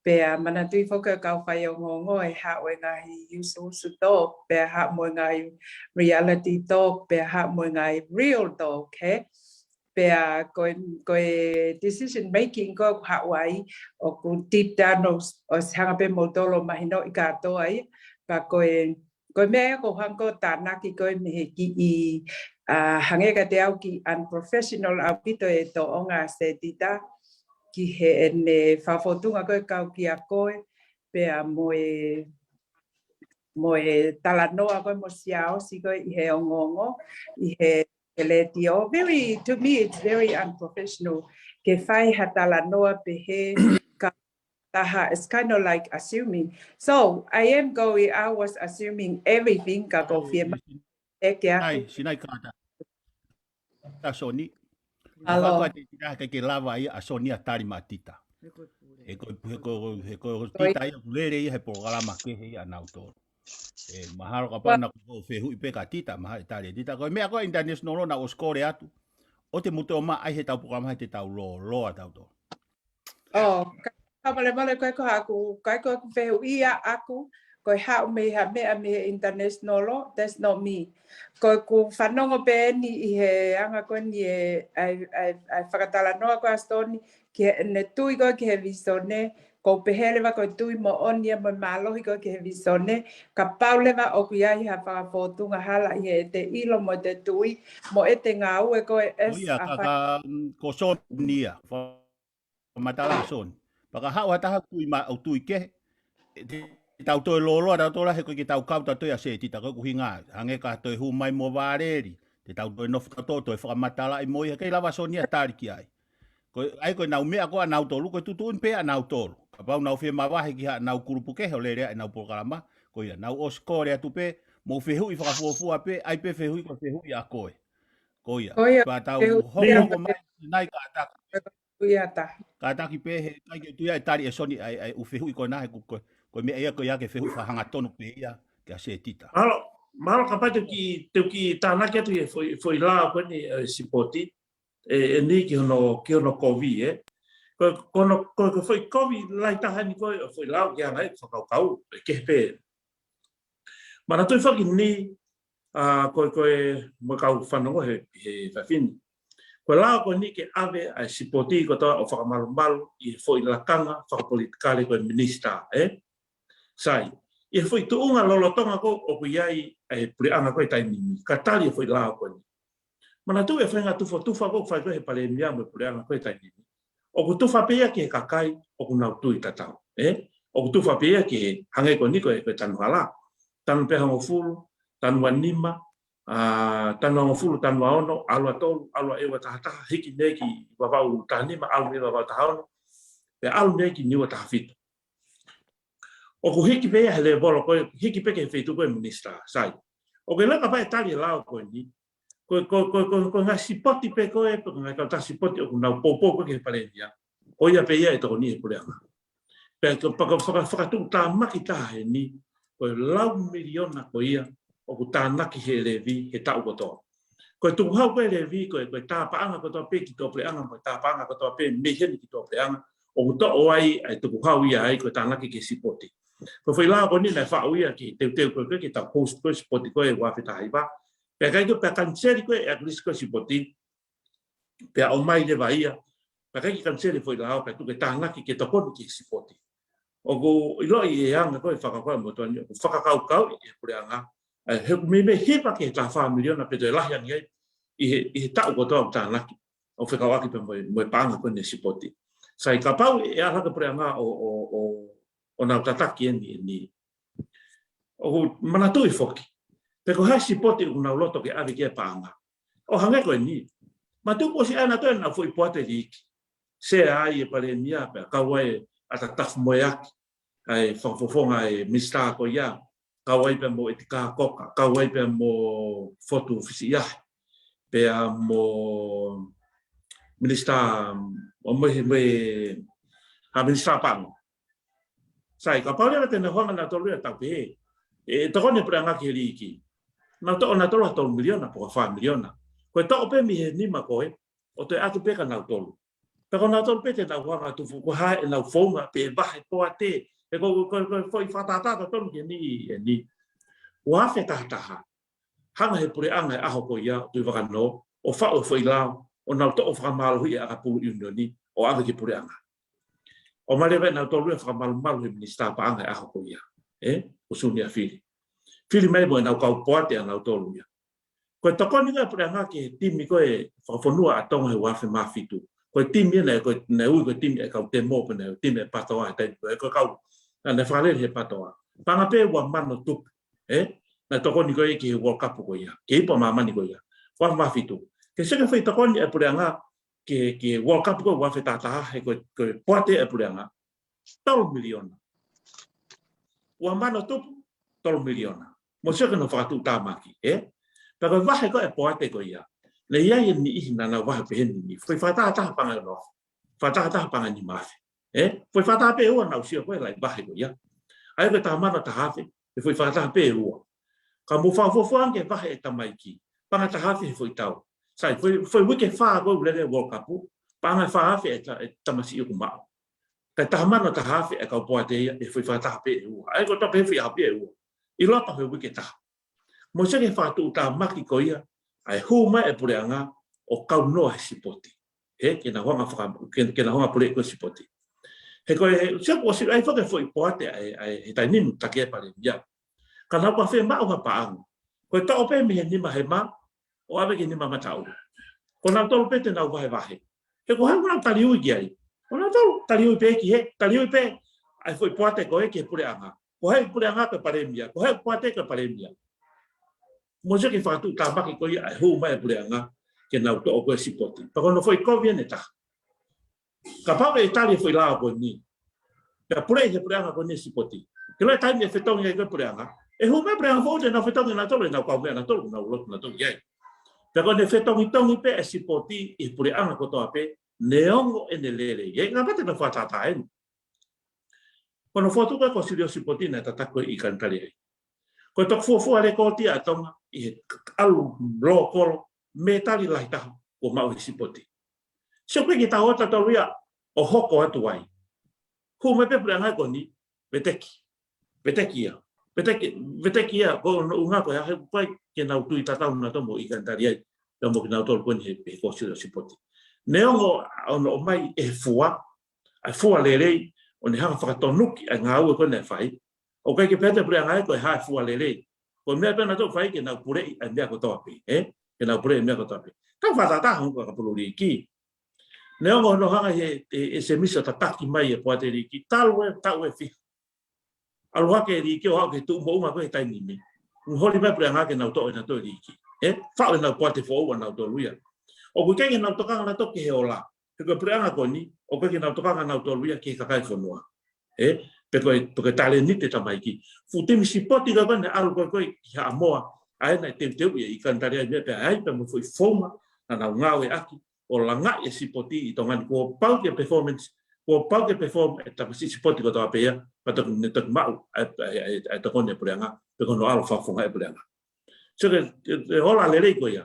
Pea manatuʻi foki ko e kau faiongoongo ʻe haʻu e ngaahi usuusu talk, pea haʻu mo e ngaahi reality talk, pea haʻu mo e ngaahi real talk, hē? Pea ko e, ko e decision making ko ē ʻoku haʻu ai, ʻoku deep down ʻoku, ʻoku hanga pē moutolu ʻo mahinoʻi kātoa ia, pea ko e, ko e meʻa ia ʻoku ou hanga ʻo tānaki ko ē mei he kiʻi, ā, hangē kiate au kiʻi unprofessional ʻaupito e tōʻonga ʻa Setita, ki heʻene fakafōtunga ko ē kau kia koe, pea mo e, mo e talanoa ko ē mo Siaosi ko ē ʻi he ongoongo, ʻi he, he letiō. Very, to me, it's very unprofessional. Ke fai ha talanoa pehē ka taha, it's kind of like assuming. So, I am going, I was assuming everything ka ʻoku ou fie ma-, ʻeke atu. Sinai, Sinai kātaki. Ka Soni. Mālō. Ka ko e te tita ke ke lava ia ʻa Soni ʻo tali maʻa Tita. He ko, he ko, he ko, he ko Tita ia ʻoku lele ia he polokalama kehe ia ʻanautolu. Ē, mahalo kapau naʻa ko e fehuʻi pē kia Tita, mahalo ʻe tali ʻe Tita. Ko e meʻa ko ē international law naʻa ku ʻosi kole atu. ʻOua te mou toe ʻomai he ʻetau polokalama he te tau lōloa tautolu. ʻŌ, ka, ka molemole ko e ko haʻaku, ko e ko ʻeku fehuʻi ia ʻaʻaku, ko e haʻu mei ha meʻa mei he international law, that's not me. Ko ʻeku fanongo pē eni ʻi he anga ko eni e, ʻa e, ʻa e, ʻa e fakatalanoa ko ē ʻa Soni, ki heʻene tui ko ē ki he visone, ʻoku ou pehē leva ko e tui moʻoni ia mo e mālohi ko ē ki he visone, kapau leva ʻoku ʻi ai ha fakafōtunga hala ʻi heʻete ʻilo mo ʻete tui, mo ʻete ngāue ko ē ʻo ia, as a ka, fa- ka, mm, ko Soni ia, fa- matala ʻa Soni. Pea ka haʻu ha taha ʻoku tui ma-, ʻoku tui kehe, te tau toe lōloa tautolu he ʻoku ʻikai ke tau kau tautolu ʻia Setita, ko ʻeku ʻuhinga. Hangē ka toe hū mai mo Vāleli, te tau toe nofo tautolu toe fakamatalaʻi mo ia, ʻikai lava Soni ia ʻo tali ki ai. Ko e, ʻa ia ko ʻenau meʻa ko ē ʻanautolu, ko e tuʻutuʻuni pē ʻanautolu. Kapau nau fie mavahe ki haʻanau kulupu kehe ʻo lele ai ʻenau polokalama, ko ia, naʻa ku ʻosi kole atu pē, mou fehuʻi fakafuofua pē, ʻai pē fehuʻi ko e fehuʻi ʻa koe. Ko ia. Ko ia. Pea tau fehuʻi hokohoko mai, Sinai, kātaki. Fehuʻi ʻa Tita. Kātaki pē he, ʻikai ke u tui ʻe tali ʻe Soni ʻa e, ʻa e ʻū fehuʻi ko ena he ko, ko, ko e meʻa ia ko ia ke fehuʻi fakahangatonu pē ia kia Setita. Mālō, Mahalo kapau te u kiʻi, te u kiʻi tānaki atu he foʻi, foʻi lao ko eni, ʻe, sipoti, ʻe, ʻeni ki hono, ki hono kovi, ē. Ko, ko hono, ko, ko e foʻi kovi lahi taha ʻeni ko e foʻi lao ke anga ai e fakakaukau, ʻe kehe pē. Manatuʻi foki ni, ʻa, ko e, ko e, mo e kau fanongo he, he efiafi ni. Ko e lao ko eni ke ʻave ʻa e sipoti kotoa ʻo fakamalumalu ʻi he foʻi lakanga fakapolitikale ko e minisitā, ē? Sai, ʻi he foʻi tuʻunga lolotonga ko ē ʻoku ʻi ai ʻa e puleʻanga ko ē he taimi ni, ka tali e foʻi lao ko eni. Manatuʻi e faʻahinga tufatufa ko ē ʻoku fai ko ē he palēmia mo e puleʻanga ko ē he taimi ni. ʻOku tufa pē ia ki he kakai ʻoku nau tui tatau, ē? ʻOku tufa pē ia ki he hangē ko eni ko e, ko e tanu hala. Tanu pē hongofulu, tanu ua nima, ʻa, tanu hongofulu, tanu ua ono, ʻalu ua tolu, ʻalu ua ʻeva taha taha, hiki mei ai ki Vavaʻu taha nima, ʻalu mei ai Vavaʻu taha ono, pea ʻalu mei ai ki Niua taha fitu. ʻOku hiki pē ia he lēvolo ko ē, hiki pē ki he feituʻu ko ē minisitā, sai. ʻOku ʻikai lava kapau ʻe tali e lao ko eni. Ko, ko, ko, ko, ko e ngaahi sipoti pē ko ē, pe ko e ngaahi kautaha sipoti ʻoku nau poupou ko ē ki he palēmia, ko ia pē ia ʻe tokoni he puleʻanga. Pea ko e faka-, faka-, fakatuʻutāmaki taha ʻeni, ko e lau miliona ko ia ʻoku tānaki he levy he taʻu kotoa. Ko e tukuhau ko ē levy, ko e, ko e tā paʻanga kotoa pē ki tuʻapuleʻanga, mo e tā paʻanga kotoa pē mei heni ki tuʻapuleʻanga, ʻoku toʻo ai ʻa e tukuhau ia ai ko e tānaki ki he sipoti. Ko e foʻi lao ko eni naʻe faʻu ia ke teuteu ko ē ke tau host ko ē sipoti ko ē ua afe taha hiva. Pea ʻikai ke, pea kaniseli ko ē ʻa e lisi ko ē sipoti. Pea ʻomai leva ia. Pea ʻikai ke kaniseli e foʻi lao, pea tuku ke tānaki ke tokoni ki he sipoti. ʻOku ʻiloʻi e anga ko ē fakakaukau mo tuani, ʻoku fakakaukauʻi ʻe he puleʻanga. ʻE, he ʻoku meimei hiva ki he taha fā miliona pe toe lahi ange ai ʻi he, ʻi he taʻu kotoa ʻoku tānaki. ʻO fekauʻaki pē mo e, mo e paʻanga ko eni sipoti. Sai, kapau ʻe ʻalu hake e puleʻanga ʻo, ʻo, ʻo, ʻo nau tataki ʻeni, ʻeni. ʻOku manatuʻi foki. Pe ko e hā e sipoti ʻoku nau loto ke ʻave ki ai e paʻanga. ʻO hangē ko eni. Manatuʻi kuo ʻosi ʻi ai ʻenau toe ʻenau foʻi poate liiki. Sea ai e palēmia pea kau ai ʻa Tatafu Moeaki. ʻA e fakafofonga e minisitā ko ia. Kau ai pea mo ʻEtikā Koka. Kau ai pea mo Fotu Fisiʻiahe. Pea mo minisitā, ʻo mo e, mo e, ha minisitā pango. Sai, kapau leva te nau hanga ʻe nautolu ia ʻo tau pehē, ʻe tokoni e puleʻanga ki he liiki. Nau toʻo ʻe nautolu ha tolu miliona, pe ko e fā miliona. Ko e toʻo pē mei he nima ko ē, ʻo toe ʻatu pē kia nautolu. Pea ko nautolu pē te nau hanga ʻo tufu, ko e hā ʻenau founga pe vahe poate. He ko, ko, ko, ko e foʻi fakatātā tonu ki heni, ʻeni. Ua afe taha taha. Hanga ʻe he puleʻanga he ʻaho ko ia, Tuʻivakanō, ʻo faʻu e foʻi lao, ʻo nau toʻo fakamālohiʻi e ʻakapulu ʻiunioni, ʻo ʻave ki he puleʻanga. ʻO ʻomai leva ʻe nautolu ia ʻo fakamalumalu he minisitā paʻanga he ʻaho ko ia. Ē? Ko Sunia Fili. Fili mai mo ʻenau kau poate ʻa nautolu ia. Ko e tokoni ko ē ʻa e puleʻanga ki he timi ko ē fakafonua ʻa Tonga he ua afe mā fitu. Ko e timi ʻena, ko e, naʻe ui ko e timi ʻa e kau temo, pe naʻe timi ʻa e PATOA he taimi ko ē, ko e kau, naʻe fakalele he PATOA. Paʻanga pē ua mano tupu, ē? Naʻe tokoni ko ē ki he World Cup ko ia, ki he ipu ʻa māmani ko ia. Ua afe mā fitu. Ke sio ki he foʻi tokoni ʻa e puleʻanga, ki he, ki he World Cup ko ē ua afe taha taha, he ko e, ko e poate ʻa e puleʻanga. Tolu miliona. Ua mano tupu, tolu miliona. Mou sio ki hono fakatuʻutāmaki, ē? Pea ko e vahe ko ē ʻa e poate ko ia. Naʻe ʻi ai e niʻihi naʻa nau vahe pehē ni, foʻi fakataha taha paʻanga ʻe ono afe. Fakataha taha paʻanga ʻe nima afe. Ē? Foʻi fakataha pē ʻe ua naʻa ku sio ko ē lahi vahe ko ia. ʻA ia ko e taha mano taha afe, ʻe foʻi fakataha pē ʻe ua. Ka mou fakafuofua ange ki he vahe ʻa e tamaiki. Paʻanga taha afe he foʻi tau. Sai, foʻi, foʻi uike fā ko ē ʻoku lele ai e World Cup. Paʻanga ʻe fā afe ʻa e ta-, ʻa e tamasiʻi ʻoku maʻu. Ka e taha mano taha afe ʻa e kau poate ia, ʻe foʻi fakataha pē ʻe ua. ʻA ia ko e toʻo pē foʻi ʻaho pē ʻe ua. ʻI loto he uike taha. Mou sio ki he fakatuʻutāmaki ko ia, ʻa e hū mai ʻa e puleʻanga ʻo kaunoa he sipoti. Ē, ke nau hanga faka-, ke, ke nau hanga puleʻi ko ē sipoti. He ko e, he, sio kuo ʻosi ʻi ai foki e foʻi poate ʻa e, ʻa e, he taimi ni taki e palēmia. Ka naʻa ku fiemaʻu ha paʻanga. Ko e toʻo pē mei he nima hema, ʻo ʻave ki he nima mataʻu. Ko nautolu pē te nau vahevahe. He ko hai ʻoku nau taliui ki ai. Ko nautolu taliui pē ki he, taliui pē ʻa e foʻi poate ko ē ki he puleʻanga. Ko hai puleʻanga ko e palēmia, ko hai poate ko e palēmia. Mou sio ki he fakatuʻutāmaki ko ia ʻa e hū mai ʻa e puleʻanga ke nau toʻo ko ē sipoti. Pea ko hono foʻi kovi ʻeni ʻe taha. Kapau ʻe tali e foʻi lao ko eni. Pea puleʻi he puleʻanga ko eni e sipoti. Ke ʻilo e taimi ʻe fetongi ai ko ē puleʻanga. ʻE hū mai puleʻanga foʻou te nau fetongi nautolu, ʻenau kaumeʻa nautolu, nau lotu nautolu ki ai. Pea ko ʻene fetongitongi pē e sipoti ʻi he puleʻanga kotoa pē, neongo ʻene lelei. ʻE ngata pē te nau fakatātā eni. Ko hono fokotuʻu ko ē ʻo e Kōsilio Sipoti naʻe tataki ko ē ʻi Kanitali ai. Ko e toki fuofua lekooti ʻa Tonga ʻi he ʻalu lōkolo mētali lahi taha kuo maʻu he sipoti. Sio ko e kiʻi tau ʻo tautolu ia ʻo hoko atu ai. Hū mai pē puleʻanga ko eni, veteki. Veteki ia. Veteki, veteki ia, ko hono ʻuhinga ko e hā, he ʻoku ʻikai ke nau tui tatau nautolu mo ʻIkani Taliai, pea mo kinautolu ko eni he, he kōsila sipoti. Neongo ʻoku nau ʻomai e fua, ʻa e fua lelei, ʻo ne hanga fakatonuki ʻa e ngāue ko ē naʻe fai. ʻOku ʻikai ke pehē ʻe he puleʻanga ia ko e hā e fua lelei. Ko e meʻa pē nautolu ʻoku fai ke nau puleʻi ʻa e meʻa kotoa pē, ē? Ke nau puleʻi e meʻa kotoa pē. Tau fakatātā hangē ko e kau pulu liiki. Neongo hono hanga he, he, he ʻesemisi ʻo tataki mai e poate liiki, talu e, taʻu ʻe fiha. ʻAlu hake e liiki ʻo aʻu ki he tuʻu moʻunga ko ē he taimi ni. Holi mai puleʻanga ke nau toʻo ʻenautolu e liiki. Ē? Faʻu ʻenau poate foʻou ʻanautolu ia. ʻOku ʻikai ke nau tokanga nautolu ki he ola. He ko e puleʻanga ko eni, ʻoku ʻikai ke nau tokanga nautolu ia ki he kakai e fonua. Ē? Pe ko e, pe ko e talēniti e tamaiki. Fuʻu timi sipoti ko ē naʻe ʻalu ko ē ko ē ki Haʻamoa. ʻA ē naʻe teuteuʻi ʻe ʻIkani Taliai meʻa pea ʻai pea mo e foʻi founga naʻa nau ngāueʻaki ʻo langaʻi e sipoti ʻi Tonga ni, kuo pau ke performance, kuo pau ke perform e tamasiʻi sipoti kotoa pē ia, pea toki, ne toki maʻu ʻa e, ʻa e, ʻa e, ʻa e tokoni e puleʻanga, pe ko hono ʻalu fakafofonga e puleʻanga. So ke, ke, ke ola lelei ko ia,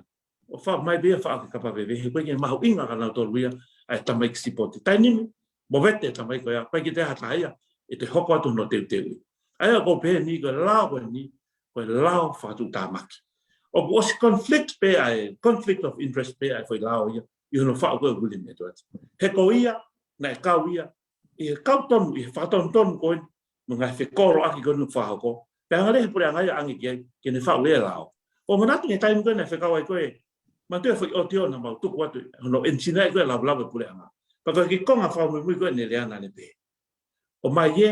ʻo faʻu mai pē ia faʻa ke kapa veve, he ʻoku ʻikai ke mahuʻinga kia nautolu ia ʻa e tamaiki sipoti. Taimi ni, movete e tamaiki ko ia, ʻikai ke toe ʻi ai ha taha ia ʻe toe hoko atu hono teuteuʻi. ʻA ia ʻoku ou pehē ni ko e lao ko eni, ko e lao fakatuʻutāmaki. ʻOku ʻosi conflict pē ʻa e, conflict of interest pē ʻa e foʻi lao ia, ʻi hono faʻu ko ē ʻe William Edwards. He ko ia, naʻe kau ia, ʻi he kau tonu, ʻi he fakatonutonu ko ē, mo e ngaahi fekoloaki ko ē naʻe fakahoko. Pea hanga leva he puleʻanga ia ʻo ʻange ki ai, ke ne faʻu e lao. ʻOku ou manatu ki he taimi ko ē naʻe fekau ai ko ē, manatu e foʻi ʻōtiō naʻa mau tuku atu, hono ʻenisini ko ē ʻa e Lavulavu e puleʻanga. Pea ko e kiʻi konga fakamuimui ko ē ʻene lea naʻa ne pehē. ʻOmai ē,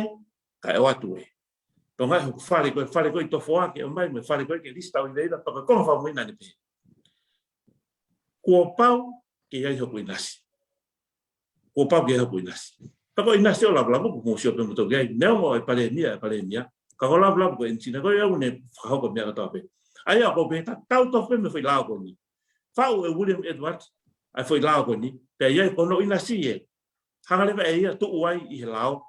kae ʻoatu ē. Pea ngaahi hoku fale ko ē, fale ko ē ʻi Tofoa ke ʻomai, mo e fale ko ē ke lisi tau i veila, pea ko e konga fakamuimui naʻa ne pehē. Kuo pau ke ʻi ai hoku ʻinasi. Kuo pau ke ʻi ai hoku ʻinasi. Pea ko e ʻinasi ʻo Lavulavu ʻoku mou sio pē moutolu ki ai. Neongo e palēmia, e palēmia. Ka ko Lavulavu ko e ʻenisini ko ē ʻoku ne fakahoko e meʻa kotoa pē. ʻA ia ʻoku ou pehē tatau tofu pē mo e foʻi lao ko eni. Faʻu ʻe William Edwards, ʻa e foʻi lao ko eni. Pea ʻi ai ko hono ʻinasi ē. Hanga leva ʻe ia ʻo tuʻu ai ʻi he lao.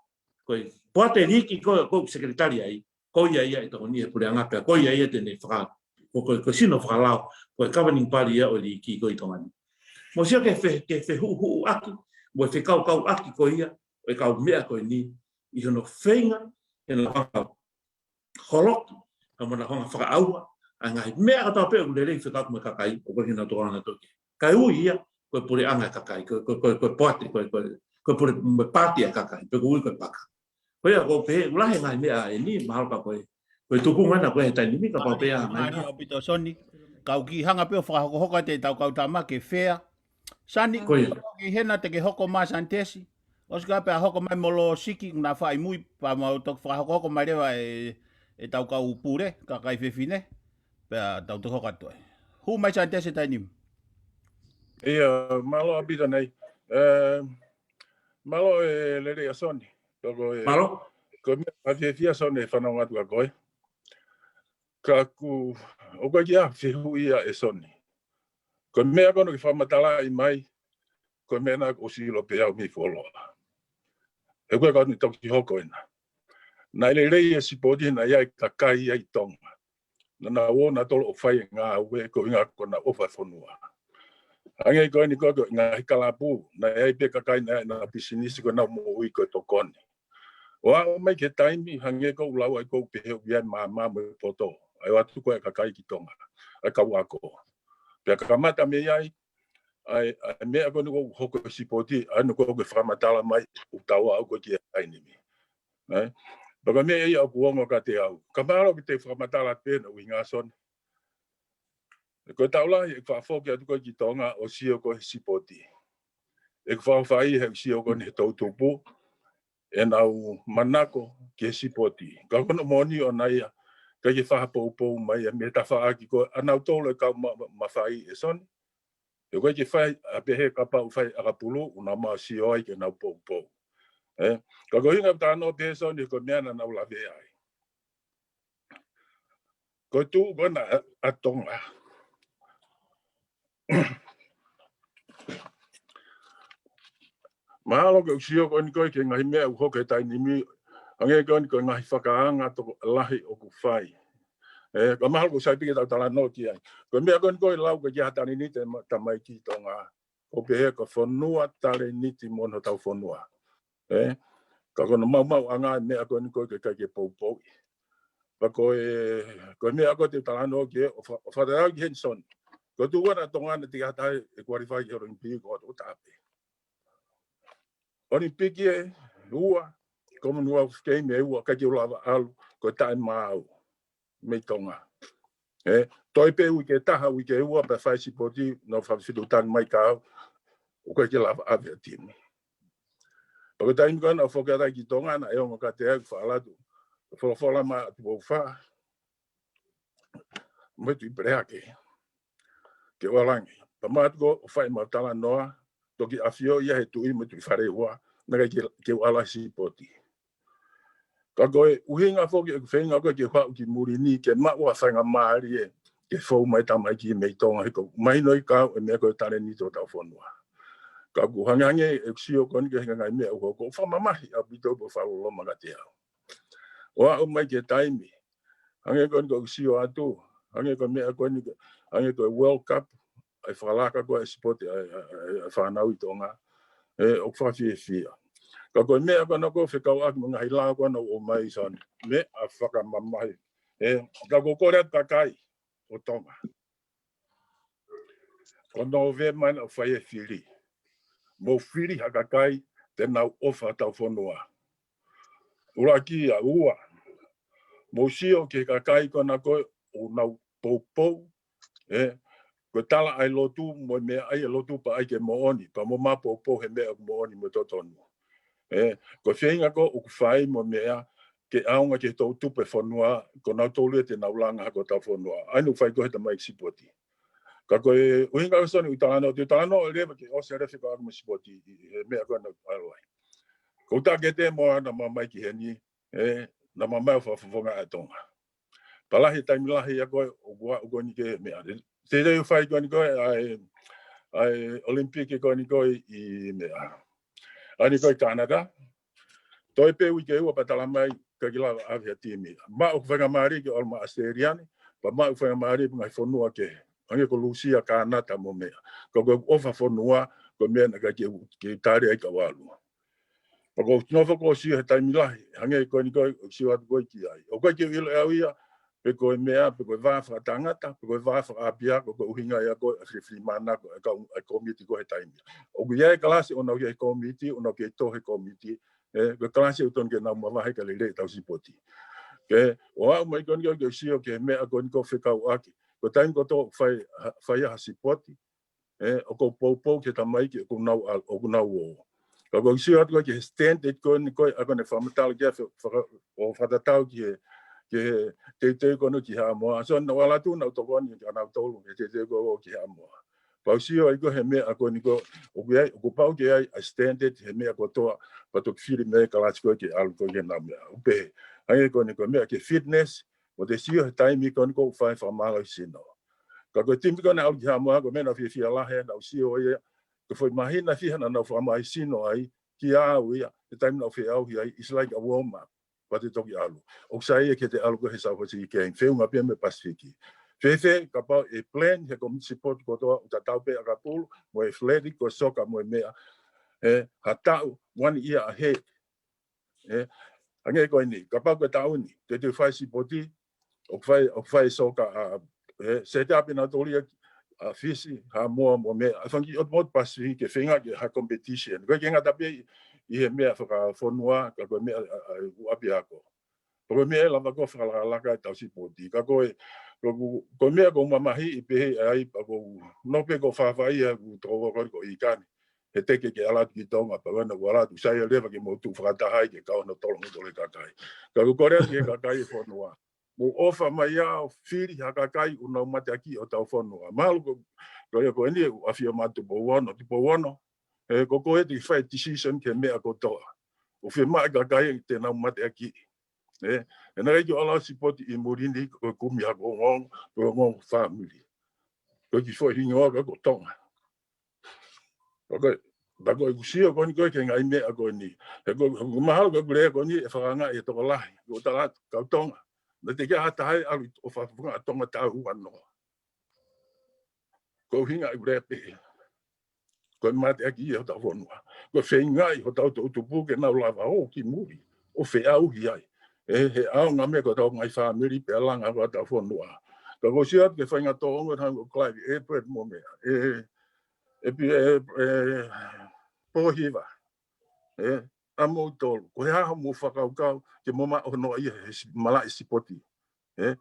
Ko e poate liiki ko ē ʻoku ou sekelitali ai. Ko ia ia ʻe tokoni he puleʻanga pea ko ia ia te ne faka-, ko, ko, ko e sino fakalao, ko e governing body ia ʻo e liiki ko ē ʻi Tonga ni. Mou sio ki he fe-, ki he fehuʻuhuʻuʻaki, mo e fekaukauʻaki ko ia, ʻo e kau meʻa ko eni, ʻi hono feinga, ke nau hanga ʻo holoki, ka mo nau hanga ʻo fakaʻauha, ʻa e ngaahi meʻa kotoa pē ʻoku lelei fekauʻaki mo e kakai, ʻoku ʻikai ke nau tokanga nautolu ki ai. Kae ui ia, ko e puleʻanga e kakai, ko, ko, ko, ko e poate, ko, ko, ko e pule-, mo e paati e kakai, pe ko e ui ko e paka. Ko ia ʻoku ou pehē, ʻoku lahi e ngaahi meʻa ʻe niʻihi, mahalo ka ko e, ko e tukunga ena ko ē he taimi ni, kapau pē ʻe ʻi ai ha ngaahi meʻa. Mālō ʻaupito Soni, kau kiʻi hanga pē ʻo fakahoko hoko atu e tau kau tama ke fea. Sani, ko ia. Ko e kiʻi hena te ke hoko mai Santesi. ʻOsi ko ia pea hoko mai mo Lōsiki, naʻa faʻa ʻi mui, pea mau toki fakahoko hoko mai leva e, e tau kau pule, kakai fefine. Pea tau toki hoko atu ai. Hū mai Santesi taimi ni. ʻIa, mālō ʻaupito nei. Ē, mālō e lelei ʻa Soni. Toko e, mālō. Ko e meʻa fiefia Soni e fanongo atu kia koe. Ka ʻoku, ʻoku ʻikai ke ʻi ai ha fehuʻi ia ʻe Soni. Ko e meʻa ko ē naʻa ke fakamatalaʻi mai, ko e meʻa naʻa ku ʻosi ʻilo pē au mei fuoloa. He ko e kau ni toki hoko ena. Naʻe lelei e sipoti naʻe ʻi ai e kakai ia ʻi Tonga. Naʻa nau ō nautolu ʻo fai e ngāue ko e ʻuhinga ko ʻenau ʻofa e fonua. Hangē ko eni ko e, ko e ngaahi kalapu, naʻe ʻi ai pē kakai naʻe ʻi ai ʻenau pisinisi ko ʻenau moʻui ko e tokoni. ʻO aʻu mai ki he taimi, hangē ko ʻeku lau ai ko ʻeku pehē ʻoku ʻi ai e maama mo e poto. ʻA ia ʻoatu ko ē e kakai ki Tonga, ʻa e kau ako. Pea kamata mei ai, ʻa e, ʻa e meʻa ko eni ʻoku hoko e sipoti, ʻa eni ʻoku ke fakamatala mai, ʻoku tau aʻu ko ē ki he taimi ni. Ē? Pea ko e meʻa ia ʻoku ongo kiate au. Ka mālō ke te fakamatala pē hono ʻuhinga Soni. Ko e taʻu lahi ʻeku faʻa foki atu ko ē ki Tonga ʻo sio ko ē he sipoti. ʻEku faʻa fai he sio ko eni he toʻutupu, ʻenau manako ki he sipoti. Ka ko hono moʻoni ʻona ia, ʻikai ke fai ha poupou mai ia mei he tafaʻaki ko ē ʻanautolu e kau ma-, ma-, mafai ʻe Soni. He ʻoku ʻikai ke fai, ʻa pehē kapau ʻe fai ʻakapulu, ʻoku nau maʻu sio ai ke nau poupou. Ē? Ka ko e ʻuhinga ʻeku talanoa pehē Soni, ko e meʻa naʻa nau lavea ai. Ko e tuʻu ko ena ʻa, ʻa Tonga. Mahalo ke u sio ko eni ko ē ki he ngaahi meʻa ʻoku hoko he taimi ni, hangē ko eni ko e ngaahi fakaanga tokolahi ʻoku fai. Ē, ka mahalo ʻoku sai pē ke tau talanoa ki ai. Ko e meʻa ko eni ko e lau ko e ki ha talēniti ʻa e tamaiki Tonga. ʻO pehē ko e fonua talēniti moʻoni hotau fonua. Ē, ka ko hono maumauʻanga e meʻa ko eni ko e ʻikai ke poupouʻi. Pea ko e, ko e meʻa ko ē te u talanoa ki ai, ʻo fa-, ʻo fakatatau ki Henson. Ko e tuʻu ʻa Tonga naʻe teʻeki ai ha taha ʻe qualify ki he Olympic ʻo, ʻo taʻape. Olympic ʻe ua, Commonwealth Game ʻe ua, ʻikai ke u lava ʻalu, ko e taʻemaau mei Tonga. Ē, toe pē uike ʻe taha, uike ʻe ua, pea fai sipoti, nau fakafetuʻutaki mai kia au, ʻoku ʻikai ke lava ʻave ʻa e timi. Pea ko e taimi ko ē naʻa ku foki atu ki Tonga, naʻe ongo kiate au, faʻa ʻalu atu, folofola mai ʻa Tupou Fā, mo e Tuʻi Pelehake. Ke ʻoange. Pea ma atu ko ʻo fai ʻemau talanoa, toki ʻafioʻi ia he Tuʻi mo e Tuʻi Faleua, naʻe ʻikai ke, ke u ʻalu ʻo sipoti. Ka ko e ʻuhinga foki ʻeku feinga ko ē ke u haʻu ki muli ni ke maʻu ha faingamālie ke fou mai tamaiki mei Tonga he ʻoku mahino ʻikai ke ʻi ai e meʻa ko e talēniti hotau fonua. Ka ʻoku hangehangē ʻeku sio ko eni ki he ngaahi meʻa ʻoku hoko, ʻoku fakamamahi ʻaupito pea fakaloloma kiate au. ʻO aʻu mai ki he taimi, hangē ko eni ko ʻeku sio atu, hangē ko e meʻa ko eni, hangē ko e World Cup, ʻa e fakalaka ko ē ʻa e sipoti ʻa e, ʻa e, ʻa e, ʻa e fānau ʻi Tonga. Ē, ʻoku fakafiefia. Ka ko e meʻa ko ena ʻoku fekauʻaki mo e ngaahi lao ko ena ʻoku ʻomai Soni, meʻa fakamamahi. Ē, ka ʻoku ou kole atu ki he kakai ʻo Tonga. Ko Nōvema ena ʻoku fai e fili. Mou fili ha kakai te nau ʻofa hotau fonua. ʻUluaki ia, ua. Mou sio ki he kakai ko ena ko ē ʻoku nau poupou, ē, ko e tala ʻa e lotu mo e meʻa ʻa e lotu pea ʻai ke moʻoni, pea mo mapoupou he meʻa ʻoku moʻoni mo totonu. Ē, ko e feinga ko ē ʻoku fai mo e meʻa ke ʻaonga ki he toʻutupu ʻo e fonua, ko nautolu ia te nau langa hake hotau fonua. ʻA ia naʻe fai ko ē he tamaiki sipoti. Ka ko e ʻuhinga ʻo Soni ʻoku talanoa, te u talanoa leva ke ʻosi leva fekauʻaki mo e sipoti ʻi, ʻi he meʻa ko ena ʻoku ʻalu ai. Ko e takete mo ena naʻa ma ō mai ki heni, ē, naʻa ma ō mai ʻo fakafofongaʻi ʻa Tonga. Pea lahi e taimi lahi ia ko ē, ʻoku ʻa, ʻoku ʻi ai e meʻa. Te, te u fai ko eni ko ē, ʻa e, ʻa e Olympic ko eni ko ē ʻi meʻa. ʻA eni ko ē Kanata. Toe pē uike ʻe ua pea tala mai, ʻikai ke lava ʻave ha timi. Ma ʻoku faingamālie ke ʻalu mai ʻAositelēlia ni, pea ma ʻoku faingamālie pē ngaahi fonua kehe. Hangē ko Lūsia, Kanata mo meʻa. Ka ko e ʻofa fonua, ko e meʻa naʻe ʻikai ke, ke tali ai ka ʻalu. Pea ko e nofo ko ē ʻo sio he taimi lahi, hangē ko eni ko ē ʻoku sio atu ko ē ki ai. ʻOku ʻikai ke u ʻilo ʻe au ia, pe ko e meʻa, pe ko e vā fakatangata, pe ko e vā fakaʻapiako, ko e ʻuhinga ia ko ē ʻa e filifilimānako ʻa e kau, ʻa e kōmiti ko ē he taimi. ʻOku ʻi ai e kalasi ʻoku nau ʻi he kōmiti, ʻoku nau kei tō he kōmiti, ē, ko e kalasi ʻoku totonu ke nau mavahe kae lelei ʻetau sipoti. Ke, ʻo aʻu mai ko eni ko ē ke u sio ki he meʻa ko eni ʻoku fekauʻaki. Ko e taimi kotoa ʻoku fai, ha-, fai ai ha sipoti, ē, ʻoku ou poupou ki he tamaiki ʻoku nau ʻa-, ʻoku nau ō. Ka ʻoku ou sio atu ki he standard ko eni ko ē ʻoku ne fakamatala ki ai fe-, faka-, ʻo fakatatau ki he, ki he teuteu ko eni ki Haʻamoa. So, naʻa ku ʻalu atu naʻa ku tokoni kia nautolu he teuteu ko ē ki Haʻamoa. Pea u sio ai ko ē he meʻa ko eni ko ē, ʻoku ʻi ai, ʻoku pau ke ʻi ai ʻa e standard he meʻa kotoa, pea toki fili mei he kalasi ko ē ke ʻalu ko ē ki heʻenau meʻa. ʻOku pehē, hangē ko eni ko e meʻa ki he fitness, mo e sio he taimi ko eni ʻoku fai fakamālohisino. Ka ko e timi ko ē naʻe ʻalu ki Haʻamoa, ko e meʻa naʻe fiefia lahi ai, naʻa ku sio ai, ko e foʻi māhina fiha naʻa nau fakamālohisino ai, kia au ia, he taimi naʻa ku feʻauhi ai, it's like a warm up, pea te toki ʻalu. ʻOku sai ia ke te ʻalu ko ē he South Pacific Games, feʻunga pē ia mo e Pasifiki. Fēfē, kapau ʻe plan, he kōmiti sipoti kotoa, ʻoku tatau pē ʻakapulu, mo e athletic, ko e soccer, mo e meʻa, ē, ha taʻu, one year ahead. Ē, hangē ko eni, kapau ko e taʻu ni, te te fai sipoti, ʻoku fai, ʻoku fai soccer, ʻa, ē, set up ʻe nautolu ia, ʻa Fisi, Haʻamoa mo meʻa, ʻa e fanga kiʻi ʻotu motu Pasifiki ke feinga ke ha competition. ʻOku ʻikai ke ngata pē ʻi he meʻa fakafonua, ka ko e meʻa, ʻa, ʻa, ʻapiako. Pea ko e meʻa ʻe lava ko ē fakalakalaka ʻetau sipoti. Ka ko e, ko, ko, ko e meʻa ʻoku ou mamahiʻi pē ai, pea ʻoku ou nofo pē ʻoku ou fāfāʻia ʻeku tokoua ko ē ko ʻIkani. He teʻeki ke ʻalu atu ki Tonga, pea ʻoua naʻa ku ʻalu atu, sai ia leva ke mou tuʻu fakataha ai ke kau hono tolo mo tolo e kakai. Ka ʻoku ou kole atu ki he kakai ʻo e fonua. Mou ʻofa mai ā ʻo fili ha kakai ʻoku nau mateakiʻi hotau fonua. Mahalo ko, ko ia ko eni ʻoku ʻafio mai Tupou Ono, Tupou Ono. Ē, ko koe te ke fai decision ki he meʻa kotoa. ʻOku fiemaʻu e kakai te nau mateakiʻi. Ē, ʻe naʻe ʻikai ke u ʻalu ʻo sipoti ʻi muli ni ko e kumi haku ongoongo, ko e ongoongo family. Ko e kiʻi foʻi hingoa ko ē ko Tonga. Ko e, pea ko ʻeku sio ko eni ko ē ki he ngaahi meʻa ko eni. He ko, ko mahalo ko ʻeku lea ko eni ʻe fakaangaʻi ʻe he tokolahi. Ko e tala atu, kau Tonga. Naʻe teʻeki ai ha taha ʻe ʻalu ʻo fakafofongaʻi ʻa Tonga taʻu ua noa. Ko e ʻuhinga ia ʻoku lea pehē. Ko e mateaki ia hotau fonua. Ko e feingaʻi hotau toʻutupu ke nau lava ʻo ō ki muli ʻo feʻauhi ai. ʻE, he ʻaonga meʻa ko hotau ngaahi fāmili pea langa ko hotau fonua. Ka ko e sio atu ki he faʻahinga tōʻonga hangē ko Clive Edward mo meʻa. ʻE, ʻe pi-, ʻe, ʻe, Pōhiva. ʻE, ʻa moutolu. Ko e hā hoʻomou fakakaukau ke mou maʻu hono ʻai he si-, malaʻe sipoti. ʻE,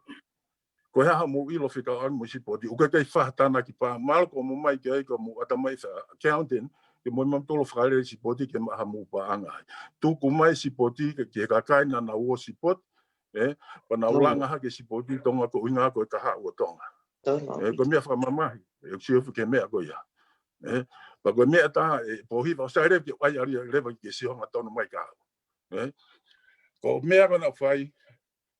ko e hā hoʻomou ʻilo fekauʻaki mo e sipoti. ʻOku ʻikai ke fai ha tānaki pā, mahalo ko hoʻomou ō mai ki ai ko hoʻomou ʻatamai sa accountant, ke mou maʻu tolo fakalele sipoti ke maʻu haʻamou paʻanga ai. Tuku mai sipoti ke, ki he kakai naʻa nau ō sipoti, ʻe, pea nau langa hake sipoti Tonga ko e ʻuhinga ko e kahaʻu ʻo Tonga. ʻE, ko e meʻa fakamamahi, ʻe, sio atu ki he meʻa ko ia. ʻE, pea ko e meʻa ʻe taha, ʻe, Pōhiva ʻoku sai leva ke ʻai ʻa e leva ke sio hangatonu mai ka. ʻE, ko e meʻa ko ē naʻe fai,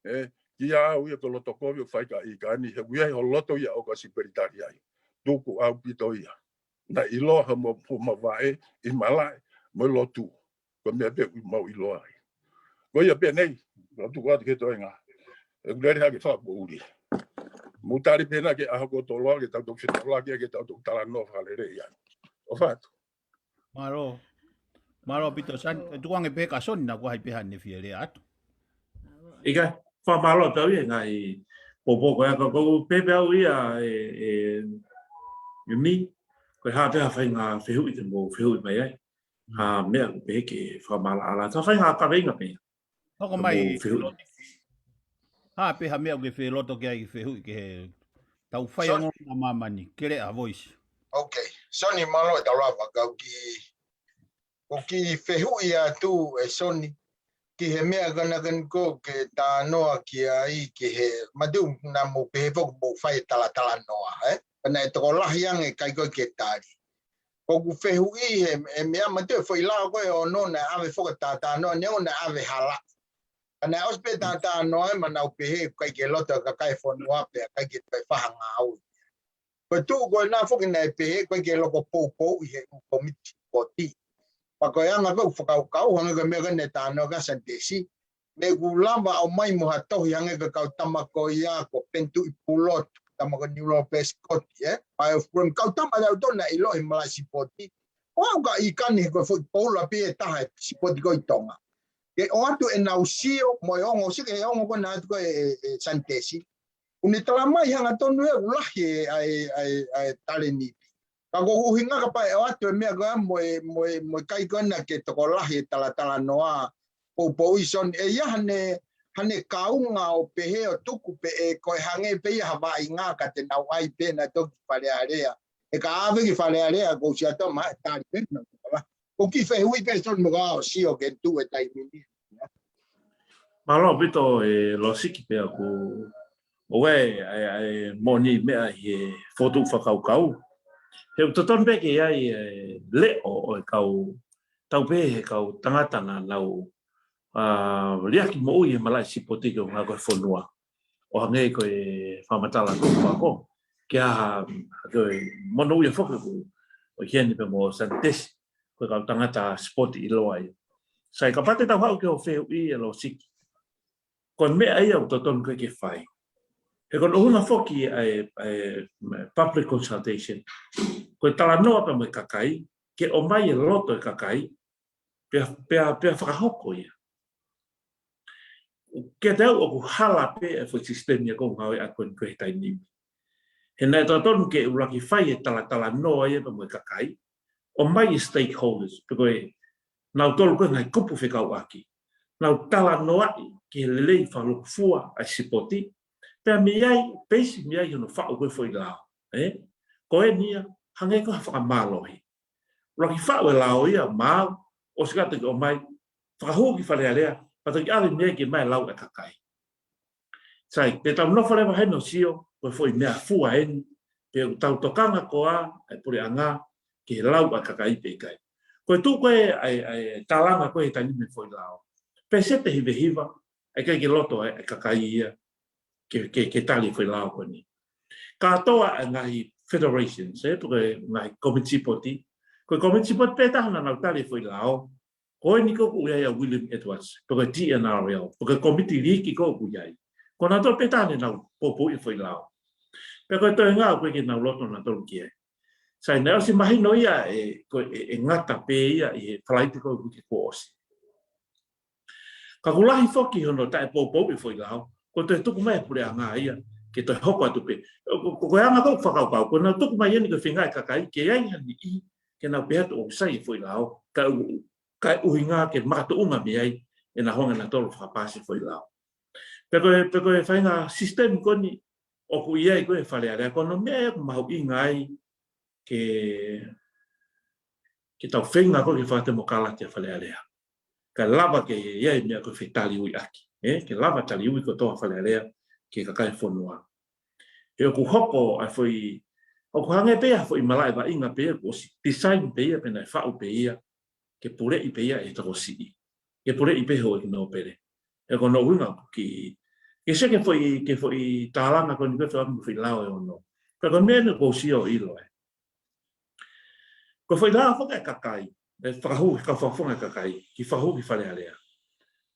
ʻE, kiate au ia ko e loto kovi ʻoku fai ka ʻi kani, he ʻoku ʻi ai ho loto ia ʻoku ʻasi pē ʻi tali ai. Tuku ʻaupito ia. Naʻe ʻiloa hoʻomou, hoʻomou vaʻe ʻi malaʻe mo e lotu. Ko e meʻa pē ʻoku mau ʻiloa ai. Ko ia pē ʻeni, ka tuku atu ki he toenga. ʻE, ʻoku lele hake fakapoʻuli. Mou tali pē ʻena ki he ʻaho kotoa ke tau toki fetaulaki ke tau toki talanoa fakalelei ai. ʻOfa atu. Mālō. Mālō ʻaupito Soni, tuku ange pē kia Soni naʻa ku ʻai pē haʻane fie lea atu. ʻIkai, fakamālō atu ia ngaahi poupou ko ia ka ko u pehē pē au ia ʻe, ʻe, ʻe mi, ko e hā pē ha faʻahinga fehuʻi te mou fehuʻi mai ai. Ha meʻa ʻoku pehē ke fakamaʻalaʻala. Ka faʻahinga kaveinga pē ia. Hoko mai, fehuʻi. Hā pē ha meʻa ʻoku ke fie loto ki ai ke fehuʻi ki he tau fai ongo na māmani, kele a voice. Ok, Soni mālō e tau lava, ka u kiʻi, u kiʻi fehuʻi atu ʻe Soni, ki he meʻa kanakani ko ke tānoa ki ai, ki he matu na mo pehē foki mo fai talatalanoa, ē? Pea naʻe tokolahi ange ʻikai ko e ke tali. Ko ʻeku fehuʻi he, he meʻa matu e foʻi lao ko e ono naʻe ʻave foki tātānoa, neongo naʻe ʻave hala. Ka naʻe ʻosi pē tātānoa ē, manau pehē, ʻikai ke loto e kakai fonua pea ʻikai ke toe fai ha ngāue. Ko e tuʻu ko ena foki naʻe pehē, ʻikai ke loko poupou ʻi he ʻū komiti sipoti. Pea ko e anga ko e fakakaukau, hangē ko e meʻa ko ē naʻe tānoa kia Santesi, me ku lava ʻo mai mo ha tohi hangē ko e kau tama ko ia ko Pentuʻi Pulotu, tama ko Niulope Sikoti, ē? ʻA e Fulem kau tama ʻe au tona ʻiloa he malaʻe sipoti. ʻO au ka ʻi kani he ko e foʻi poula pē ʻe taha e sipoti ko ē ʻi Tonga. Ke ʻoatu ʻenau sio, mo e ongo, sio ki he ongo ko ena atu ko ē ʻe, ʻe, ʻe Santesi. ʻOku ne tala mai hangatonu ʻe ʻuluaki ʻa e, ʻa e, ʻa e talēniti. Ka ko e ʻuhinga kapau ʻe ʻoatu e meʻa ko ē mo e, mo e, mo e ʻikai ko ena ke tokolahi e talatalanoa poupou ʻi Soni. ʻE ʻi ai hane, hane kaunga ʻo pehē ʻo tuku pē ʻe ko e hangē pē ia ha vaʻinga ka te nau ʻai pē naʻa toki Fale Alea. ʻE ka ʻave ki Fale Alea ko u sio atu ma e tali pē naʻa toki lava. Ko e kiʻi fehuʻi pē Soni mo ka ʻo sio ke tuʻu e taimi ni. Mālō ʻaupito e Losiki pea ʻoku ʻoku ʻi ai, ʻa e, ʻa e moʻoni meʻa ʻi he fokotuʻu fakakaukau. He ʻoku totonu pē ke ʻi ai e leʻo ʻo e kau, tau pehē he kau tangata naʻa nau, ʻa, liʻaki moʻui he malaʻe sipoti ki he ngaahi ko e fonua. ʻO hangē ko e fakamatala ko ē ko, ke ʻi ai ha, ko e monūʻia foki ʻoku, ʻoku ʻi heni pea mo Santesi, ko e kau tangata sipoti ʻiloa ia. Sai kapau te tau haʻu ki hoʻo fehuʻi ʻe Losiki. Ko e meʻa ia ʻoku totonu ko ē ke fai. He ko hono ʻuhinga foki ʻa e, ʻa e public consultation. Ko e talanoa pē mo e kakai, ke ʻomai e loto e kakai, pea, pea, pea fakahoko ia. Kiate au ʻoku hala pē e foʻi sisitemi ia ko e ngāue ʻa ko eni ko e taimi ni. He naʻe totonu ke ʻuluaki fai e talatalanoa ia pea mo e kakai, ʻomai e stakeholders, pe ko e nautolu ko e ngaahi kupu fekauʻaki. Nau talanoaʻi ki he lelei fakalūkufua ʻa e sipoti. Pea mei ai, peisi mei ai hono faʻu ko ē foʻi lao. Ē? Ko eni ia, hangē ko ha fakamālohi. ʻUluaki faʻu e lao ia, maau, ʻosi ka toki ʻomai, fakahū ki Fale Alea, pea toki ʻave mei ai ke ʻomai e lau e kakai. Sai, te tau nofo leva heni ʻo sio, ko e foʻi meʻa fua eni, pe ʻoku tau tokanga koā e puleʻanga ki he lau ʻa e kakai pe ʻikai. Ko e tuʻu ko ē ʻa e, ʻa e tālanga ko ē he taimi ni e foʻi lao. Pēseti ʻe hivahiva, ʻikai ke loto e, e kakai ia ke, ke, ke tali e foʻi lao ko eni. Kātoa e ngaahi federations, ē, pe ko e ngaahi komiti sipoti. Ko e komiti sipoti pē taha naʻa nau tali e foʻi lao, ko eni ko ē ʻoku ʻi ai ʻa William Edwards, pe ko e T N R L, pe ko e komiti liʻaki ko ē ʻoku ʻi ai. Ko nautolu pē taha ne nau poupouʻi e foʻi lao. Pea ko e toenga ʻoku ʻikai ke nau loto nautolu ki ai. Sai, naʻe ʻosi mahino ia ʻe, ko e, ʻe ngata pē ia ʻi he Falaite ko ē kuo ʻosi. Ka ʻoku lahi foki hono taʻepoupouʻi e foʻi lao, ko e toe tuku mai e puleʻanga ia ke toe hoko atu pē. Ko, ko, ko e anga ko ē ʻeku fakakaukau, ko ʻenau tuku mai eni ko e feinga e kakai ke ʻi ai ha niʻihi ke nau pehē atu ʻoku sai e foʻi lao, kae ʻu-, kae ʻuhinga ke makatuʻunga mei ai ʻenau hanga nautolu ʻo fakapaasi e foʻi lao. Pea ko e, pea ko e faʻahinga sisitemi ko eni ʻoku ʻi ai ko ē he Fale Alea, ko hono meʻa ia ʻoku mahuʻinga ai ke, ke tau feinga ko ē ke fakatemokalati e Fale Alea. Kae lava ke ʻi ai e meʻa ko e fetaliuiʻaki, ē? Ke lava taliui kotoa e Fale Alea ki he kakai e fonua. He ʻoku hoko ʻa e foʻi, ʻoku hangē pē ia ha foʻi malaʻe vaʻinga pē ia, kuo ʻosi design pē ia, pea naʻe faʻu pē ia ke puleʻi pē ia ʻe he tokosiʻi. Ke puleʻi pē ʻe he houʻeiki nōpele. He ko hono ʻuhinga ʻoku ki, ke sio ki he foʻi, ki he foʻi tālanga ko eni ko e foʻi, foʻi lao ʻe ono. Pea ko e meʻa eni ʻoku ou sio ʻilo ē. Ko e foʻi lao foki ʻa e kakai, ʻe fakahū, kau fakafofonga e kakai, ke fakahū ki Fale Alea.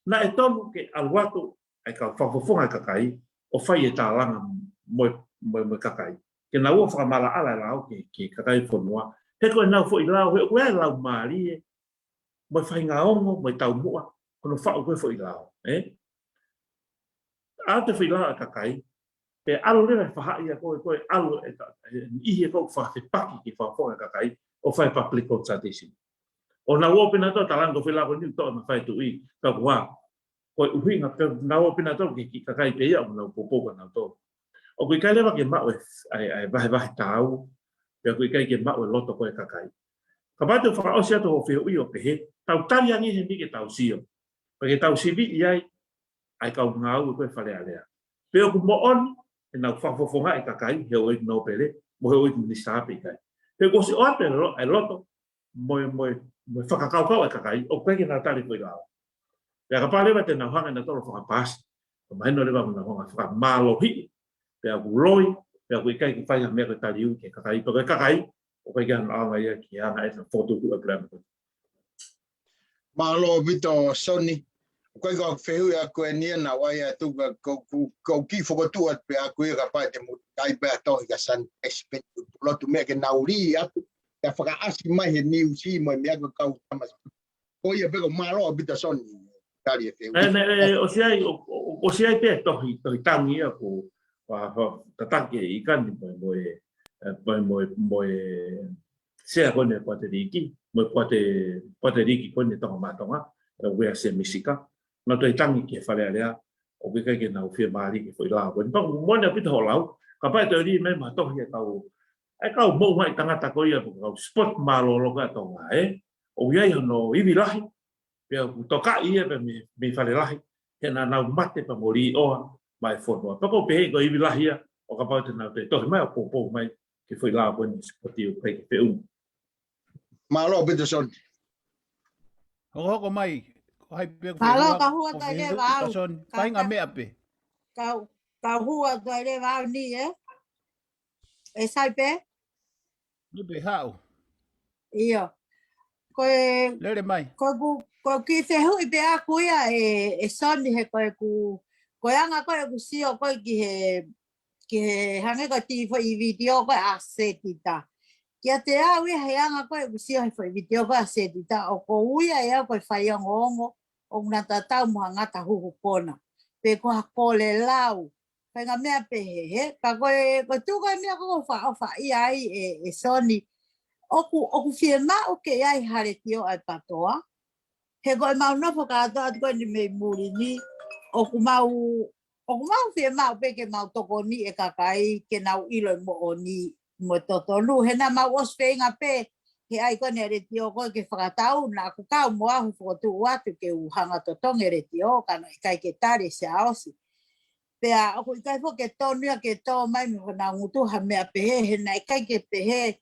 Naʻe tonu ke ʻalu atu ʻa e kau fakafofonga e kakai, ʻo fai e tālanga mo e, mo e, mo e kakai. Ke nau ō ʻo fakamaʻalaʻala e lao ki he, ki he kakai e fonua. He ko ʻenau foʻi lao, he ʻoku ʻi ai e laumālie, mo e faʻahinga ongo, mo e taumuʻa, ko hono faʻu ko ē e foʻi lao, ē? ʻAlu atu e foʻi lao ʻa e kakai, pea ʻalu leva e faʻahi ia ko ē, ko e ʻalu e ka-, e niʻihi ia ko ē ʻoku fakafepaki ki he fakafofonga e kakai, ʻo fai e public consultation. ʻO nau ō pē nautolu ʻo tālanga ko e foʻi lao ko eni ʻoku toʻo ʻe he mafai tuʻi, ka ko e hā, ko e ʻuhinga pē, nau ō pē nautolu ki he kiʻi kakai pē ia ʻoku nau poupou kia nautolu. ʻOku ʻikai leva ke maʻu e, ʻa e, ʻa e vahevahe taau, pea ʻoku ʻikai ke maʻu e loto ko ē e kakai. Kapau te u fakaʻosi atu hoʻo fehuʻi ʻo pehē, tau tali ange heni ke tau sio. Pea ke tau siviʻi ai, ʻa e kau ngāue ko ē e Fale Alea. Pe ʻoku moʻoni ʻenau fakafofongaʻi e kakai, he houʻeiki nōpele, mo e houʻeiki minisitā pe ʻikai. Pe kuo ʻosi ʻoatu e lo-, e loto, mo e, mo e, mo e fakakaukau ʻa e kakai, ʻoku ʻikai ke nau tali e foʻi lao. Pea kapau leva te nau hanga nautolu ʻo fakapaasi, ʻoku mahino leva ʻoku nau hanga ʻo fakamālohiʻi, pea ʻoku loi, pea ʻoku ʻikai ke fai ha meʻa ko e taliui ki he kakai, pe ko e kakai, ʻoku ʻikai ke ʻaonga ia ki he anga ʻetau fokotuʻutuʻu e puleʻanga ko eni. Mālō ʻaupito Soni. ʻOku ʻikai ko e fehuʻi ʻaʻaku eni ia naʻa ku ʻai atu ka ʻoku, ʻoku, ʻoku kiʻi fokotuʻu atu pē ʻaʻaku ia kapau te mou ʻai pē ha tohi kia Soni Pesi pe lotu meʻa ke nau lī atu. Ke fakaʻasi mai he niusi mo e meʻa ko e kau tama. Ko ia pē ko e mālō ʻaupito Soni. Tali e fehuʻi. Ē, ē, ē, ʻosi ʻai, ʻo, ʻo, ʻosi ʻai pē tohi, tohi tangi ia ko, ʻa, ʻa, tataki ʻe ʻIkani mo e, mo e, ē, mo e, mo e, mo e, sea ko eni Puateliki, mo e Puate, Puateliki ko eni Tonga Māʻotonga, ē, Uea Sea Misika. Nau tohi tangi ki he Fale Alea, ʻoku ʻikai ke nau fiemālie ki he foʻi lao ko eni. Pea ʻoku moʻoni ʻaupito hoʻo lau, kapau te u lī mai ha tohi ʻa e kau, ʻa e kau moʻungaʻi tangata ko ia, pe ko e kau sport mālōlō ko ē ʻa Tonga, ē? ʻOku ʻi ai hono ivi lahi, pea ʻoku tokaʻi ia pē mei, mei Fale Lahi, he naʻa nau mate pea mo līʻoa mai e fonua. Pea ʻoku ou pehē ko e ivi lahi ia, ʻo kapau te nau toe tohi mai ʻo poupou mai ki he foʻi lao ko eni, sipoti ʻoku ʻikai ke feʻunga. Mālō ʻaupito Soni. Hokohoko mai, ko hai pē ʻoku fehuʻi, ka hua ko e fehuʻi leva au. Soni, ka, faʻahinga ka, meʻa pē. Ka, ka hua ko e leva au ni, ē? ʻE sai pē? Ni pē haʻu. ʻIo. Ko e, lele mai. Ko ʻeku, ko e kiʻi fehuʻi pē ʻaʻaku ia ē, ē Soni he ko ʻeku, ko e anga ko ē ʻeku sio ko ē ki he, ki he hangē ko e kiʻi foʻi vitiō ko ē ʻa Setita. Kiate au ia he anga ko ē ʻeku sio he foʻi vitiō ko ē ʻa Setita, ʻoku ou ui ia ʻe au ko e faiongoongo, ʻoku na tatau mo ha ngata huhu kona. Pe ko ha kole lau. Faʻahinga meʻa pehē, he, ka ko e, ko e tuʻu ko ē meʻa ko ē ʻoku ou fakaʻofaʻia ai ē, ē Soni, ʻoku, ʻoku fiemaʻu ke ʻi ai ha letiō ʻa e PTOA, he ko ʻemau nofo kātoa atu ko eni mei muli ni, ʻoku mau, ʻoku mau fiemaʻu pē ke mau tokoniʻi e kakai, ke nau ʻilo e moʻoni, mo e totonu, he naʻa mau ʻosi feinga pē, he ʻai ko eni e letiō ko ē ke fakatau, naʻa ku kau mo au he fokotuʻu atu ke u hanga ʻo totongi e letiō, ka naʻe ʻikai ke tali ʻe Siaosi. Pea ʻoku ʻikai foki ke tonu ia ke tō mai mei honau ngutu ha meʻa pehē, he naʻe ʻikai ke pehē,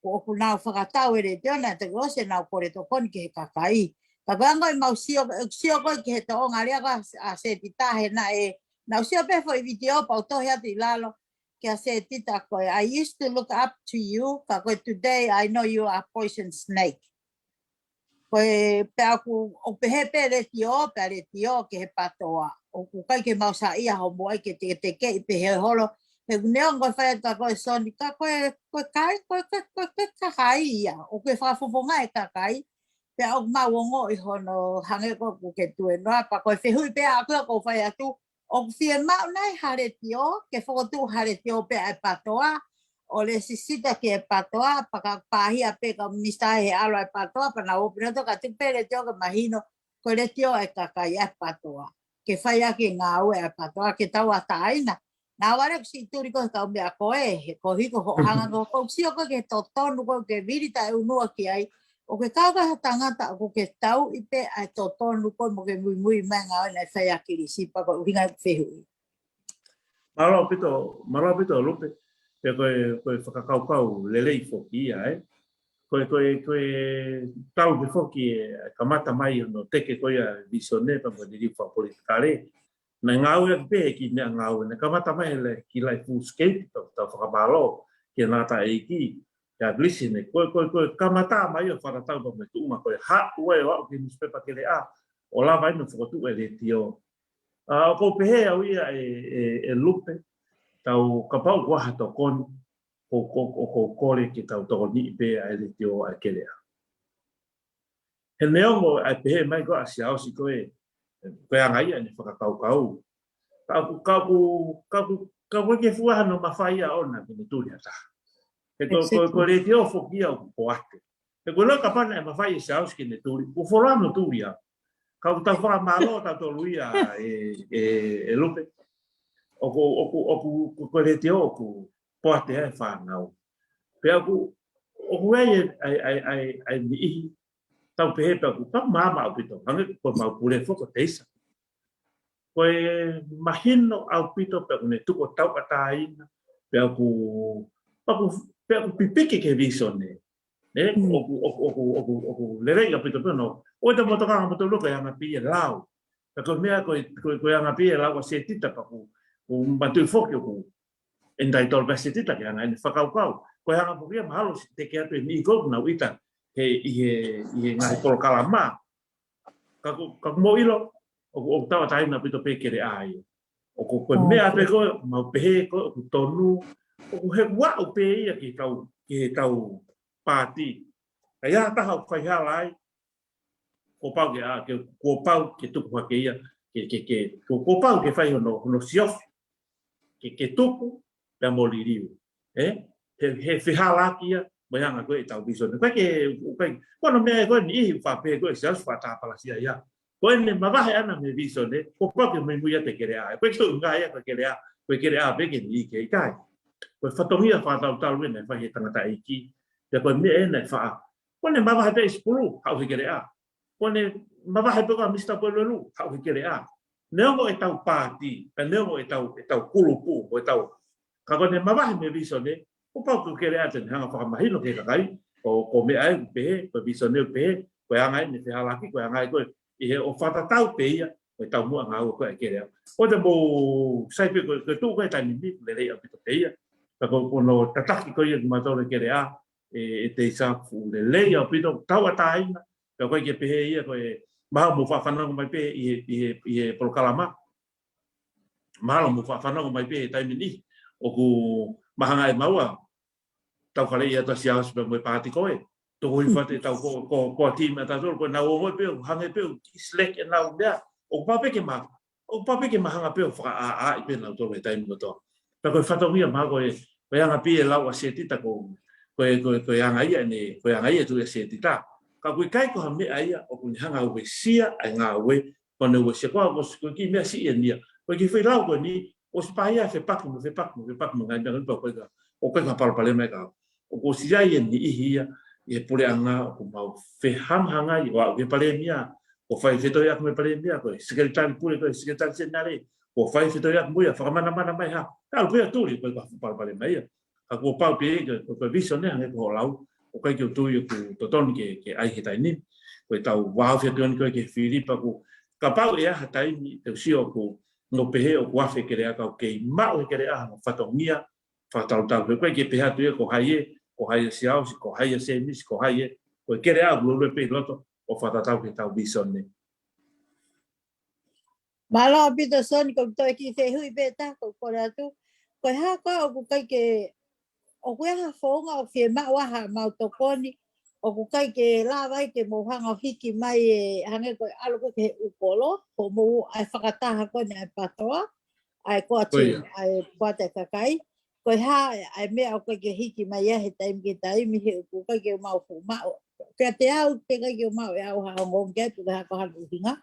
ko ʻoku nau fakatau e letiō, naʻe toki ʻosi ʻenau kole tokoni ki he kakai. Ka ko e anga ʻemau sio, sio ko ē ki he tōʻonga lea ko ē ʻa Setita he naʻe, naʻa ku sio pē he foʻi vitiō pea u tohi atu ʻi lalo, kia Setita ko e, I used to look up to you, ka ko e today I know you are poison snake. Ko e pea ʻoku, ʻoku pehē pē letiō, pea letiō ki he PATOA. ʻOku ʻikai ke mau saiʻia hoʻomou ʻai ke teketekeʻi pē he holo. He ʻoku neongo e fai atu ko e Soni, ka ko e, ko e kai, ko e, ko e, ko e, ko e kakai ia. ʻOku ke fakafofonga e kakai. Pea ʻoku mau ongoʻi hono hangē ko ē ʻoku ke tuēnoa, pea ko e fehuʻi pē ʻaʻaku ia ʻoku ou fai atu, ʻoku fiemaʻu nai ha letiō, ke fokotuʻu ha letiō pē ʻa e PATOA, ʻo lēsisita ki he PATOA, pea ka pāhia pē kau minisitā he ʻalu ʻa e PATOA, pea nau open atu ka tuku pē letiō ke mahino, ko e letiō ʻa e kakai ʻa e PATOA. Ke fai ʻaki e ngāue ʻa e PATOA, ke tauʻatāina. Naʻa ku ʻalu ʻo siʻi tuli ko e kau meʻa ko ē, he ko hiko hoʻo hanga ko ē, ʻoku ou sio ko ē ki he totonu ko ē ke vili taʻeʻunua ki ai, ʻoku ke kau ko ē ha tangata ʻoku ke tauʻi pē ʻa e totonu ko ē mo ke muimui mai ngāue naʻe fai ʻa Kilisi pea ko e ʻuhinga e fehuʻi. Mālō ʻaupito, mālō ʻaupito Lupe, pea ko e, ko e fakakaukau lelei foki ia, ē. Ko e, ko e, ko e tau ke foki e kamata mai hono teke ko ia visone pea mo e liliu fakapolitikale. Naʻe ngāueʻaki pē ki he meʻangāue, naʻe kamata mai he laʻi, ki he laʻi full scape, tau, tau fakamālō ki he ngataʻeiki, ki he Kilisi ne, ko e, ko e, ko e kamata mai ʻo fakatatau pea mo e tuʻunga ko e haʻu ai ʻo aʻu ki he nusipepa Keleʻa, ʻo lava ai hono fokotuʻu e letiō. ʻA, ʻoku ou pehē au ia ē, ē, ē Lupe, tau kapau ʻoku ʻi ai ha tokoni, ʻoku, ʻoku, ʻoku ou kole ke tau tokoniʻi pē ʻa e letiō ʻa e Keleʻa. He neongo ʻa e pehē mai ko ē ʻa Siaosi ko e, ko e anga ia ʻene fakakaukau. Ka ʻoku, ka ʻoku, ka ʻoku, ka ʻoku ʻikai ke fuʻu ʻi ai hano mafai ia ʻoʻona ke ne tuli ha taha. He ko, ko, ko e letiō foki ia ʻoku poate. He ko e ʻilo kapau naʻe mafai ʻe Siaosi ke ne tuli, ʻoku fuoloa hono tuli ia. Ka ʻoku tau fakamālō tautolu ia ē, ē, ē Lupe. ʻOku, ʻoku, ʻoku, ko, ko e letiō ʻoku poate ai e fānau. Pea ʻoku, ʻoku ʻi ai e, ʻa e, ʻa e, ʻa e, ʻa e niʻihi, tau pehē pea ʻoku, ka maama ʻaupito, hangē ko ʻemau pule foki ko Teisa. Ko e mahino ʻaupito pea ʻoku ne tuku ʻo tauʻatāina, pea ʻoku, pea ʻoku, pea ʻoku pipiki ki he visone. Ē, ʻoku, ʻoku, ʻoku, ʻoku, ʻoku lelei ʻaupito pē hono. ʻOku te motokanga mo tolu ko e anga pē ia e lau. Pea ko e meʻa ko e, ko e, ko e anga pē ia e lau ʻa Setita pea ʻoku, ʻoku matui foki ʻoku entitled pē ʻa Setita ke anga ʻene fakakaukau. Ko e anga foki ia mahalo siʻi teke atu e niʻihi ko ē ʻoku nau ʻita he, ʻi he, ʻi he ngaahi polokalama. Ka ʻoku, ka ʻoku mou ʻilo, ʻoku, ʻoku tauʻatāina ʻaupito pē Keleʻa ia. ʻOku, ko e meʻa pē ko ē, mau pehē ko ē, ʻoku tonu, ʻoku he uaʻu pē ia ki he kau, ki he kau paati. Ka ʻi ai ha taha ʻoku faihala ai, kuo pau ke, ʻa, ke, kuo pau ke tuku hake ia, ke, ke, ke, kuo, kuo pau ke fai hono, hono siofi, ke, ke tuku, pea mo liliu. Ē? He, he fehālaaki ia, mo e anga ko ē ʻetau visone. ʻOku ʻikai ke, ʻoku ʻikai, ko hono meʻa ē ko ē niʻihi ʻoku faʻa pehē ko ē Siaosi faʻa tāpalasia ia. Ko ʻene mavahe ʻana mei he visone, kuo pau ke muimui ʻa e Keleʻa. ʻOku ʻikai ke tau ngaahi ʻa e Keleʻa, ko e Keleʻa pē ke niʻihi ke ʻikai. Ko e fatongia fakatalutalu ē naʻe fai he tangataʻeiki. Pea ko e meʻa ē naʻe faʻa. Ko ʻene mavahe pē ʻi Sipulu, haʻu he Keleʻa. Ko ʻene mavahe pē ko ē ʻa Misitā Pueluelu, haʻu he Keleʻa. Neongo ʻetau paati, pea neongo ʻetau, ʻetau kulupu, mo ʻetau. Ka ko ʻene mavahe mei he visone, kuo pau ke Keleʻa te ne hanga fakamahino ki he kakai, ko, ko e meʻa ē ʻoku pehē, ko e visone ʻoku pehē, ko e anga ʻene fehālaaki, ko e anga ē ko ē, ʻi he ʻo fakatatau pē ia, ko e taumuʻa ngāue ko ē ʻa e Keleʻa. ʻOku te mou sai pē ko, ko e tuʻu ko ē taimi ni, lelei ʻaupito pē ia. Ka ko, ko hono tataki ko ia kimautolu ʻe Keleʻa, ē, ʻe Teisa fuʻu lelei ʻaupito, tauʻatāina, pea ʻoku ʻikai ke pehē ia ko e, mahalo mou faʻa fanongo mai pē ʻi he, ʻi he, ʻi he polokalama. Mahalo mou faʻa fanongo mai pē he taimi ni. ʻOku mahanga ʻe maua. Tau kale ia ta Siaosi pea mo e paati ko ē. Toko i fate tau ko, ko, ko a team ʻa tautolu, ko ʻenau ongoʻi pē, hangē pē, ʻoku slack ʻenau meʻa. ʻOku pau pē ke ma, ʻoku pau pē ke ma hanga pē ʻo fakaʻāʻā pē nautolu he taimi kotoa. Pea ko e fatongia mahalo ko e, ko e anga pē e lau ʻa Setita ko, ko e, ko e, ko e anga ia ʻene, ko e anga ia e tuʻi ʻa Setita. Ka ʻoku ʻikai ko ha meʻa ia, ʻoku ne hanga uesia ʻa e ngāue, ko ʻene uesia ko, ko, ko e kiʻi meʻa siʻi eni ia. Ko e kiʻi foʻi lau ko eni, ʻosi pā ia fepaki mo, fepaki mo, fepaki mo ngaahi meʻa ko eni pea ʻoku ʻikai, ʻoku ʻikai ko ha palopalema ia ka. ʻOku ʻosi ʻi ai e niʻihi ia, ʻi he puleʻanga ʻoku mau fehangahangai, ʻo aʻu ki he palēmia, kuo fai fetohiʻaki mo e palēmia, ko e sekelitali pule, ko e sekelitali senitale, kuo fai fetohiʻaki mo ia, fakamanamana mai ha, talu pē ia tuli, ʻoku ʻikai ko ha palopalema ia. Ka kuo pau pē, ko, ko, ko e visone hangē ko hoʻo lau, ʻoku ʻikai ke u tui ʻoku totonu ke, ke ʻai he taimi ni, ko ʻetau vāofi atu eni ko ē ki he Filipa ʻoku, kapau ʻe ʻi ai ha taimi, te u sio ʻoku, ʻoku pehē ʻoku afe Keleʻa ka ʻoku kei maʻu he Keleʻa hano fatongia, fakatalutalu. He ʻoku ʻikai ke pehē atu ia ko hai ē, ko hai ʻa Siaosi, ko hai ʻa Semisi, ko hai ē, ko e Keleʻa ʻoku lulue pē ʻi loto, ʻo fakatatau ki heʻetau visone. Mālō ʻaupito Soni, ko e toe kiʻi fehuʻi pē ʻe taha ʻoku ou kole atu. Ko e hā koā ʻoku ʻikai ke, ʻoku ʻi ai ha founga ʻoku fiemaʻu ai haʻamau tokoni, ʻoku ʻikai ke lava ai ke mou hanga ʻo hiki mai ʻe hangē ko e ʻalu ko ē ki he ʻū kolo, hoʻomou ʻai fakataha ko eni ʻa e patoa, ʻa e koa Ko ia. Team, ʻa e poate kakai. Ko e hā ʻa e meʻa ʻoku ʻikai ke hiki mai ia he taimi ki he taimi he ʻoku ʻikai ke mau fuʻu maʻu. Kiate au, teʻeki ai ke mau ʻe au ha ongoongo ki ai pe ko e hā ko hono ʻuhinga.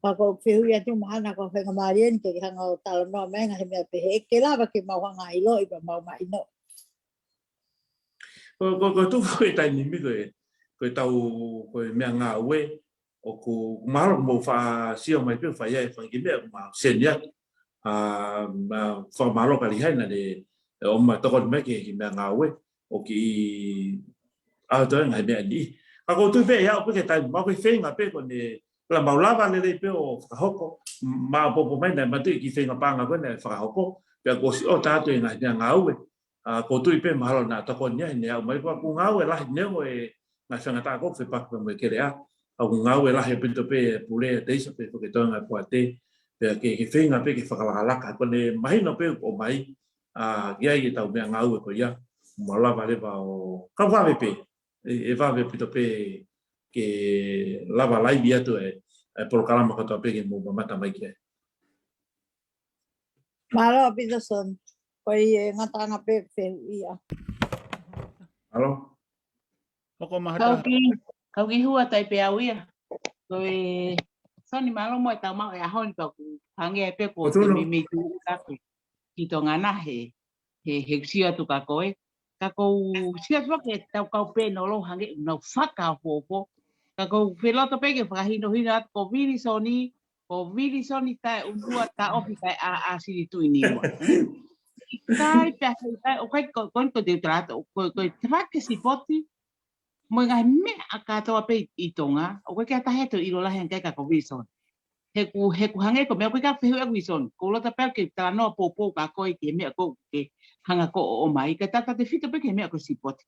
Pea ko e fehuʻi atu mahalo ko e faingamālie eni ke hanga ʻo talanoa mai ngaahi meʻa pehē ke lava ke mau hanga ʻo ʻiloʻi pea mau mahino. Ko, ko, ko e tuʻu foʻi taimi ni ko e, ko e tau, ko e meʻangāue, ʻoku mālō ʻoku mou faʻa sio mai pē ʻoku fai ai e fanga kiʻi meʻa ʻoku mau seni atu. ʻA, ma, fakamālō kia Lihai naʻa ne, ʻe, ʻomai tokoni mai ki he kiʻi meʻangāue, ʻo kiʻi ʻalu atu ai ngaahi meʻa ni. Ka ʻoku ou tui pē ʻe aʻu pē ki he taimi, mahalo ko e feinga pē ko eni, la mau lava lelei pē ʻo fakahoko, ma popo mai naʻe matuʻi kiʻi feinga paʻanga ko ē naʻe fakahoko, pea kuo ʻosi ʻoatu e ngaahi meʻangāue. ʻA, ʻoku ou tui pē mahalo naʻa tokoni ai, ne aʻu mai ko ē ʻoku ngāue lahi neongo e ngaahi faingataʻa ko ē fepaki pea mo e keleʻa. ʻOku ngāue lahi ʻaupito pē e pule ʻa Teisa pea foki e toenga e poate. Pea ke, ke feinga pē ke fakalakalaka, ko ʻene mahino pē ʻoku ʻomai, ʻa, ki ai ʻetau meʻangāue ko ia. Mo lava leva ʻo, ka vave pē, ʻe, ʻe vave ʻaupito pē ke lava laivi atu e, e polokalama kotoa pē ke mou mamata mai ki ai. Mālō ʻaupito Soni. Ko e ngataʻanga pē fehuʻi ia. Mālō. Hoko mai Kau Hata. Ki, kau ki hua tai pē au ia. Ko e Soni mālō mo e tau mau e ʻaho ni pea ʻoku hangē ai pē ko Ko e Tunu. Meimei tuʻu atu ki Tonga na he, he, he sio atu kia koe. Ka ʻoku ou sio atu ke tau kau pē nolo hangē ʻoku nau fakaofo. Ka ʻoku ou fie loto pē ke fakahinohino atu ko Vilisoni, ko Vilisoni taʻe ʻUlua, taʻofi taʻe ʻAʻa, Sili Tuʻiniua. ʻIkai pē ʻa he ʻikai, ʻoku ʻikai ko, ko, ko e teu talata, ko, ko e tefake sipoti, mo e ngaahi meʻa kātoa pē ʻi, ʻi Tonga, ʻoku ʻikai ke ʻi ai ha taha ʻe toe ʻilo lahi ange kia ko Vilisoni. He ʻoku, he ʻoku hangē ko e meʻa ʻoku ʻikai ke fehuʻi ʻe Vilisoni. ʻOku ou loto pē ke talanoa poupou kia koe ki he meʻa ʻoku ke hanga ko ē ʻo ʻomai, kae tautautefito pē ki he meʻa ko e sipoti.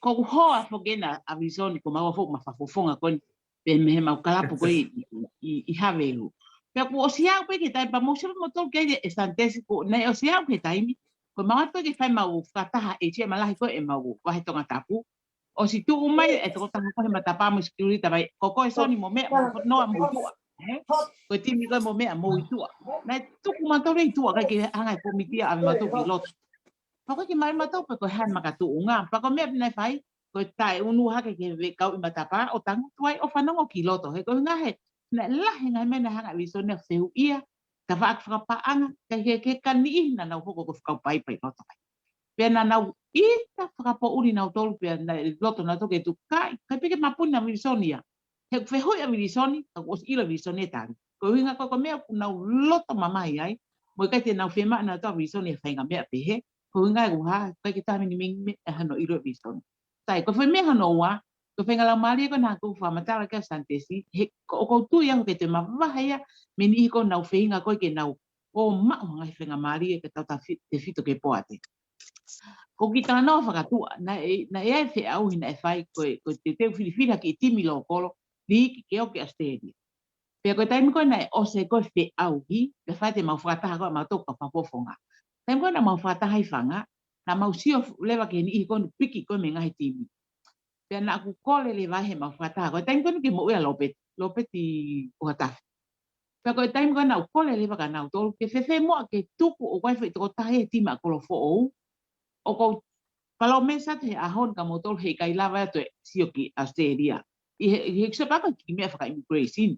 ʻOku ou hoa foki ena ʻa Vilisoni, ko maua foki ma fakafofonga ko eni, pea mei heʻemau kalapu ko ē ʻi, ʻi, ʻi Havelu. Pea kuo ʻosi aʻu pē ki he taimi pea mou sio pē moutolu ki ai ʻe Santesi ko ē, naʻe ʻosi aʻu ki he taimi, ko e mau ʻatu pē ke fai ʻemau fakataha ʻi he malahi ko ē ʻemau vahe Tongatapu. ʻOsi tuʻu mai e tokotaha ko ē he matapā mo e security, talamai, ko koe Soni mou meʻa, mou noa mou ʻi tuʻa. Ē? Ko e timi ko ē mou meʻa, mou ʻi tuʻa. Naʻe tuku mautolu ʻi tuʻa, ʻikai ke hanga ʻe he kōmiti ia ʻave mautolu ki loto. Pea ʻoku ʻikai ke maʻu ʻe mautolu pe ko e hā e makatuʻunga. Pea ko e meʻa pē naʻe fai, ko e taʻe ʻunu hake ki he kau ʻi matapā, ʻo tangutu ai ʻo fanongo ki loto. He ko e ngaahi, naʻe lahi e ngaahi meʻa naʻe hanga ʻe Vilisoni ʻo fehuʻia, tafaʻaki fakapaʻanga, kae kehe, kehe ka niʻihi naʻa nau hoko ko e fakapaipai ʻi loto ai. Pea naʻa nau ʻita fakapoʻuli nautolu pea naʻe loto nautolu ke tuku, ʻikai, ʻikai pē ke mapuna Vilisoni ia. He ʻoku fehuʻi ʻa Vilisoni, ka kuo ʻosi ʻilo ʻe Vilisoni e tali. Ko e ʻuhinga ko e, ko e meʻa ʻoku nau loto mamahi ai, mo e ʻikai te nau fiemaʻu nautolu ʻa Vilisoni ʻe fainga meʻa pehē, ko e ʻuhinga ʻoku hā, ʻikai ke taha mini mini meʻa hano ʻilo ʻe Vilisoni. Sai, ko e foʻi meʻa hono ua, ko e faʻahinga laumālie ko ena ʻoku ou fakamatala kia Santesi, he ko, ʻoku ou tui au ke toe mavahe ia, mei he niʻihi ko ē ʻoku nau feinga ko ē ke nau ō ʻo maʻu ha ngaahi faingamālie ke tautautefito ki he poate. Ko e kiʻi talanoa fakatuʻa, naʻe, naʻe ʻi ai e feʻauhi naʻe fai ko e, ko e teuteu filifili ha kiʻi timi lōkolo, liiki ke ō ki ʻAositelēlia. Pea ko e taimi ko ē naʻe ʻosi ko ē feʻauhi, pea fai ʻemau fakataha ko ē ʻa mautolu kau fakafofonga. Taimi ko ē naʻa mau fakataha ʻi Fanga, naʻa mau sio leva ki he niʻihi ko ē ʻoku piki ko ē mei he ngaahi timi. Pea naʻa ku kole leva heʻemau fakataha ko e taimi ko eni ke moʻui ʻa Lopeti, Lopeti ʻUhatafe. Pea ko e taimi ko ē naʻa ku kole leva kia nautolu, ke fēfē muʻa ke tuku ʻo ʻai e foʻi tokotaha he timi ʻa Kolofoʻou. ʻOku ou palōmesi atu he ʻaho ni kia moutolu heʻikai lava ʻe au ʻo toe sio ki ʻAositelēlia. ʻI he, ʻi he kiʻi sio pē au ki he kiʻi meʻa faka-immigration.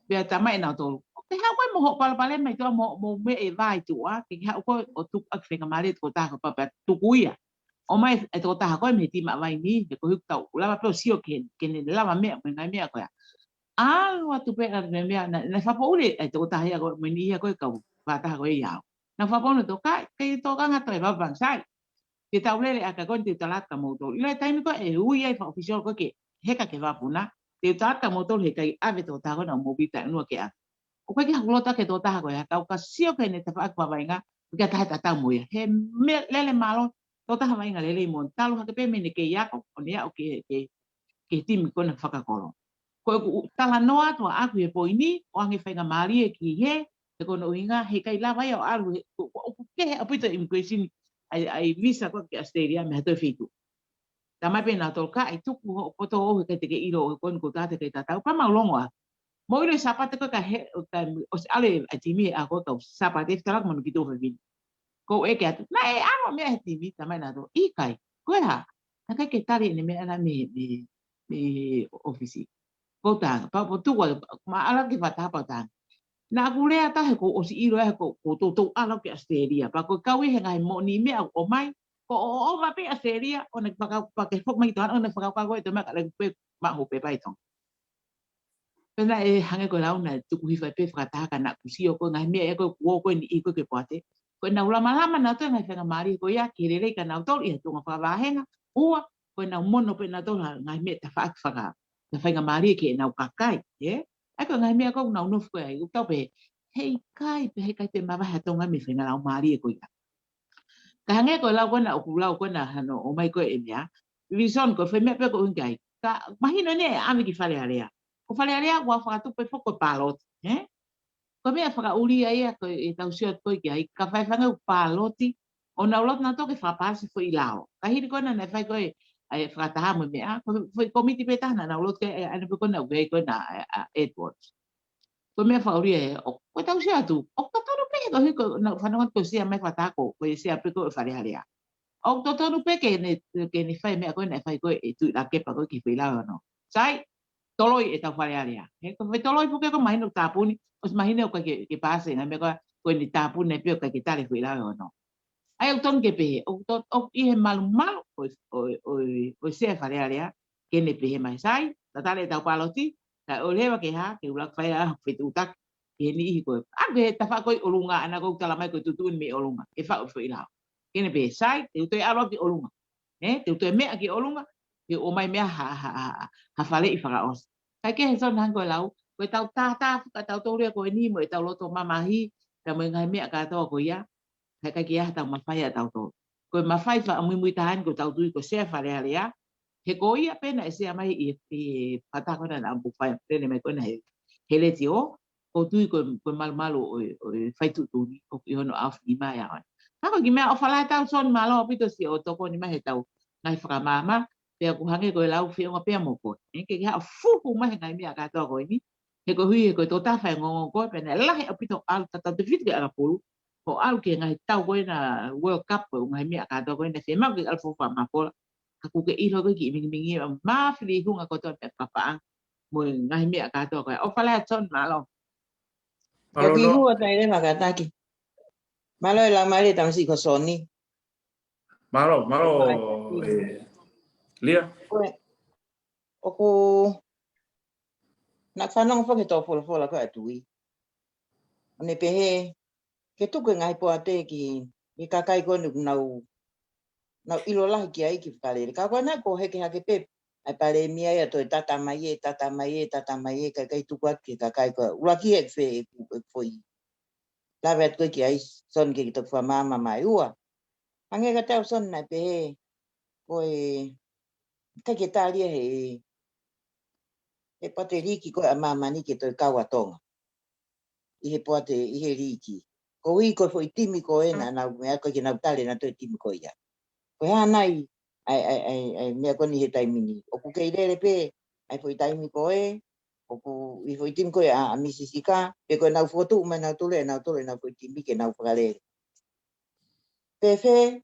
Pea talamai ʻe nautolu, ʻoku ke haʻu ko ē mo hoʻo palopalema ʻi tuʻa mo, mo e meʻa ʻi vā ʻi tuʻa, ke ke haʻu ko ē ʻo tuku ʻaki e faingamālie e tokotaha ko ē pea, pea tuku ia. ʻOmai e tokotaha ko ē mei he timi ʻa Vaini, he ko e ʻuhi ʻoku tau lava pē ʻo sio ki he, ki heʻene lava meʻa, mo e ngaahi meʻa ko ia. ʻAlu atu pē, ʻalu pē meʻa, naʻe, naʻe fakapoʻuli e tokotaha ia ko ē, mo e niʻihi ia ko ē kau fakataha ko ē ʻia au. Naʻa ku fakapoʻuli atu, ʻikai, ʻikai tokanga toe vavang sai. Te tau lele ʻaki ko eni te u tala atu kia moutolu. ʻIlo e taimi ko ē ʻe ui ai e fakaʻofisiolo ko ē ke heka ki he vakapuna, te u tala atu kia moutolu heʻikai ʻave e tokotaha ko ena ʻo mou pita ʻenua ke ʻave. ʻOku ʻikai ke haku loto ki he tokotaha ko ē, ka u ka sio ki heʻene tafaʻaki fakavaʻinga, ʻoku ʻikai ha taha ʻe tatau mo ia. He meʻa lele mālohi, tokotaha vaʻinga lelei mo talu hake pē mei heʻene kei ako, ʻo ne aʻu ki he, ki he ki he timi ko ena fakakolo. Ko ʻeku talanoa atu ʻaʻaku he poini, ʻoange faingamālie ki he, he ko hono ʻuhinga, heʻikai lava ia ʻo ʻalu, he, ko, ko, ʻoku kehe ʻaupito e immigration, ʻa e, ʻa e visa ko ē ki Australia mei ha toe feituʻu. Talamai pē nautolu ka ʻai tuku hoʻo poto ʻo heʻikai te ke ʻilo ʻe koe ʻoku ʻikai te ke tatau, pea mau longo ā. Mou ʻilo e Sāpate ko ē ka he, ka ʻosi ʻalu e timi he ʻaho ko ē kau Sāpate, fetalaku manu ki tuʻa fefine. Ko e ke atu. Naʻe ʻalu meʻa he timi, talamai nautolu. ʻIkai, ko e hā? Naʻe ʻikai ke tali ʻene meʻa naʻe mei, mei, mei ʻōfisi. Ko e taha, pea u tuku atu, ma ala ke fakataha pea u taha. Naʻa ku lea taha he kuo ʻosi ʻilo ē he ko, ko toutou ʻalu ki Australia. Pea ko e kau ia he ngaahi moʻoni meʻa ʻoku ʻomai. Ko ʻoʻova pē Australia, ʻo ne fakau, pea ke foki mai ki Tonga, ʻo ne fakau ka ko e te mea ka leku pē maʻu pē pai Tonga. Pea naʻe hangē ko e lau naʻe tuku hifo ai pē fakataha ka naʻa ku sio ko e ngaahi meʻa ē ko ē kuo ko eni ʻi ko ē ke poate. Ko ʻenau lamalama nautolu e ngaahi faingamālie ko ia ke lelei kia nautolu ʻi ha tuʻunga fakavāhenga. Ua, ko ʻenau mono pē nautolu ha ngaahi meʻa tafaʻaki faka, ta faingamālie ki heʻenau kakai, ē? ʻA ia ko e ngaahi meʻa ko ē ʻoku nau nofo ko ē ai, ʻoku tau pehē, heʻikai, pea heʻikai te mavahe ʻa Tonga mei he faʻahinga laumālie ko ia. Ka hangē ko e lau ko ena ʻoku lau ko ena hano ʻomai ko ē e meʻa. Vison ko e fai meʻa pē ko e ʻuhinga ai. Ka mahino eni e ʻave ki Fale Alea. Ko Fale Alea ʻoku fakatupu pē foki ko e pāloti, ē? Ko e meʻa fakaʻuli ia ko ē ʻetau sio atu ko ē ki ai. Ka fai fanga ʻū pāloti. ʻO nau loto nautolu ke fakapāloti foʻi lao. Ka hili ko ena naʻe fai ko ē ʻa e fakataha mo e meʻa. Ko e foʻi kōmiti pē taha naʻa nau loto ke, ʻa ena pē ko ena ʻoku ʻi ai ko ena ʻa, ʻa Edwards. Ko e meʻa fakaʻuli ē, ʻo, ko ʻetau sio atu, ʻoku totonu pē, ko e hiko, naʻa ku fanongo ko e sea mai fakataha ko, ko e sea pē ko e Fale Alea. ʻOku totonu pē ke ne, ke ne fai meʻa ko ē naʻe fai ko ē ʻe Tuʻilakepa ko ē ki he foʻi lao ʻe ono. Sai, toloi ʻetau Fale Alea. He, ko e foʻi toloi foki ko e mahino tāpuni, ʻosi mahino ʻoku ʻikai ke, ke pāsi e ngaahi meʻa ko ē, ko eni tāpuni pē ʻoku ʻikai ke tali e foʻi lao ʻe ono. ʻA ia ʻoku totonu ke pehē, ʻoku tot-, ʻoku ʻi he malumalu ʻo, ʻo, ʻo, ʻo e sea Fale Alea, ke ne pehē mai sai, tatali ʻetau pāloti, ka ʻoua leva ke hā, ke ʻuluaki fai ʻa e fetuʻutaki, ki he niʻihi ko ē. ʻA ia ko e tafaʻaki ko ē ʻi ʻolunga, ʻa ena ʻoku talamai ko e tuʻutuʻuni mei ʻolunga, ʻe faʻu e foʻi lao. Ke ne pehē sai, te u toe ʻalu ki ʻolunga. Ē, te u toe meʻa ki ʻolunga, ke ʻomai meʻa ha, ha, ha, ha, ha faleʻi fakaʻosi. Kae kehe Son hangē ko e lau, ko ʻetau tātā fakatautolu ia ko eni mo ʻetau loto mamahi, pea mo e ngaahi meʻa kātoa ko ia, heʻikai ke ʻi ai haʻatau mafai ʻatautolu. Ko e mafai fakamuimui taha eni ko ʻetau tui ko e sea Fale Alea. He ko ia pē naʻe sea mai ʻi, ʻi he fakataha ko ena naʻa ku fai, lele mai ko ena he, he letiō, ʻoku ou tui ko e, ko e malumalu ʻo e, ʻo e fai tuʻutuʻuni, ʻoku ʻi hono ʻaofi mai ʻaho ni. Ka ko e kiʻi meʻa ʻofa lahi atu Son, mālō ʻaupito siʻo tokoni mai heʻetau ngaahi fakamaama, pea ʻoku hangē ko e lau feʻunga pea mo koe. Ē, ke ke haʻu ʻo fuhu mai he ngaahi meʻa kātoa ko eni, he koeʻuhi, he ko e tokotaha faiongoongo koe, pea naʻe lahi ʻaupito ʻalu tatau tefito ki ʻAkapulu, ʻo ʻalu ki he ngaahi tau ko ena World Cup ko e ngaahi meʻa kātoa ko ena, fiemaʻu ke ʻalu fuhu fakamafola. Ka ʻoku ke ʻilo ko e kiʻi mingimingi ʻa e mafilihunga kotoa meʻa papaʻanga, mo e ngaahi meʻa kātoa ko ē. ʻOfa lahi atu Son, mālō. Mālō, ʻoku ʻi Nō. Hua tai le makataki. Mālō e lau mai le tamasiʻi ko Soni. Mālō, mālō, ʻe, Lia. Ko e, ʻoku, naʻa ku fanongo foki ki he tō folofola ko ē ʻa Tui. ʻO ne pehē, ke tuku e ngaahi poate ki, ki he kakai ko eni ʻoku nau, nau ʻilo lahi ki ai ki fakalele. Ka ko ena ko e heke hake pē, ʻa e palēmia ia toe tata mai ē, tata mai ē, tata mai ē, kae ʻikai tuku atu ki he kakai ko ē. ʻUluaki ʻeku fe, ʻeku, ʻeku foʻi lave atu ko ē ki ai, Son, ke ke toki fakamaama mai. Ua. Hangē kiate au Son naʻe pehē, ko e, ʻikai ke tali ia he, he poate liiki ko ē ʻa māmani ke toe kau ʻa Tonga. ʻI he poate, ʻi he liiki. Koeʻuhi ko e foʻi timi ko ē naʻa nau meʻa ko ē ke nau tali ʻe nautolu e timi ko ia. Ko e hā nai, ʻa e, ʻa e, ʻa e, ʻa e meʻa ko eni he taimi ni. ʻOku kei lele pē, ʻa e foʻi taimi ko ē, ʻoku ʻi he foʻi timi ko ē ʻa, ʻa Misisika, pe ko ʻenau fokotuʻu mai nautolu, ʻe nautolu, ʻenau foʻi timi ke nau fakalele. Fēfē,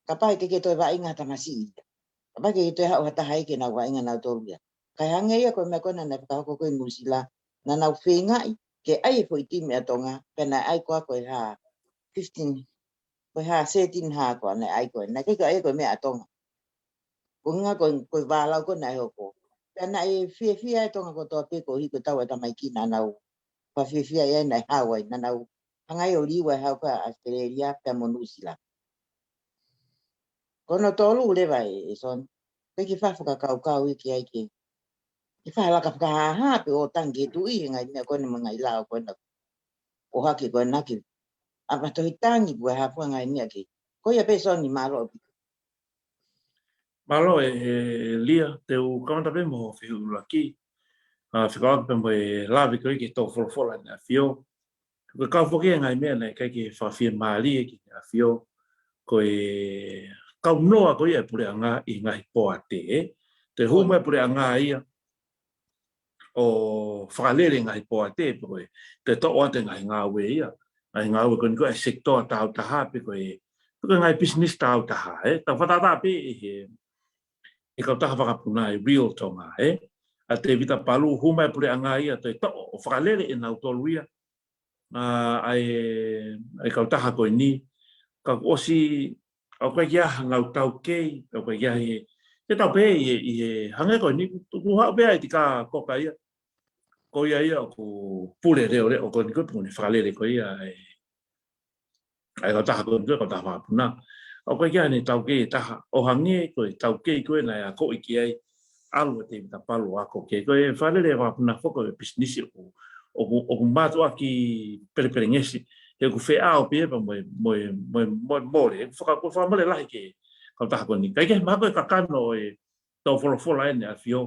kapau ʻe ʻikai ke toe vaʻinga ha tamasiʻi ia. Kapau ʻe ʻikai ke toe haʻu ha taha ia ke nau vaʻinga nautolu ia. Kae hangē ia ko e meʻa ko ena naʻe fakahoko ko ē ʻi Nuʻusila, naʻa nau feingaʻi ke ʻai e foʻi timi ʻa Tonga, pea naʻe ʻai ko ā ko e hā fifteen, ko e hā thirteen hā ko ā naʻe ʻai ko ē, naʻe ʻikai ke ʻai ko e meʻa ʻa Tonga. Ko e ʻuhinga ko e, ko e vālau ko ē naʻe hoko. Pea naʻe fiefia e Tonga kotoa pē koeʻuhi ko e tau ʻa e tamaiki naʻa nau, pea fiefia ia naʻe haʻu ai, naʻa nau hanga ai ʻo liliu e haʻu ko ē ʻa ʻAositelēlia pea mo Nuʻusila. Ko hono tolu leva ē, ʻe Son, pe ke fai ha fakakaukau ia ki ai ke, ke fai ha laka fakahāhā pe ʻo tangi ki he Tuʻi he ngaahi meʻa ko ena mo e ngaahi lao ko ena ʻohake ko ena ke ʻave ha tohi tangi pe ko e hā fua ngaahi meʻa ke. Ko ia pē Son, mālō ʻaupito. Mālō e, e Lia, te u kamata pē mo e fehuʻi ʻuluaki. ʻA, fekauʻaki pē mo e lave ko ē ki he tō folofola ʻEne ʻAfio. Ko e kau foki e ngaahi meʻa naʻe ʻikai ke fakafiemālie ki he ʻAfio. Ko e kau noa ko ia e puleʻanga ʻi he ngaahi poate, ē. Te hū mai e puleʻanga ia ʻo fakalele ngaahi poate, pe ko e, te toʻo atu e ngaahi ngāue ia. Ngaahi ngāue ko eni ko e sekitoa tāutaha, pe ko e, pe ko e ngaahi business tāutaha, ē. Tau fakatātā pē ʻi he, ʻi he kautaha vakapuna e Real Tonga, ē. ʻA Tēvita Palū, hū mai e puleʻanga ia, toe toʻo, ʻo fakalele ʻe nautolu ia. ʻA, ʻa e, ʻa e kautaha ko eni, ka kuo ʻosi, ʻoku ʻikai ke ʻi ai haʻanau taukei, ʻoku ʻikai ke ʻi ai he, te tau pē ʻi he, ʻi he hangē ko eni, kuo haʻu pē ʻa e tika koka ia. Ko ia ia ʻoku pule leʻoleʻo ko eni ko e pule fakalele ko ia ʻa e, ʻa e kautaha ko eni ko e kautaha vakapuna. ʻOku ʻikai ke ʻi ai haʻane taukei ʻe taha, ʻo hangē ko e taukei ko ē naʻe akoʻi ki ai, ʻalu ʻa Tēvita Palū ʻo ako ki ai. Ko e fakalele vakapuna foki ko e pisinisi ʻoku, ʻoku, ʻoku mātuʻaki pelepelengesi, he ʻoku feʻao pē ia pea mo e, mo e, mo e, mo e mole. ʻOku faka-, ʻoku fakamole lahi ki he kautaha ko eni. Kae kehe, mahalo ko e kakano ʻo e tō folofola ʻEne ʻAfio,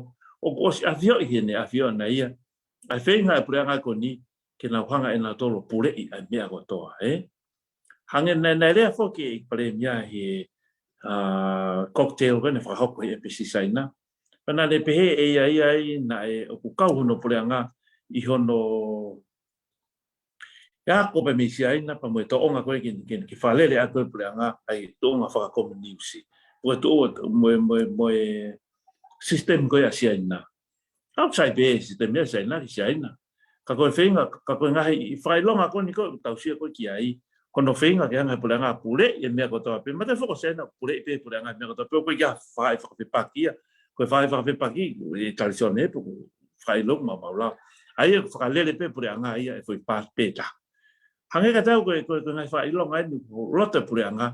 ʻoku ʻosi ʻafioʻi ʻe Heʻene ʻAfio ʻana ia ʻa e feinga ʻa e puleʻanga ko eni ke nau hanga ʻe nautolu ʻo puleʻi ʻa e meʻa kotoa, ē? Hangē naʻe, naʻe lea foki e Palēmia he, ʻa, cocktail ko ē naʻe fakahoko ʻi ʻEpesi Siaina. Pea naʻá ne pehē ʻe ia ia ai naʻe ʻoku kau hono puleʻanga ʻi hono, ʻi he ako pē mei Siaina pea mo e tōʻonga ko ē ke, ke, ke fakalele ʻaki e puleʻanga ʻa e tōʻonga fakakominiusi. Ko e tō-, mo e, mo e, mo e system ko ē ʻa Siaina. Outside pē e system ia ʻa Siaina ki Siaina. Ka ko e feinga, ka ko e ngaahi fakaʻilonga ko eni ko ē ʻoku tau sio ko ē ki ai, ko hono feinga ke hanga ʻe he puleʻanga ʻo puleʻi e meʻa kotoa pē, mahalo foki ʻa Siaina ʻoku puleʻi pē e puleʻanga e meʻa kotoa pē, ʻoku ʻikai ke ʻi ai ha faʻahi fakafepaki ia. Ko e faʻahi fakafepaki, ʻe tali Sione pē, ko e fakaʻilonga maumau lao. ʻA ia ʻoku fakalele pē puleʻanga ia ʻe he foʻi part pē ʻe taha. Hangē ka tau ko e, ko e, ko e ngaahi fakaʻilonga eni ʻoku loto e puleʻanga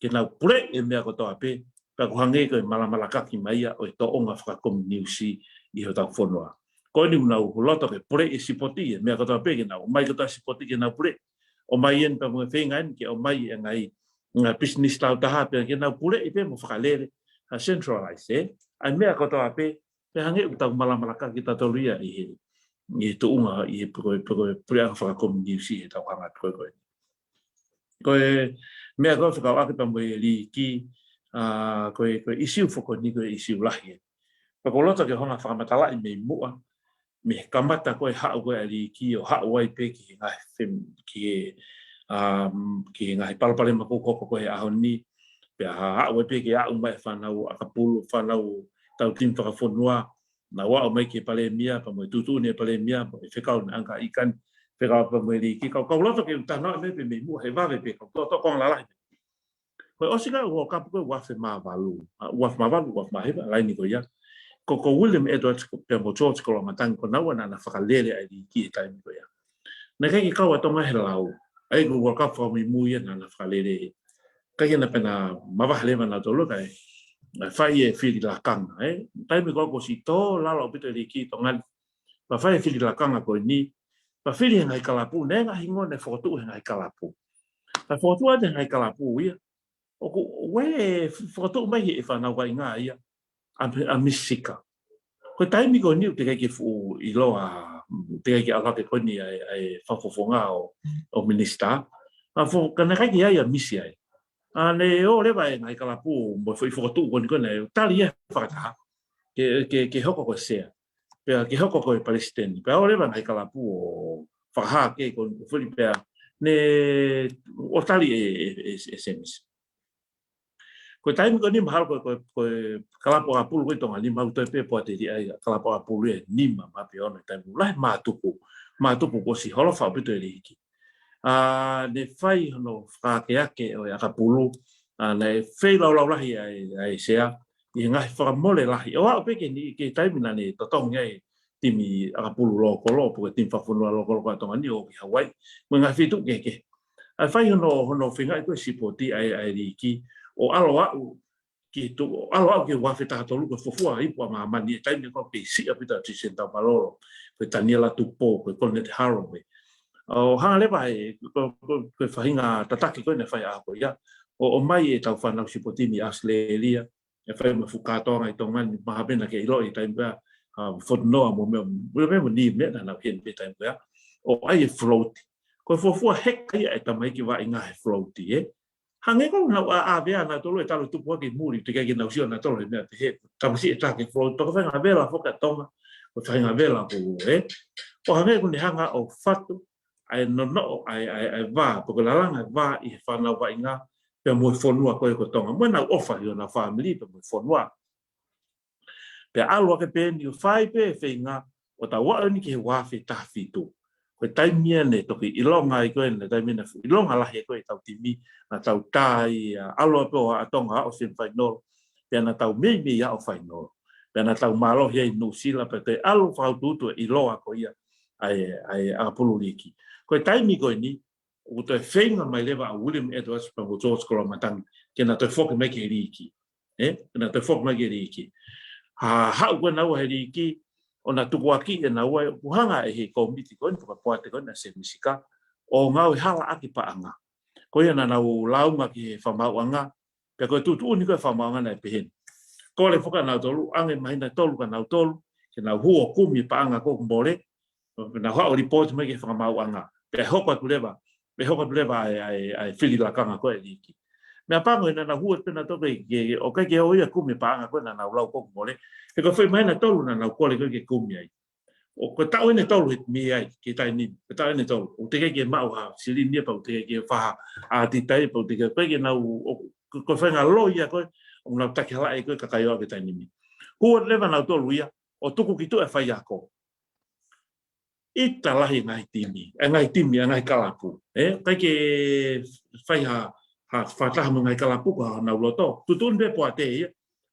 ke nau puleʻi e meʻa kotoa pē, pea ʻoku hangē ko e malamalakaki mai ia ʻo e tōʻonga fakakominiusi ʻi hotau fonua. Ko eni ʻoku nau loto ke puleʻi e sipoti, e meʻa kotoa pē ke nau ʻomai kotoa e sipoti ke nau puleʻi. ʻOmai eni pea mo e feinga eni ke ʻomai e ngaahi, ngaahi pisinisi tāutaha pea ke nau puleʻi pē mo fakalele, ha centralize, ē? ʻA e meʻa kotoa pē, pea hangē ʻoku tau malamalakaki tautolu ia ʻi he, ʻi he tuʻunga, ʻi he pe ko e, pe ko e puleʻanga fakakominiusi ʻi heʻetau hanga atu ko ē ko ē. Ko e meʻa ko ē fekauʻaki pea mo e Liiki, ʻa, ko e, ko e ʻisiū foki ko eni ko e ʻisiū lahi ē. Pea ʻoku ou loto ke u hanga ʻo fakamatalaʻi mei muʻa, mei he kamata ko ē haʻu ko ē ʻa e Liiki ʻo haʻu ai pē ki he ngaahi fem-, ki he, um, ki he ngaahi palopalema ko ē ʻoku hoko ko ē he ʻaho ni, pea haʻu ai pē ke aʻu mai e fānau ʻakapulu, fānau ʻetau timi fakafonua, nau aʻu mai ki he Palēmia, pea mo e tuʻutuʻuni ʻa e Palēmia, mo e fekau naʻe ʻange ʻe Ikani, fekau pea mo e Liiki, ka u, ka u loto ke u talanoa mai pē mei muʻa he vave pē, ka u toʻo, toʻo konga lalahi pē. Ko e ʻosi ko ē ʻa e World Cup ko ē ua afe mā valu, ʻa, ua afe mā valu, ua afe mā hiva, laini ko ia. Ko, ko William Edwards ko, pea mo George Koloamatangi ko naua naʻá na fakalele ʻa e Liiki he taimi ko ia. Naʻe ʻikai ke kau ʻa Tonga he lau. ʻA ia ko e World Cup fakamuimui ia naʻá na fakalele. ʻIkai ke na pehē naʻa mavahe leva nautolu kae, kae fai e fili lakanga, ē. Taimi ko ē kuo ʻosi tō lalo ʻaupito e Liiki ʻi Tonga ni. Pea fai e fili lakanga ko eni. Pea fili he ngaahi kalapu, naʻe ngaahi hingoa naʻe fokotuʻu he ngaahi kalapu. Pea fokotuʻu atu he ngaahi kalapu ia. ʻOku, ʻoku ʻi ai e fokotuʻu mai he fānau vaʻinga ia ʻa, ʻa Misi Sika. Ko e taimi ko eni ʻoku teʻeki ai ke fuʻu ʻiloa, teʻeki ai ke ʻalu hake ko eni ʻa e, ʻa e fakafofonga ʻo, ʻo minisitā. ʻA fo-, ka naʻe ʻikai ke ʻi ai ʻa Misi ai. ʻA, naʻe ō leva e ngaahi kalapu mo e foʻi fokotuʻu ko eni ko eni ʻo tali ia fakataha. Ke, ke, ke hoko ko e sea. Pea ke hoko ko e palesiteni. Pea ō leva e ngaahi kalapu ʻo fakahā ke ko eni ko e fili pea ne ʻo tali e, e, e, e Semisi. Ko e taimi ko eni mahalo ko e, ko e, ko e kalapu ʻakapulu ko ē ʻi Tonga ni, mahalo toe pē poate ʻi ai kalapu ʻakapulu ʻe nima mahalo pe ono he taimi ni. Lahi e mātuku, mātuku kuo ʻosi holofa ʻaupito e Liiki. ʻA, ne fai hono fakaakeake ʻo e ʻakapulu, ʻa, naʻe feilaulau lahi ʻa e, ʻa e sea, ʻi he ngaahi fakamole lahi. ʻO aʻu pē ki he ni, ki he taimi naʻá ne totongi ai timi ʻakapulu lōkolo, pe ko e timi fakafonua lōkolo ko ē ʻa Tonga ni ʻo aʻu ki Hauaiʻi, mo e ngaahi feituʻu kehekehe. ʻA e fai hono, hono feingaʻi ko ē sipoti ʻa e, ʻa e Liiki, ʻo ʻalu ʻo aʻu ki he tu-, ʻalu ʻo aʻu ki he ua afe taha tolu ko e fuofua ipu ʻa māmani he taimi ko ē pea siʻi ʻaupito ʻa Tisen Taumalolo, ko e Taniela Tupou, ko e Koloneli Harold. ʻO hanga leva ʻe, ko, ko, ko e faʻahinga tataki ko ē naʻe fai ʻaho ko ia, ʻo, ʻomai ʻetau fānau sipoti mei ʻAositelēlia, ʻe fai mo e fuʻu kātoanga ʻi Tonga ni, mahalo pē naʻa ke ʻilo ʻi he taimi ko ia, ʻa Fotunoa mo e meʻa, mo e meʻa mo e niʻihi meʻa naʻa nau ʻi heni pē taimi ko ia, ʻo ʻai e float. Ko e fuofua heka ia ʻa e tamaiki vaʻinga he float, ē. Hangē ko ʻenau ʻā, ʻā vea nautolu ʻe talu tupu ʻaki muli, teʻeki ke nau sio nautolu he meʻa pehē. Tamasiʻi ʻe taha ke float, pea ko e faʻahinga vela foki ʻa Tonga, ko e faʻahinga vela ko ē. ʻO hangē ko ʻene hanga ʻo fatu ʻa e nonoʻo ʻa e, ʻa e, ʻa e vā, pe ko e lalanga ʻa e vā ʻi he fānau vaʻinga, pea mo e fonua ko ē ko Tonga. Mo ʻenau ʻofa ʻi honau fāmili, pea mo e fonua. Pea ʻalu hake pē eni ʻo fai pē feinga ʻo tau aʻu eni ki he ua afe taha fitu. Ko e taimi ia naʻe toki ʻilonga ai ko ē, naʻe taimi naʻe fuʻu ʻilonga lahi ai ko ē ʻetau timi, naʻa tau tā ai, ʻa, ʻalu pē ʻo aʻu ʻa Tonga ʻo semifinal, pea naʻa tau meimei aʻu final. Pea naʻa tau mālohi ai Nuʻusila, pea toe ʻalu fakautuutu e ʻiloa ko ia ʻa e, ʻa e ʻakapulu liiki. Ko e taimi ko eni, ʻoku toe feinga mai leva ʻa William Edwards pea mo George Koloamatangi ke na toe foki mai ki he liiki. Ē, ke na toe foki mai ki he liiki. Ha, haʻu ko ē naua he liiki, ʻo na tukuakiʻi ʻe naua, ʻoku hanga ʻe he kōmiti ko eni, pe ko e poate ko eni ʻa Sēmisi Sika, ʻo ngāue hala ʻaki paʻanga. Ko ia naʻa nau lāunga ki he fakamaauʻanga, pea ko e tuʻutuʻuni ko ē fakamaauʻanga naʻe pehē ni. Kole foki ʻa nautolu, ʻoange māhina ʻe tolu kia nautolu, ke nau hū ʻo kumi paʻanga ko ē ʻoku mole, pea nau haʻu ʻo lipooti mai ki he fakamaauʻanga. Pea hoko atu leva, pea hoko atu leva ʻa e, ʻa e, ʻa e fili lakanga ko ē liiki. Meʻapango ʻi heʻena hū atu pē nautolu ke, ke, ʻoku ʻikai ke ʻoua ia kumi paʻanga ko ē naʻa nau lau ko ē ʻoku mole. He ko e foʻi māhina ʻe tolu naʻa nau kole ko ē ke kumi ai. ʻO ko e taʻu eni ʻe tolu he mei ai, ki he taimi ni, ko e taʻu eni ʻe tolu. ʻOku teʻeki ke maʻu ha silini ia pea ʻoku teʻeki ke fai ha ʻātita ia pea ʻoku teʻeki ke, ko e ke nau, ʻo, ko, ko e faʻahinga loi ia ko ē, ʻoku nau takihalaʻi ko ē kakai ʻo aʻu ki he taimi ni. Hū atu leva nautolu ia, ʻo tuku ki tuʻa e faiako. ʻIta lahi e ngaahi timi, e ngaahi timi, e ngaahi kalapu. Ē, ʻikai ke fai ha, ha fakataha mo e ngaahi kalapu ko honau loto. Tuʻutuʻuni pē poate ia.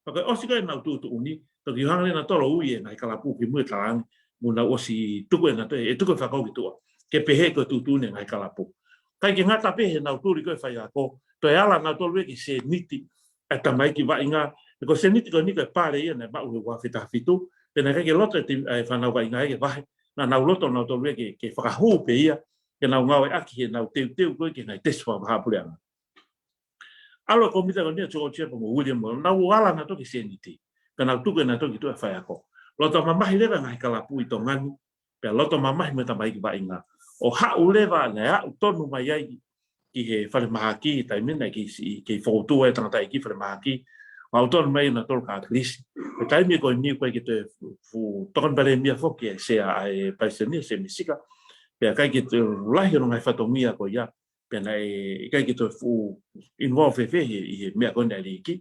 Pea ko e ʻosi ko ē ʻenau tuʻutuʻuni, toki hanga leva ʻe nautolu ʻo ui e ngaahi kalapu ki mui ʻo talaange, mo nau ʻosi tuku ʻe nautolu, ʻe tuku e faiako ki tuʻa. Ke pehē ko e tuʻutuʻuni e ngaahi kalapu. ʻIkai ke ngata pē heʻenau tuli ko ē faiako, toe ala nautolu ia ki he sēniti ʻa e tamaiki vaʻinga, he ko e sēniti ko eni ko e pale ia naʻe maʻu he ua afe taha fitu, pea naʻe ʻikai ke loto e ti-, e fānau vaʻinga ia ke vahe, naʻa nau loto nautolu ia ke, ke fakahū pē ia, ke nau ngāueʻaki heʻenau teuteu ko ē ki he ngaahi tesi fakavahaʻapuleʻanga. ʻAlu e kōmiti ko eni ʻa George pea mo William, nau ala nautolu ki he sēniti, pea nau tuku ʻe nautolu ki tuʻa e faiako. Loto mamahi leva e ngaahi kalapu ʻi Tonga ni, pea loto mamahi mo e tamaiki vaʻinga. ʻO haʻu leva naʻe aʻu tonu mai ai ki he falemahaki, taimi naʻe kei siʻi, kei fokotuʻu e tangataʻeiki falemahaki, ʻo aʻu tonu mai nautolu kia ʻAkilisi. Ko e taimi ko eni ʻoku ʻikai ke toe fu-, fu-, tokoni palēmia foki e sea ʻa e palesiteni, Sēmisi Sika. Pea ʻikai ke toe lahi hono ngaahi fatongia ko ia, pea naʻe ʻikai ke toe fuʻu involve fēfē he, ʻi he meʻa ko eni ʻa e liiki.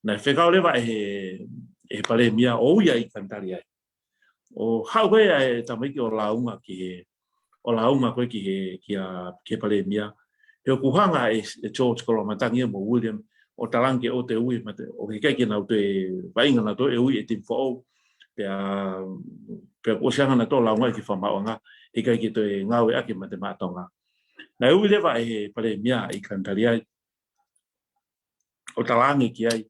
Naʻe fekau leva ʻe he, ʻe he palēmia ʻo ui ʻa ʻIkani Taliai. ʻO haʻu ko ē ʻa e tamaiki ʻo lāunga ki he, ʻo lāunga ko ē ki he, kia, ki he palēmia. He ʻoku hanga ʻe, ʻe George Koloamatangi mo William ʻo talaange ke ʻoua te ui mate, ʻoku ʻikai ke nau toe vaʻinga nautolu ʻe ui e timi foʻou. Pea, pea kuo ʻosi hanga nautolu ʻo lāunga ki he fakamaauʻanga, he ʻikai ke toe ngāueʻaki e Mate Maʻa Tonga. Naʻe ui leva ʻe he palēmia ʻa ʻIkani Taliai ʻo talaange ki ai,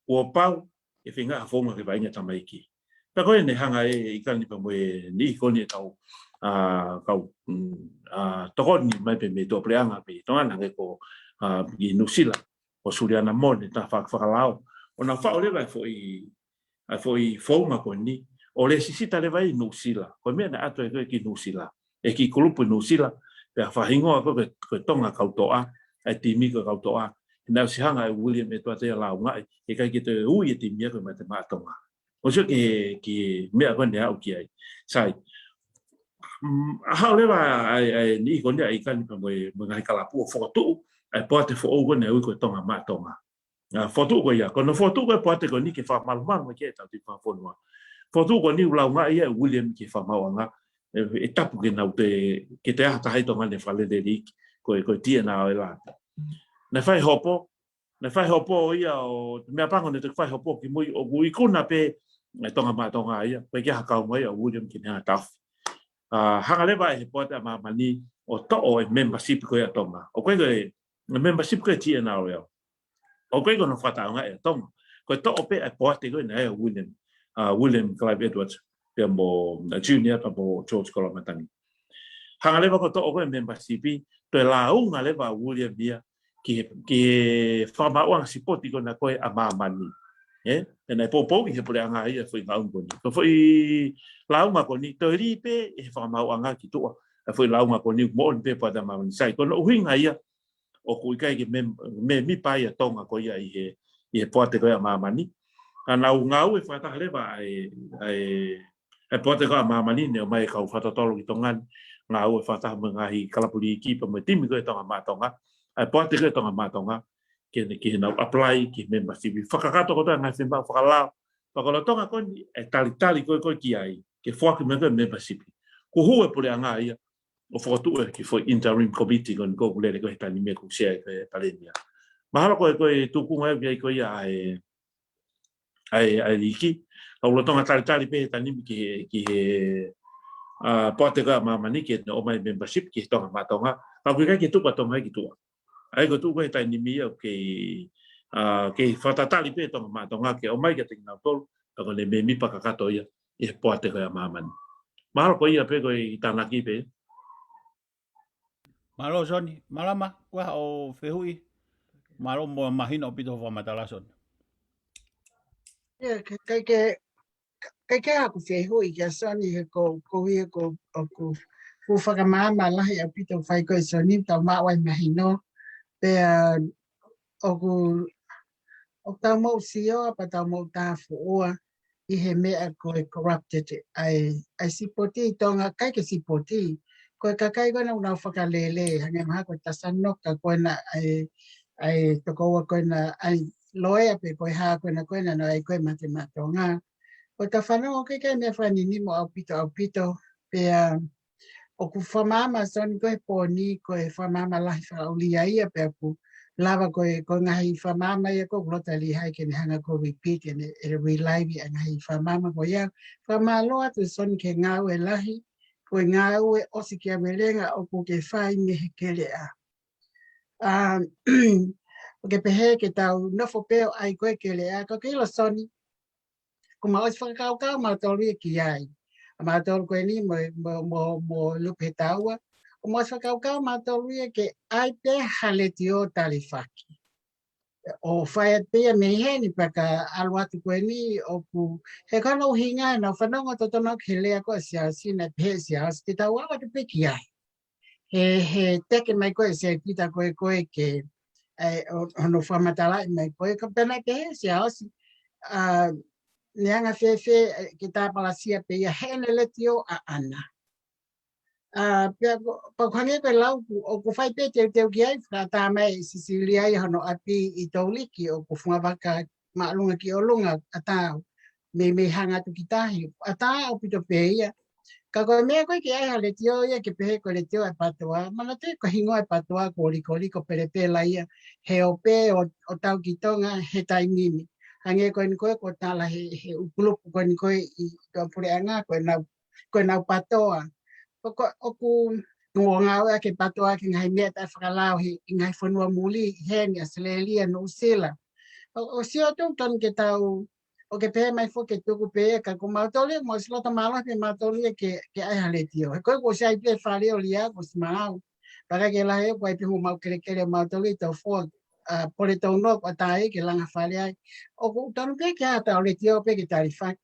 kuo pau ke feinga ha founga ke vaʻinga e tamaiki. Pea ko ʻene hanga ʻe ʻIkani pea mo e niʻihi ko eni ʻetau, ʻa, kau, mm, ʻa, tokoni mai pē mei tuʻapuleʻanga pē ʻi Tonga ni hangē ko, ʻa, ʻi Nuʻusila, ko Suliana Mone, Tafaʻaki Fakalao. ʻO nau faʻu leva e foʻi, ʻa e foʻi founga ko eni, ʻo lēsisita leva ʻi Nuʻusila. Ko e meʻa naʻe ʻatu ai ko ē ki Nuʻusila. ʻE he kiʻi kulupu ʻi Nuʻusila, pea fakahingoa ko ē ko e, ko e Tonga Kautoʻa, ʻa e timi ko e Kautoʻa. Naʻe ʻosi hanga ʻe William Edwards ia ʻo lāungaʻi, he ʻikai ke toe ui e timi ia ko e Mate Maʻa Tonga. ʻOsi ki he, ki he meʻa ko ē naʻe aʻu ki ai. Sai. Mm, ʻa haʻu leva ʻa e, ʻa e niʻihi ko eni ʻa ʻIkani pea mo e, mo e ngaahi kalapu ʻo fokotuʻu ʻa e poate foʻou ko ē naʻe ui ko e Tonga Maʻa Tonga. ʻA, fokotuʻu ko ia, ko hono fokotuʻu ko ē poate ko eni ke fakamalumalu mai ki ai ʻetau timi fakafonua. Fokotuʻu ko eni ʻoku lāungaʻi ia ʻe William ki he fakamaauʻanga, ʻe, ʻe tapu ke nau te, ke toe ʻi ai ha taha ʻi Tonga naʻe fakalele liiki, ko e, ko e T N R L. Naʻe fai hopo, naʻe fai hopo ia ʻo, meʻapango naʻe toki fai hopo ki mui, ʻoku ikuna pē ʻa e Tonga Maʻa Tonga ia, ʻikai ke ʻi ai ha kau mai ʻa William ki he ngaahi taʻofi. ʻA, hanga leva ʻe he poate ʻa māmani ʻo toʻo e membership ko ia ʻa Tonga. ʻOku ʻikai ko e, e membership ko ē T N R L. ʻOku ʻikai ko hono fakataʻeʻaongaʻi ʻa Tonga. Ko e toʻo pē ʻa e poate ko ē naʻe ʻi ai ʻa William, ʻa, William Clive Edwards, pea mo, ʻa, Junior pea mo George Koloamatangi. Hanga leva ko e toʻo ko ē e membership, toe lāunga leva ʻa William ia ki he, ki he fakamaauʻanga sipoti ko ena ko ē ʻa māmani. ʻE, ʻe naʻe poupou ki he puleʻanga ia e foʻi ngāue ko eni. Ko e foʻi lāunga ko eni, toe lī pē ʻe he fakamaauʻanga ki tuʻa e foʻi lāunga ko eni, moʻoni pē Poate ʻa Māmani sai. Ko hono ʻuhinga ia ʻoku ʻikai ke mem-, mēmipa ai ʻa Tonga ko ia ʻi he, ʻi he Poate ko ia ʻa Māmani. Ka nau ngāue fakataha leva ʻa e, ʻa e, ʻa e Poate ko ia ʻa Māmani, ne ʻomai e kau fakatotolo ki Tonga ni, ngāue fakataha mo e ngaahi kalapu liiki pea mo e timi ko ia Tonga Maʻa Tonga, ʻa e Poate ko ia Tonga Maʻa Tonga, ke ne, ke nau apply ki he membership. Fakakakato kotoa e ngaahi fiemaʻu fakalao. Pea ko e lolotonga ko eni e talitali ko ē ko ē ki ai, ke foaki mai ko ē membership, kuo hū e puleʻanga ia ʻo fokotuʻu e kiʻi foʻi interim committee ko eni ʻoku lele ko ē he taimi ni ʻoku sea ai ko ē e Palēmia. Mahalo ko e, ko e tuʻunga ia ko ia ʻa e, ʻa e, ʻa e liiki. Ka ʻoku lolotonga talitali pē he taimi ni ki he, ki he, ʻa, Poate ko ia ʻa Māmani ke ne ʻomai membership ki he Tonga Maʻa Tonga. Ka ʻoku ʻikai ke tuku ʻa Tonga ia ki tuʻa. ʻA ia ko e tuʻu ko ē he taimi ni ia ʻoku kei, ʻa, kei fakatalitali pē Tonga Maʻa Tonga ke ʻomai kiate kinautolu, ka ko ʻene mēmipa kakato ia ʻi he Poate ko ia ʻa Māmani. Mahalo ko ia pē ko e tānaki pē. Mālō Soni, mālama, kuo ʻi ai haʻo fehuʻi, mālō mo mahino ʻaupito hoʻo fakamatala Soni. ʻIo, ka, ka ke, ka, ka ke haku fehuʻi kia Soni he ko, ko ia ko, ʻoku, ʻoku fakamaama lahi ʻaupito fai ko ē Soni, tau maʻu ai mahino. Pea ʻoku, ʻoku tau moʻu sio, pea tau moʻu tāfuʻua ʻi he meʻa ko e corrupted, ʻa e, ʻa e sipoti ʻi Tonga, ʻikai ke sipoti. Ko e kakai ko ena ʻoku nau fakalele, hangē mahalo ko e Tasanoka ko ena, ʻa e, ʻa e tokoua ko ena, ʻa e loea pe ko e hā ko ena ko ena, naʻe ʻai ko ē mei Maʻa Tonga. ʻOku tau fanongo ki he meʻa fakanini mo ʻaupito, ʻaupito, pea ʻoku fakamaama Soni ko e pō ni, ko e fakamaama lahi fakaʻulia ia pea ʻoku lava ko e, ko e ngaahi fakamaama ia ko ē ʻoku loto lihai ke ne hanga ko e repeat ʻene, ʻene relive ʻa e ngaahi fakamaama ko ia. Fakamālō atu Soni ki he ngāue lahi, ko e ngāue ʻosikiavelenga ʻoku ke fai mei he keleʻa. ʻA, ʻoku ke pehē ke tau nofo pē ʻo ʻai ko ē keleʻa, ka ke ʻilo Soni, ʻoku mau ʻosi fakakaukau mautolu ia ki ai. ʻA mautolu ko eni mo, mo, mo, mo Lupe Taua. ʻOku mau ʻosi fakakaukau mautolu ia ke ʻai pē ha letiō talifaki. ʻO fai atu pē ia mei heni pea ka ʻalu atu ko eni ʻoku, he ko hono ʻuhinga ʻenau fanongo totonu ki he lea ko ē ʻa Siaosi, naʻe pehē ʻe Siaosi, te tau ʻalu atu pē ki ai. He, he teke mai ko ē ʻe Sepita ko ē, ko ē ke, ʻe, ʻo, hono fakamatalaʻi mai ko ē, ka pehē naʻe pehē ʻe Siaosi, ʻa, neongo fēfē, ʻe, ke tāpalasia pē ia heʻene letiō ʻaʻana. ʻA, pea ko, pea ʻoku hangē ko e lau ʻoku, ʻoku fai pē teuteu ki ai, fakaʻatā mai ʻe Sisilia ia hono ʻapi ʻi Touliki ʻoku fungavaka māʻolunga ki ʻolunga ʻatā, meimei hanga atu ki tahi, ʻatā ʻaupito pē ia. Ka ko e meʻa ko ē ke ʻai ha letiō ia ke pehē ko e letiō ʻa e PATOA, manatuʻi ko e hingoa ʻa e PATOA ko Likoliko Pelepela ia, he ope ʻo, ʻo tau ki Tonga he taimi ni. Hangē ko eni ko ē ʻoku tala he, he ʻū kulupu ko eni ko ē ʻi, ʻi tuʻapuleʻanga, ko ʻenau, ko ʻenau PATOA. ʻOku, ʻoku, ʻoku ngāueʻaki e PATOA ki he ngaahi meʻa taʻefakalao he, ʻi he ngaahi fonua muli, ʻi heni, ʻAositelēlia, Nuʻusila. ʻO, ʻo sio atu tonu ke tau, ʻoku ke pehē mai foki ke tuku pē, ka ko mautolu ia, ʻoku mau ʻosi loto mālohi pē mautolu ia ke, ke ʻai ha letiō. He ko ē kuo ʻosi ʻai pē fale ʻo lia, kuo ʻosi maau. Pea ʻikai ke lahi ʻoku ʻai pē homau kelekele ʻo mautolu ʻi Taufoa, ʻa, Poletounoa ʻoku ʻatā ai ke langa fale ai. ʻOku tonu pē ke ʻai ha letiō pē ke talifaki.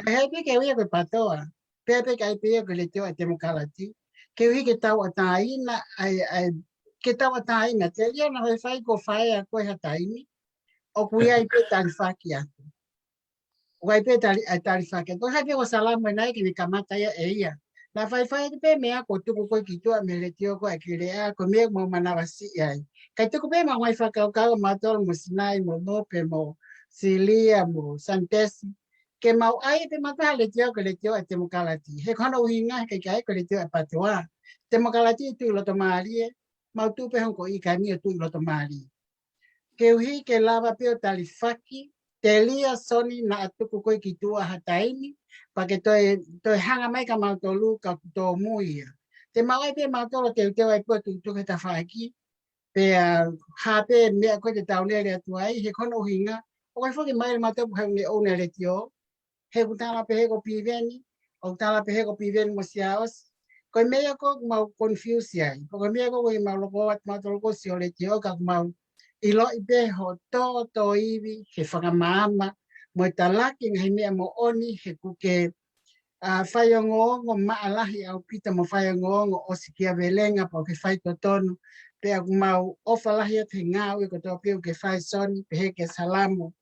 Ka ʻi ai pē ke ui ia ko e PATOA. Pea pē ke ʻai pē ia ko e letiō ʻa e temokalati. Koeʻuhi ke tauʻatāina, ʻa e, ʻa e, ke tauʻatāina. Telia naʻe fai ko e fai ʻa ko ē ha taimi. ʻOku ʻi ai pē talifaki atu. ʻOku ʻi ai pē tali-, ʻa e talifaki atu. ʻOku ʻi ai pē ʻoku salamo nai ke ne kamata ia ʻe ia. Naʻa faifai atu pē meʻa ko e tuku ko ē ki tuʻa mei he letiō ko ē ʻa e keleʻa, ko e meʻa ʻoku mau manavasiʻi ai. Kae tuku pē ʻemau ngaahi fakakaukau ʻamautolu mo Sinai, mo Lope, mo Silia, mo Santesi. Ke mau ʻai pē mautolu ha letiō ko e letiō ʻa e temokalati. He ko hono ʻuhinga he ʻikai ke ʻai ko e letiō ʻa e PATOA. Temokalati ʻoku tuʻu ʻi loto mālie, mau tuʻu pē hangē ko e ʻīkani ʻoku tuʻu ʻi loto mālie. Koeʻuhi ke lava pē ʻo talifaki, telia Soni naʻa tuku ko ē ki tuʻa ha taimi, pea ke toe, toe hanga mai kia mautolu ka kuo tōmui ia. Te mau ʻai pē mautolu ʻo teuteu ai pē ʻo tukutuku he tafaʻaki, pea hā pē meʻa ko ē te tau lele atu ai, he ko hono ʻuhinga, ʻoku ʻikai foki ke maile mautolu he ʻoku ne ʻouna e letiō, he ʻoku tala pē he ko Piveni, ʻoku tala pē he ko Piveni mo Siaosi. Ko e meʻa ko ē ʻoku mau confuse ai. Ko e meʻa ko ē ʻoku mau loko atu mautolu ko ē ʻo sio letiō ka ʻoku mau ʻiloʻi pē hoʻo tōtōivi he fakamaama mo e talaki ngaahi meʻa moʻoni he ʻoku ke, ʻa, faiongoongo maʻalahi ʻaupito mo faiongoongo ʻosikiavelenga pea ʻoku ke faitotonu. Pea ʻoku mau ʻofa lahi atu he ngāue kotoa pē ʻoku ke fai Soni, pehē kia Salamo,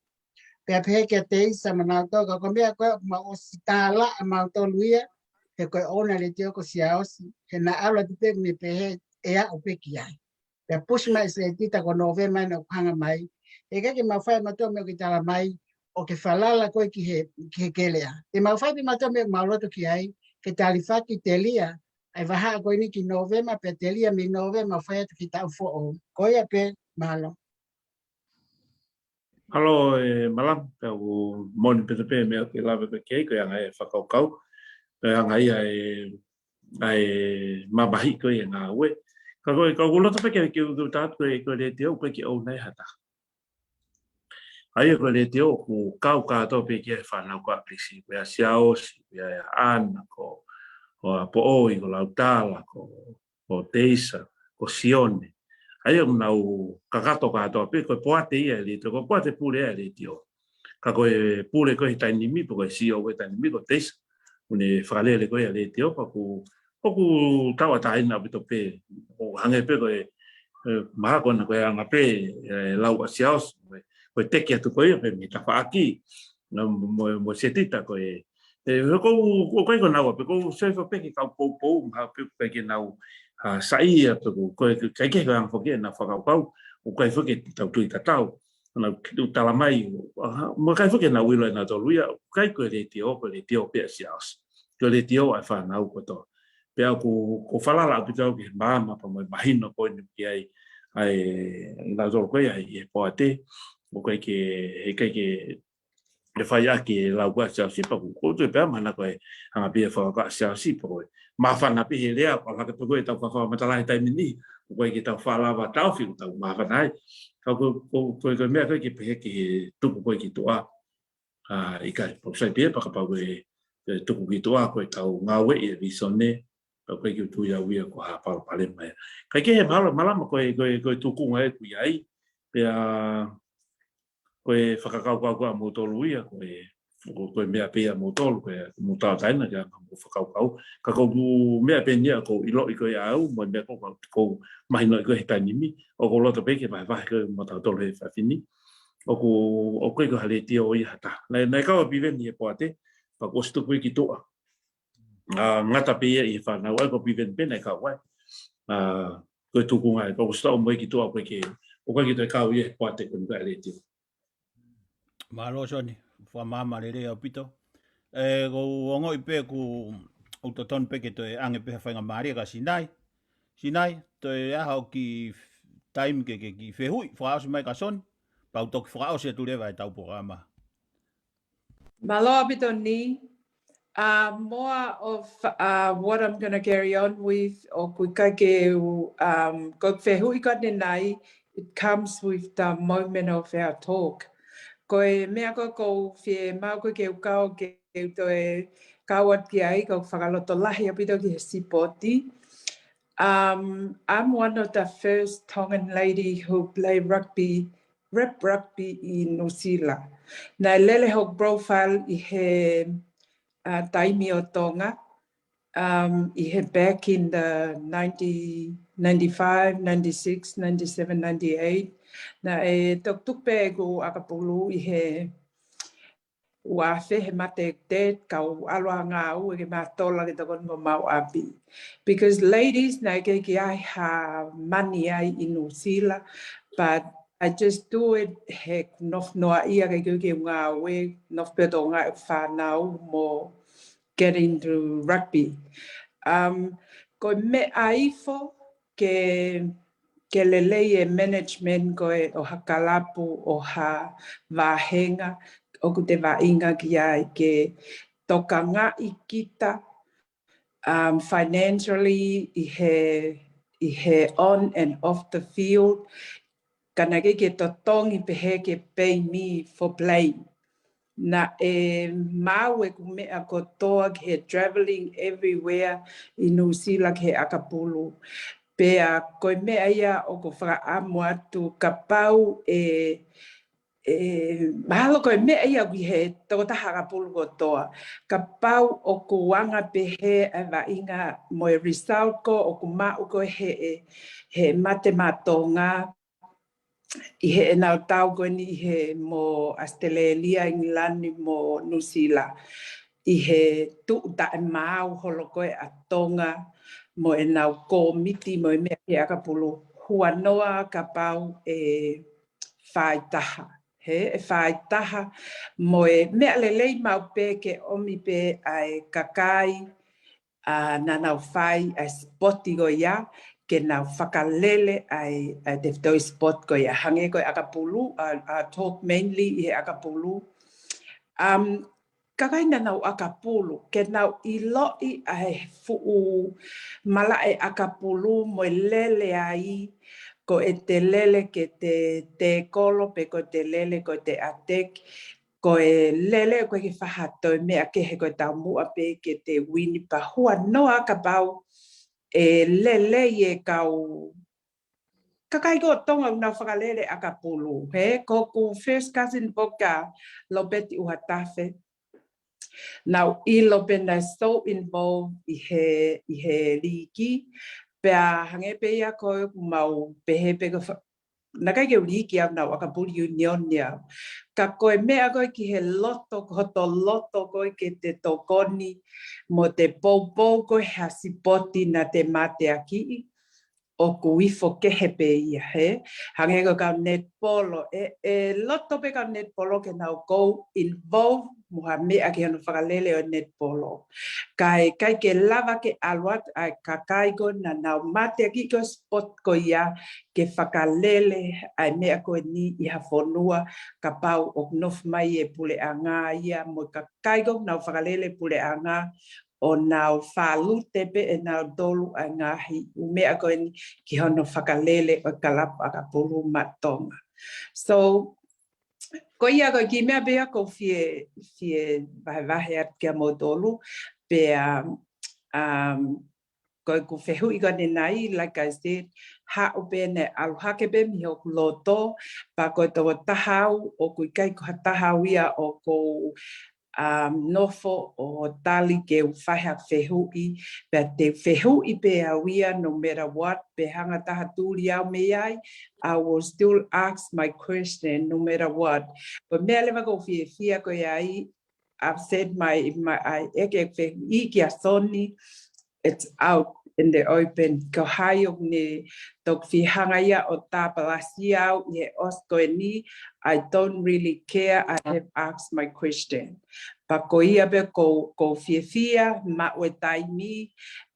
pea pehē kia Teisa mo nautolu, ka ko e meʻa ko ē ʻoku mau ʻosi tālaʻa mautolu ia, he ko e ʻouna e letiō ko Siaosi, he naʻe ʻalu atu pē ʻo ne pehē ʻe aʻu pē ki ai. Pea push mai Setita ko Nōvema ena ʻoku hanga mai. ʻIkai ke mau fai mautolu meʻa ʻoku ke tala mai, ʻoku ke falala koe ki he, ki he kelea. Te mau fai pē mautolu meʻa ʻoku mau loto ki ai, ke talifaki telia ʻa e vahaʻa ko eni ki Nōvema, pea telia mei Nōvema fai atu ki taʻu foʻou. Ko ia pē, mālō. Mālō e Malama, pea ʻoku moʻoni pē pē meʻa ʻoku ke lave pē ki ai, ko e anga e fakakaukau, ko e anga ia e, ʻa e mamahi ko ē e ngāue. Ka ko e, ka ʻoku ou loto pē ke, ke, ke u tala atu ko e, ko e letiō, ʻoku ʻikai ke ʻouna ia ʻe ha taha. ʻA ia ko e letiō ʻoku kau kātoa pē ki ai e fānau ko ē ʻa ʻApisi, ko ia ʻa Siaosi, ko ia ʻa ʻAna, ko, ko ʻApoʻoi, ko Lautala, ko, ko Teisa, ko Sione. ʻA ia ʻoku nau kakato kātoa pē, ko e poate ia e letiō, ko e poate pule ia e letiō. Ka ko e pule ko ē he taimi ni, pe ko e CEO he taimi ni, ko Teisa. ʻOku ne fakalele ko ē ʻa e letiō, pea ʻoku, ʻoku tauʻatāina ʻaupito pē, ʻo hangē pē ko e, e, mahalo ko ena ko e anga pē, e, lau ʻa Siaosi, ko e, ko e teke atu ko ia pē mei tafaʻaki, na mo, mo Setita ko e, e, ko, ko, ko, ko e ko nau pē, ko e sefo pē ke kau poupou, mahalo pē ko e ke nau, ʻa, saiʻia pē ko, ko e, ʻikai ke ko e anga foki ʻenau fakakaukau, ʻoku ʻikai foki ke tau tui tatau. Nau kitu tala mai, ʻa, mo ʻikai foki ke nau ʻilo ʻe nautolu ia, ʻikai ko e letiō, ko e letiō pē ʻa Siaosi. Ko e letiō ʻa e fānau kotoa. Pea ʻoku, ʻoku ou falala ʻaupito au ki he maama pea mo e mahino ko eni ki ai, ʻa e, ʻa nautolu ko ia ʻi he poate, ʻoku ʻikai ke, ʻikai ke, ke fai ʻaki e lau ko ē ʻa Siaosi pea ʻoku, ʻoku ou tui pē au mahalo ko e anga pē ia e fakakaukau ʻa Siaosi pea ko e māfana pē he lea, ko e laka pē ko ē ʻetau fakamatala he taimi ni, ʻoku ʻikai ke tau fakalava taʻofi ʻoku tau māfana ai. Ka ko, ko, ko, ko e meʻa ko ē ke pehē ki he tuku ko ē ki tuʻa, ʻa, ʻikai, ʻoku sai pē ia pea kapau ko e, ko e tuku ki tuʻa ko ʻetau ngāueʻi e visone, pea ʻoku ʻikai ke u tui au ia ko ha palopalema ia. Kae kehe Malama, Malama ko e, ko e, ko e tukunga ē ʻoku ʻi ai, pea ko e fakakaukau ko ē ʻa moutolu ia, ko e, ko, ko e meʻa pē ia ʻa moutolu, ko e mou tauʻatāina ke anga hoʻomou fakakaukau. Ka ko e meʻa pē eni ia ʻoku ou ʻiloʻi ko ē ʻe au, mo e meʻa ko ē ʻoku ou mahinoʻi ko ē he taimi ni, ʻoku ou loto pē ke vahevahe ko ē mo tautolu he efiafi ni. ʻOku, ʻoku ʻikai ko ha letiō ia ʻa ha taha. Naʻe, naʻe kau ʻa Piveni he poate, pea kuo ʻosi tuku ia ki tuʻa. ʻA, ngata pē ia ʻi he fānau ai, ko Piveni pē naʻe kau ai. ʻA, ko e tukunga ē, ka kuo ʻosi tau mo ia ki tuʻa, ʻoku ʻikai ke, ʻoku ʻikai ke toe kau ia he poate ko eni ko ē ʻa e letiō. Mālō Soni, fakamaama lelei ʻaupito. ʻE, ʻoku ou ongoʻi pē ʻoku, ʻoku totonu pē ke toe ʻange pē ha faingamālie kia Sinai. Sinai, toe ʻai haʻo kiʻi taimi ke, ke kiʻi fehuʻi, fakaʻosi mai kia Soni, pea u toki fakaʻosi atu leva ʻetau polokalama. Mālō ʻaupito Ni. Uh, more of uh, what I'm going to carry on with, ʻoku ʻikai ke u, um, ko e fehuʻi ko eni, it comes with the moment of our talk. Ko e meʻa ko ē ʻoku ou fiemaʻu ko ē ke u kau, ke u toe kau atu ki ai, ʻoku ou fakalotolahi ʻaupito ki he sipoti. Um, I'm one of the first Tongan lady who play rugby, rep rugby ʻi New Zealand. Naʻe lele hoku profile ʻi he, uh, taimi ʻo Tonga, um, ʻi he back in the ninety, ninety-five, ninety-six, ninety-seven, ninety-eight. Naʻe tukutuku pē ʻeku ʻakapulu ʻi he ua afe he mate ʻeku dad, kau ʻalu ʻo ngāue ke mātola ke tokoni ki homau ʻapi. Because ladies, naʻe ʻikai ke ʻi ai ha mani ai ʻi New Zealand, but I just do it he ʻeku nofo noaʻia, ʻikai ke u ngāue, nofo pē ʻo ngāue fānau mo get into rugby. Um, ko e meʻa ifo ke, ke lelei e management ko ē ʻo ha kalapu, ʻo ha vāhenga, ʻoku te vaʻinga ki ai ke tokangaʻi kita, um, financially ʻi he, ʻi he on and off the field, ka naʻe ʻikai ke totongi pehē ke pay me for playing. Naʻe maʻu ʻeku meʻa kotoa ki he traveling everywhere ʻi New Zealand ki he ʻakapulu. Pea ko e meʻa ia ʻoku ou fakaʻamu atu kapau ʻe, ē, mahalo ko e meʻa ia ʻoku ʻi he tokotaha ʻakapulu kotoa. Kapau ʻoku anga pehē ʻa e vaʻinga mo e result ko ē ʻoku maʻu ko ē he, he mate maʻa Tonga, ʻi heʻenau tau ko eni ʻi he mo ʻAositelēlia, ʻIngilani mo Nuʻusila. ʻI he tuʻu taʻemaau holo ko ē ʻa Tonga mo ʻenau kōmiti mo e meʻa ki he ʻakapulu, huanoa kapau ʻe fā ʻi taha. He, ʻe fā ʻi taha mo e meʻa lelei maʻu pē ke ʻomi pē ʻa e kakai, ʻa, naʻa nau fai ʻa e sipoti ko ia, ke nau fakalele ʻa e, ʻa e tefitoʻi sipoti ko ia. Hangē ko e ʻakapulu, ʻa, ʻa talk mainly ʻi he ʻakapulu. Um, kakai naʻa nau ʻakapulu, ke nau ʻiloʻi ʻa e fuʻu malaʻe ʻakapulu mo e lele ai, ko ʻete lele ke te tēkolo pe ko ʻete lele ko ʻete attack, ko e lele ʻoku ʻikai ke faʻa toe meʻa kehe, ko e taumuʻa pē ke te wini pea huanoa kapau ʻe lelei e kau kakai ko ē ʻo Tonga ʻoku nau fakalele ʻakapulu, he, ko hoku first cousin ko ē ko Lopeti ʻUhatafe. Naʻá ku ʻilo pē naʻe so involved ʻi he, ʻi he liiki, pea hangē pē ia ko ē ʻoku mau pehē pē ko e fa-, naʻe ʻikai ke u liiki au, naʻá ku ʻakapulu ʻiunioni au. Ka ko e meʻa ko ē ki he loto, ko hoto loto ko ē ke te tokoni mo te poupou ko ē ha sipoti naʻá te mateakiʻi, ʻoku ifo kehe pē ia, he. Hangē ko e kau netipolo, ʻe, ʻe loto pē kau netipolo ke nau ʻoku involve mo ha meʻa ki hono fakalele ʻo e netipolo. Kae ʻikai ke lava ke ʻalu atu ʻa e kakai ko ē naʻa nau mateakiʻi ko ē sipoti ko ia ke fakalele ʻa e meʻa ko eni ʻi ha fonua, kapau ʻoku nofo mai e puleʻanga ia mo e kakai ko ē ʻoku nau fakalele puleʻanga, ʻo nau fālute pē ʻe nautolu ʻa e ngaahi ʻū meʻa ko eni ki hono fakalele ʻo e kalapu ʻakapulu maʻa Tonga. So, ko ia ko e kiʻi meʻa pē ia ʻoku ou fie, fie vahevahe atu kia moutolu, pea, um, ko ʻeku fehuʻi ko eni nai, like I said, haʻu pē ʻene ʻalu hake pē mei hoku loto, pea ko e tokotaha au, ʻoku ʻikai ko ha taha au ia ʻoku ou, um, nofo ʻo tali ke u fai ha fehuʻi, pea te u fehuʻi pē au ia no matter what, pe hanga ha taha tuli au mei ai, I will still ask my question no matter what. Ko e meʻa leva ʻoku ou fiefia ko ia ai, I've said my, my, ʻa e ʻeke fehuʻi kia Soni, it's out in the open. Ko hai ʻoku ne toki fie hanga ia ʻo tāpalasia au ʻi he ʻosi ko eni, I don't really care, I have asked my question. Pea ko ia pē ʻoku ou, ʻoku ou fiefia, maʻu e taimi,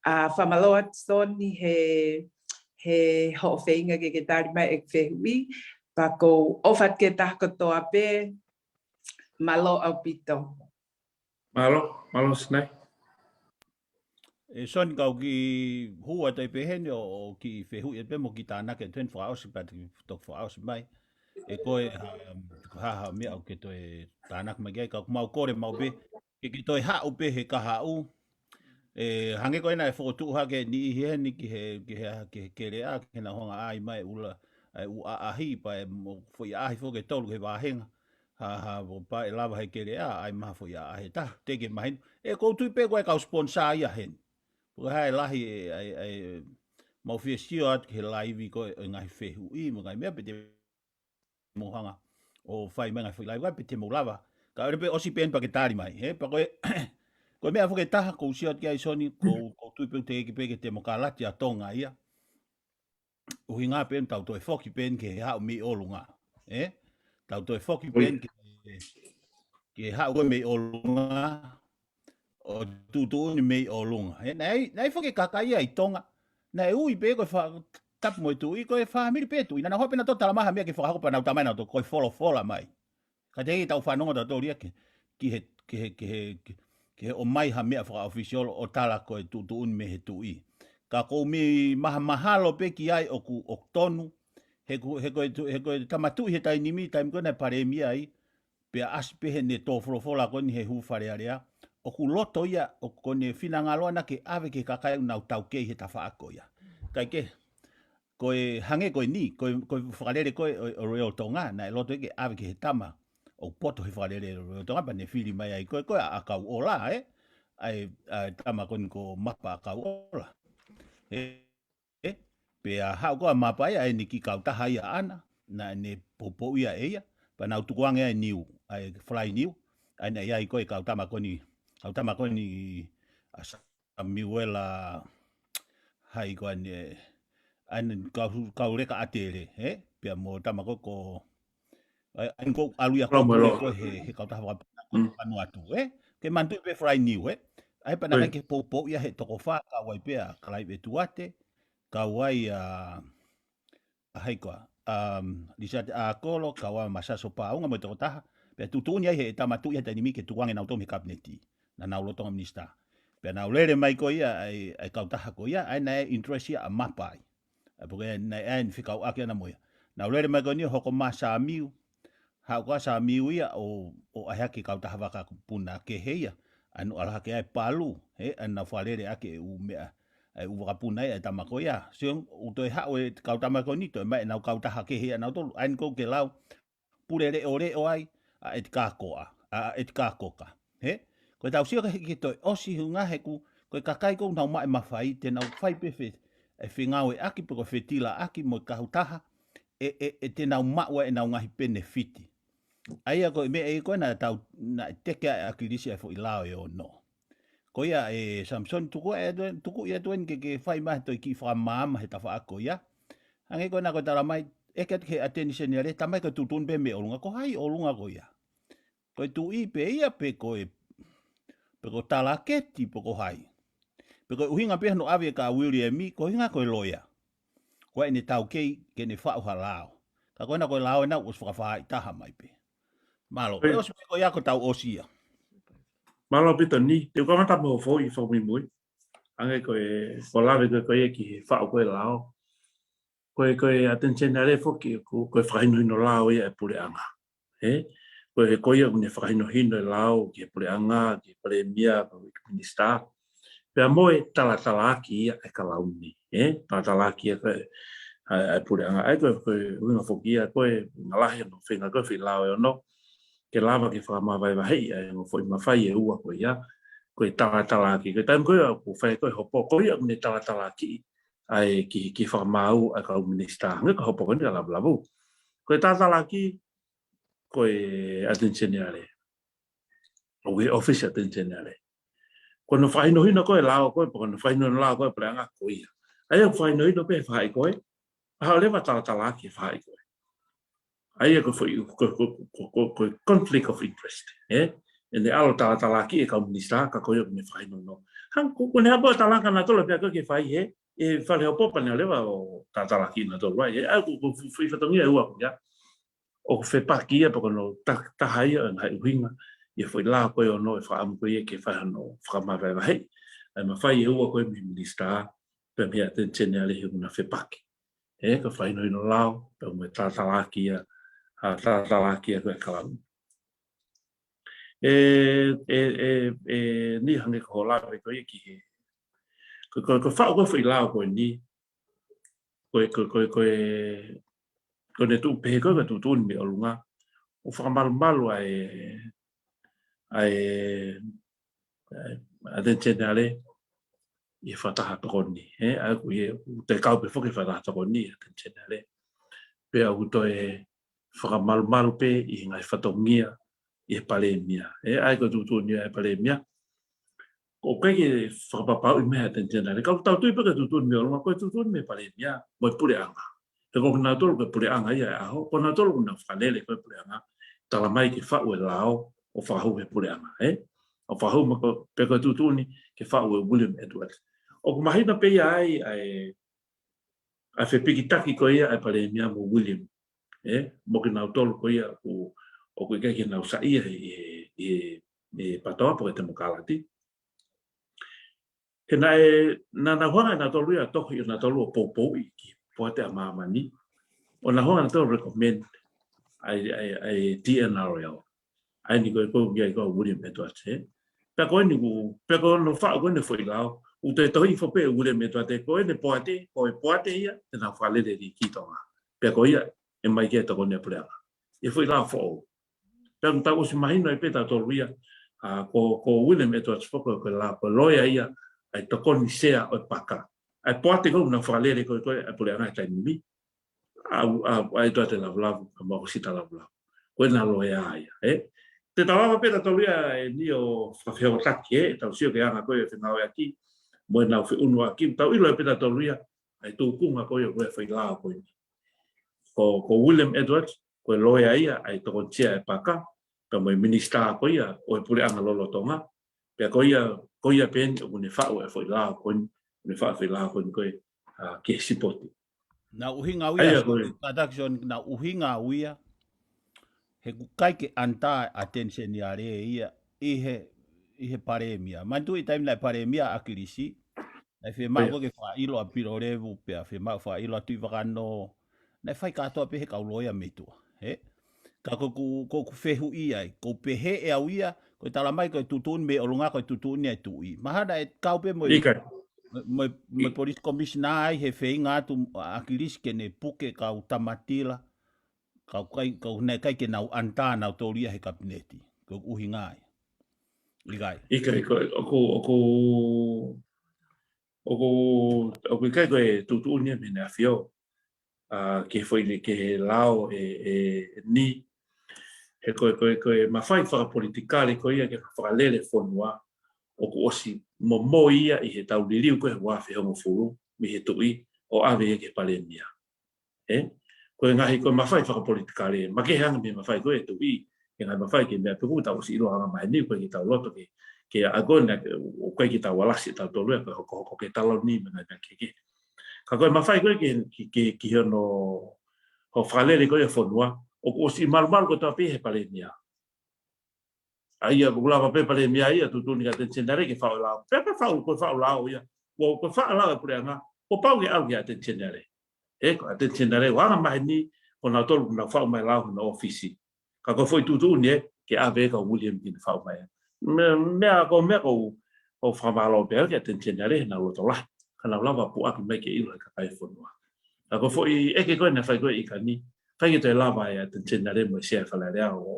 ʻa, fakamālō atu Soni he, he hoʻo feinga ke ke tali mai ʻeku fehuʻi, pea ʻoku ou ʻofa atu ki he taha kotoa pē, mālō ʻaupito. Mālō, mālō Sinai. ʻE Soni, kau kiʻi hū atu ai pē heni ʻo, ʻo kiʻi fehuʻi atu pē mo kiʻi tānaki atu heni fakaʻosi pea te u toki fakaʻosi mai. ʻE ko e ha, um, ko e hā ha meʻa ʻoku ke toe tānaki mai ki ai, ka ʻoku mau kole maʻu pē ke ke toe haʻu pē he kahaʻu. ʻE, hangē ko ena ʻe fokotuʻu hake ʻe niʻihi heni ki he, ki he, ki he keleʻa, ke nau hanga ʻai mai ʻula, ʻa e ʻū ʻaʻahi, pea ʻe mo foʻi ʻaʻahi foki ʻe tolu ki he vāhenga. Ha, ha, ʻo pea ʻe lava he keleʻa ʻai mai ha foʻi ʻaʻahi ʻe taha, teʻeki ke mahino. ʻE, ʻoku ou tui pē ko e kau sponsor ia heni. Ko e hā e lahi ʻe, ʻe, ʻe, mau fie sio atu ki he laivi ko ē ʻo e ngaahi fehuʻi mo e ngaahi meʻa, pe te mou hanga ʻo fai mai ngaahi foʻi laivi, pe te mou lava. Ka ʻoua pē ʻosi pē eni pea ke tali mai, he? Pea ko e, ko e meʻa foki ʻe taha ʻoku ou sio atu ki ai Soni, ʻoku ou, ʻoku ou tui pē ʻoku teʻeki pē ke temokalati ʻa Tonga ia. ʻUhinga pē eni tau toe foki pē eni ki he haʻu mei ʻolunga, ē? Tau toe foki pē eni ki he, ki he haʻu ko ē mei ʻolunga, ʻo tuʻutuʻuni mei ʻolunga. Ē, naʻe, naʻe foki e kakai ia ʻi Tonga. Naʻe ui pē ko e fa-, tapu mo e tuʻi, ko e fāmili pē tuʻi. Naʻa nau haʻu pē nautolu ʻo talamai ha meʻa ke fakahoko pea nau talamai nautolu ko e folofola mai. Ka teʻeki ke tau fanongo tautolu ia ki, ki he, ki he, ki he, ki, ki he ʻomai ha meʻa fakaʻofisiolo ʻo tala ko e tuʻutuʻuni mei he tuʻi. Ka ʻoku ou meimei mahamahalo pē ki ai ʻoku, ʻoku tonu, he ko, he ko e tu-, he ko e tama tuʻi he taimi ni, taimi ko ē naʻe palēmia ai, pea ʻasi pē heʻene tō folofola ko eni he hū Fale Alea, ʻoku loto ia, ʻoku ne finangalo ʻana ke ʻave ki he kakai ʻoku nau taukei he tafaʻaki ko ia. Kae kehe, ko e hangē ko eni, ko e, ko e fakalele ko ē ʻo, ʻo Royal Tonga, naʻe loto ia ke ʻave ki he tama ʻoku poto he fakalele ʻo Royal Tonga, pea ne fili mai ai ko ē, ko e ʻa, ʻa Kauʻola, ē? ʻA e, ʻa e tama ko eni ko Mapa ʻa Kauʻola. Ē? Ē? Pea haʻu ko ē ʻa Mapa ia, ʻa ʻene kiʻi kautaha ia ʻaʻana, naʻa ne poupouʻi ia ʻe ia, pea nau tukuange ai e niu, ʻa e fly niu, ʻa ia naʻe ʻi ai ko ē kau tama ko eni, kau tama ko eni ʻa Samiuela, hai ko eni, ʻa eni kau, kau leka ʻatele, ē? Pea mo e tama ko ē ko, ʻa eni ko ʻalu ia ko ē ko ē he, he kautaha fakapuna ko ē Vanuatu, ē? Ke manatuʻi pē fly niu, ē? ʻA ia pea naʻe ʻikai ke poupouʻi ia he toko fā, kau ai pē ʻa Clive ʻEtuate, kau ai ʻa, ʻa hai koā, um, Lizard ʻAkolo, kau ai ʻa Masaso Paunga mo e tokotaha, pea tuʻutuʻuni ai he tama tuʻi he taimi ni ke tukuange nautolu mei he kapineti. Naʻa nau lolotonga minisitā. Pea nau lele mai ko ia ʻa e, ʻa e kautaha ko ia, ʻa ia naʻe interest ia ʻa Mapa ai. ʻA ia pea ko e naʻe ʻai ʻene fekauʻaki ʻana mo ia. Nau lele mai ko eni ʻo hoko mai ʻa Samiu, haʻu ko ē ʻa Samiu ia ʻo, ʻo ʻai hake kautaha vakapuna kehe ia, ʻa eni ʻalu hake ai Palu, ē, ʻa eni nau fakalele ʻaki e ʻū meʻa, ʻa e ʻū vakapuna ia ʻa e tama ko ia. Sio, ʻoku toe haʻu e kau tama ko eni, toe ʻomai ʻenau kautaha kehe ia ʻanautolu, ʻa eni ʻoku ke lau, pule leʻoleʻo ai ʻa ʻEtikā Koka, ʻa ʻEtikā Koka. Hē? Ko e tau sio ke, ke toe ʻosi hunga he ʻoku, ko e kakai ko ē ʻoku nau maʻu e mafai, te nau fai pē fe, e fengāueʻaki pe ko e fetilaʻaki mo e kautaha, ʻe, ʻe, ʻe te nau maʻu ai ʻenau ngaahi penefiti. ʻA ia ko e meʻa ia ko ē naʻa tau, naʻe teke ai ʻe ʻAkilisi ʻa e foʻi lao ʻe ono. Ko ia ʻe Samisoni tuku ē, tuku ia tueni ke, ke fai mai ha toe kiʻi fakamaama he tafaʻaki ko ia. Hangē ko ena ko e tala mai, ʻeke atu ki he ʻAteni Seniale, talamai ko e tuʻutuʻuni pē mei ʻolunga, ko hai ʻolunga ko ia. Ko e tuʻi pē ia pe ko e, pe ko e talaketi pe ko hai. Pe ko e ʻuhinga pē hono ʻave ʻe Kauʻuliami, ko e ʻuhinga ko e loea. Ko ʻene taukei ke ne faʻu ha lao. Ka ko ena ko e lao ena ʻosi fakafāʻitaha mai pē. Mālō, ʻe ʻosi pē ko ia ko e tau ʻosi ia. Mālō ʻaupito Ni, te u kamata mo e foʻi fakamuimui. Hangē ko e, ko e lave ko ē ko ia ki he faʻu ko ē lao. Ko e, ko e ʻAteni Seniale foki, ko, ko e fakahinohino lao ia ʻa e puleʻanga. Ē? Ko e, ko ia ʻoku ne fakahinohino e lao ki he puleʻanga, ki he palēmia, ki he minisitā. Pea mo e talatalaaki ia ʻa e kalauni, ē? Talatalaaki ia ko e, ʻa e, ʻa e puleʻanga. ʻA ia ko e, ko e ʻuhinga foki ia, ko e ʻuhinga lahi hono feinga ko ē foʻi lao ʻe ono, ke lava ke fakamavaevaheʻi ʻa e ongo foʻi mafai ʻe ua ko ia, ko e talatalaaki. Ko e taimi ko ia ʻoku fai ko ē hopo, ko ia ʻoku ne talatalaaki ʻa e ki, ki he fakamaau ʻa e kau minisitā. Hangē ko e hopo ko eni ʻa Lavulavu. Ko e talatalaaki, ko e ʻAteni Seniale. ʻOku ʻi he ʻōfisi ʻAteni Seniale. Ko hono fakahinohino ko ē lao ko ē, pe ko hono fakahinohino lao ko ē puleʻanga ko ia. ʻA ia ʻoku fakahinohino pē he faʻahi ko ē, ʻa haʻu leva talatalaaki he faʻahi ko ē. ʻA ia ko e foʻi, ko, ko, ko, ko, ko e conflict of interest, ē? ʻEne ʻalu talatalaaki e kau minisitā, ka ko ia ʻoku ne fakahinohino. Hangē ko, ko ʻene hapo talanga nautolu pea ko e ke fai he, ʻe fale hopo pea ne leva ʻo talatalaaki nautolu ai, ē? ʻA ia ko, ko e foʻi fatongia ʻe ua ko ia. ʻOku fepaki ia pe ko hono ta-, taha ia ʻo e ngaahi ʻuhinga, ʻi he foʻi lao ko ē ʻe ono ʻe fakaʻamu ko ia ke fai hano fakamavaevaheʻi ʻa e mafai ʻe ua ko ē mei he minisitā, pea mei he ʻAteni Seniale he ʻoku na fepaki. Ē, ko e fakahinohino lao, pea mo e talatalaaki ia, ʻa e talatalaaki ia ko ē kalauni. ʻE, ʻe, ʻe, ʻe, Ni hangē ko hoʻo lave ko ia ki he. Ko, ko, ko e faʻu ko ē foʻi lao ko eni, ko e, ko e, ko e, ko e, ko ʻene tuʻu pehē ko ē ko e tuʻutuʻuni mei ʻolunga, ʻo fakamalumalu ʻa e, ʻa e, ʻa e, ʻAteni Seniale ʻi he fakataha tokoni, ē, ʻa ia ʻoku ʻi he, ʻoku toe kau pē foki he fakataha tokoni ʻa e ʻAteni Seniale. Pea ʻoku toe fakamalumalu pē ʻi he ngaahi fatongia ʻi he palēmia. Ē, ʻa ia ko e tuʻutuʻuni ʻa e palēmia. ʻOku ʻikai ke fakapapauʻi mei he ʻAteni Seniale. Ka ʻoku tau tui pē ko e tuʻutuʻuni mei ʻolunga, ko e tuʻutuʻuni mei he palēmia, mo e puleʻanga. He ko kinautolu ko e puleʻanga ia ʻo e ʻaho, ko kinautolu ʻoku nau fakalele ko ē puleʻanga, talamai ke faʻu e lao ʻo fakahū he puleʻanga, ē? ʻO fakahū mo ko, pea ko e tuʻutuʻuni ke faʻu ʻe William Edwards. ʻOku mahino pē ia ai, ʻa e, ʻa e fepikitaki ko ia ʻa e palēmia mo William, ē? Mo kinautolu ko ia ʻoku, ʻoku ʻikai ke nau saiʻia ʻi he, ʻi he, ʻi he PATOA pe ko e temokalati. He naʻe, naʻa nau hanga ʻe nautolu ia ʻo tohi ʻo nautolu ʻo poupouʻi ki he poate ʻa māmani. ʻO nau hanga ʻe nautolu ʻo recommend ʻa e, ʻa e, ʻa e TNRL. ʻA eni ko e ko ia ko William Edwards, ē. Pea ko eni ʻoku, pea ko hono faʻu ko eni foʻi lao, ʻoku toe tohi hifo pē ʻe Uilemu ʻEtuate ko ʻene poate, ko e poate ia, te nau fakalele liʻaki Tonga. Pea ko ia, ʻe ʻomai ki ai e tokoni ʻa e puleʻanga. ʻI he foʻi lao foʻou. Pea ʻoku tau ʻosi mahino ai pē tautolu ia, ʻa, ko, ko Uilemu ʻEtuate foki ko e lao, ko e loea ia, ʻa e tokoni sea ʻo e paka. ʻA e poate ko ē naʻa nau fakalele ko ē, ko ē, ʻa e puleʻanga he taimi ni. ʻA, ʻa, ʻa ʻEtuate Lavulavu, ka mo Sita Lavulavu. Ko ʻena loea ia, ē? Te tau lava pē tautolu ia ʻeni ʻo fakafehokotaki, ē? Tau sio ki he anga ko ē ʻo e fengāueʻaki, mo ʻenau feʻunuʻaki, tau ʻilo ai pē tautolu ia, ʻa e tūkunga ko ē ʻo e foʻi lao ko eni. Ko, ko William Edwards, ko e loea ia, ʻa e tokoni sea ʻa e paka, pea mo e minisitā ko ia, ʻo e puleʻanga lolotonga, pea ko ia, ko ia pē ʻeni, ʻoku ne faʻu e foʻi lao ko eni, ne faʻu e foʻi lao ko eni ko ē, ʻa, ki he sipoti. Naʻe ʻuhinga au ia, ʻa ia, ko e kātaki Sione, naʻe ʻuhinga au ia, he ʻoku ʻikai ke ʻanata ʻa e ʻAteni Seniale ia ʻi he, ʻi he palēmia. Manatuʻi taimi naʻe palēmia ʻa ʻAkilisi, naʻe fiemaʻu, ʻio, ko ē ke fakaʻilo ʻa Pilolevu pea fiemaʻu fakaʻilo ʻa Tuʻivakanō, naʻe fai kātoa pē he kau loea mei tuʻa, ē? Ka ko ʻeku, ko ʻeku fehuʻi ai, ʻoku ou pehē ʻe au ia, ko e talamai ko e tuʻutuʻuni mei ʻolunga ko e tuʻutuʻuni ʻa e tuʻi. Mahalo naʻe kau pē mo e, ʻikai, mo e, mo e, mo e police commissioner ai he feinga atu ʻa ʻAkilisi ke ne puke kau tamatila, kau kai, kau naʻe ʻikai ke nau ʻanata nautolu ia he kapineti. Ko e ʻuhinga ia. ʻIkai. ʻIkai, ko, ʻoku, ʻoku, ʻoku, ʻoku ʻikai ko e tuʻutuʻuni ia mei he ʻAfio, ʻa, ki he foʻi, ki he lao ʻe, ʻe, ʻeni. He ko e, ko e, ko e mafai fakapolitikale ko ia ke fakalele fonua, ʻoku ʻosi momoi ia ʻi he taʻu liliu ko ē ua afe hongofulu, mei he tuʻi, ʻo ʻave ia ki he palēmia. Ē? Ko e ngaahi, ko e mafai fakapolitikale, makehe ange mei he mafai ko ē ʻa e tuʻi, ki he ngaahi mafai ki he meʻa pē ʻoku tau ʻosi ʻilo anga maheni, ʻoku ʻikai ke tau loto ke, ke ʻa ko ena, ʻoku ʻikai ke tau alasi tautolu ia, ko e hokohoko ki he taloni, mo e ngaahi meʻa kehekehe. Ka ko e mafai ko ē ki, ki, ki, ki hono, hono fakalele ko ē ʻa e fonua, ʻoku ʻosi malumalu kotoa pē he palēmia. ʻA ia, ʻoku lava pē palēmia ia, tuʻutuʻuni ki he ʻAteni Seniale ke faʻu e lao. Pea, pea faʻu, ko e faʻu lao ia. Ko, ko e faʻu lao ʻa e puleʻanga, kuo pau ke ʻalu ki he ʻAteni Seniale. Ē, ko e ʻAteni Seniale, ʻoku anga maheni, ko nautolu, naʻa nau faʻu mai e lao, hono ʻōfisi. Ka ko e foʻi tuʻutuʻuni ē, ke ʻave ʻe William ke ne faʻu mai. Meʻa, meʻa ko, meʻa ko, ʻoku ou fakamālō pē au ki he ʻAteni Seniale, heʻenau loto lahi. Ka nau lava puʻaki mai ke ʻilo ʻe he kakai e fonua. Ka ko e foʻi ʻeke ko ē naʻe fai ko ē ʻi ʻIkani, ʻikai ke toe lava ʻe he ʻAteni Seniale mo e Sea ʻo e Fale Alea ʻo,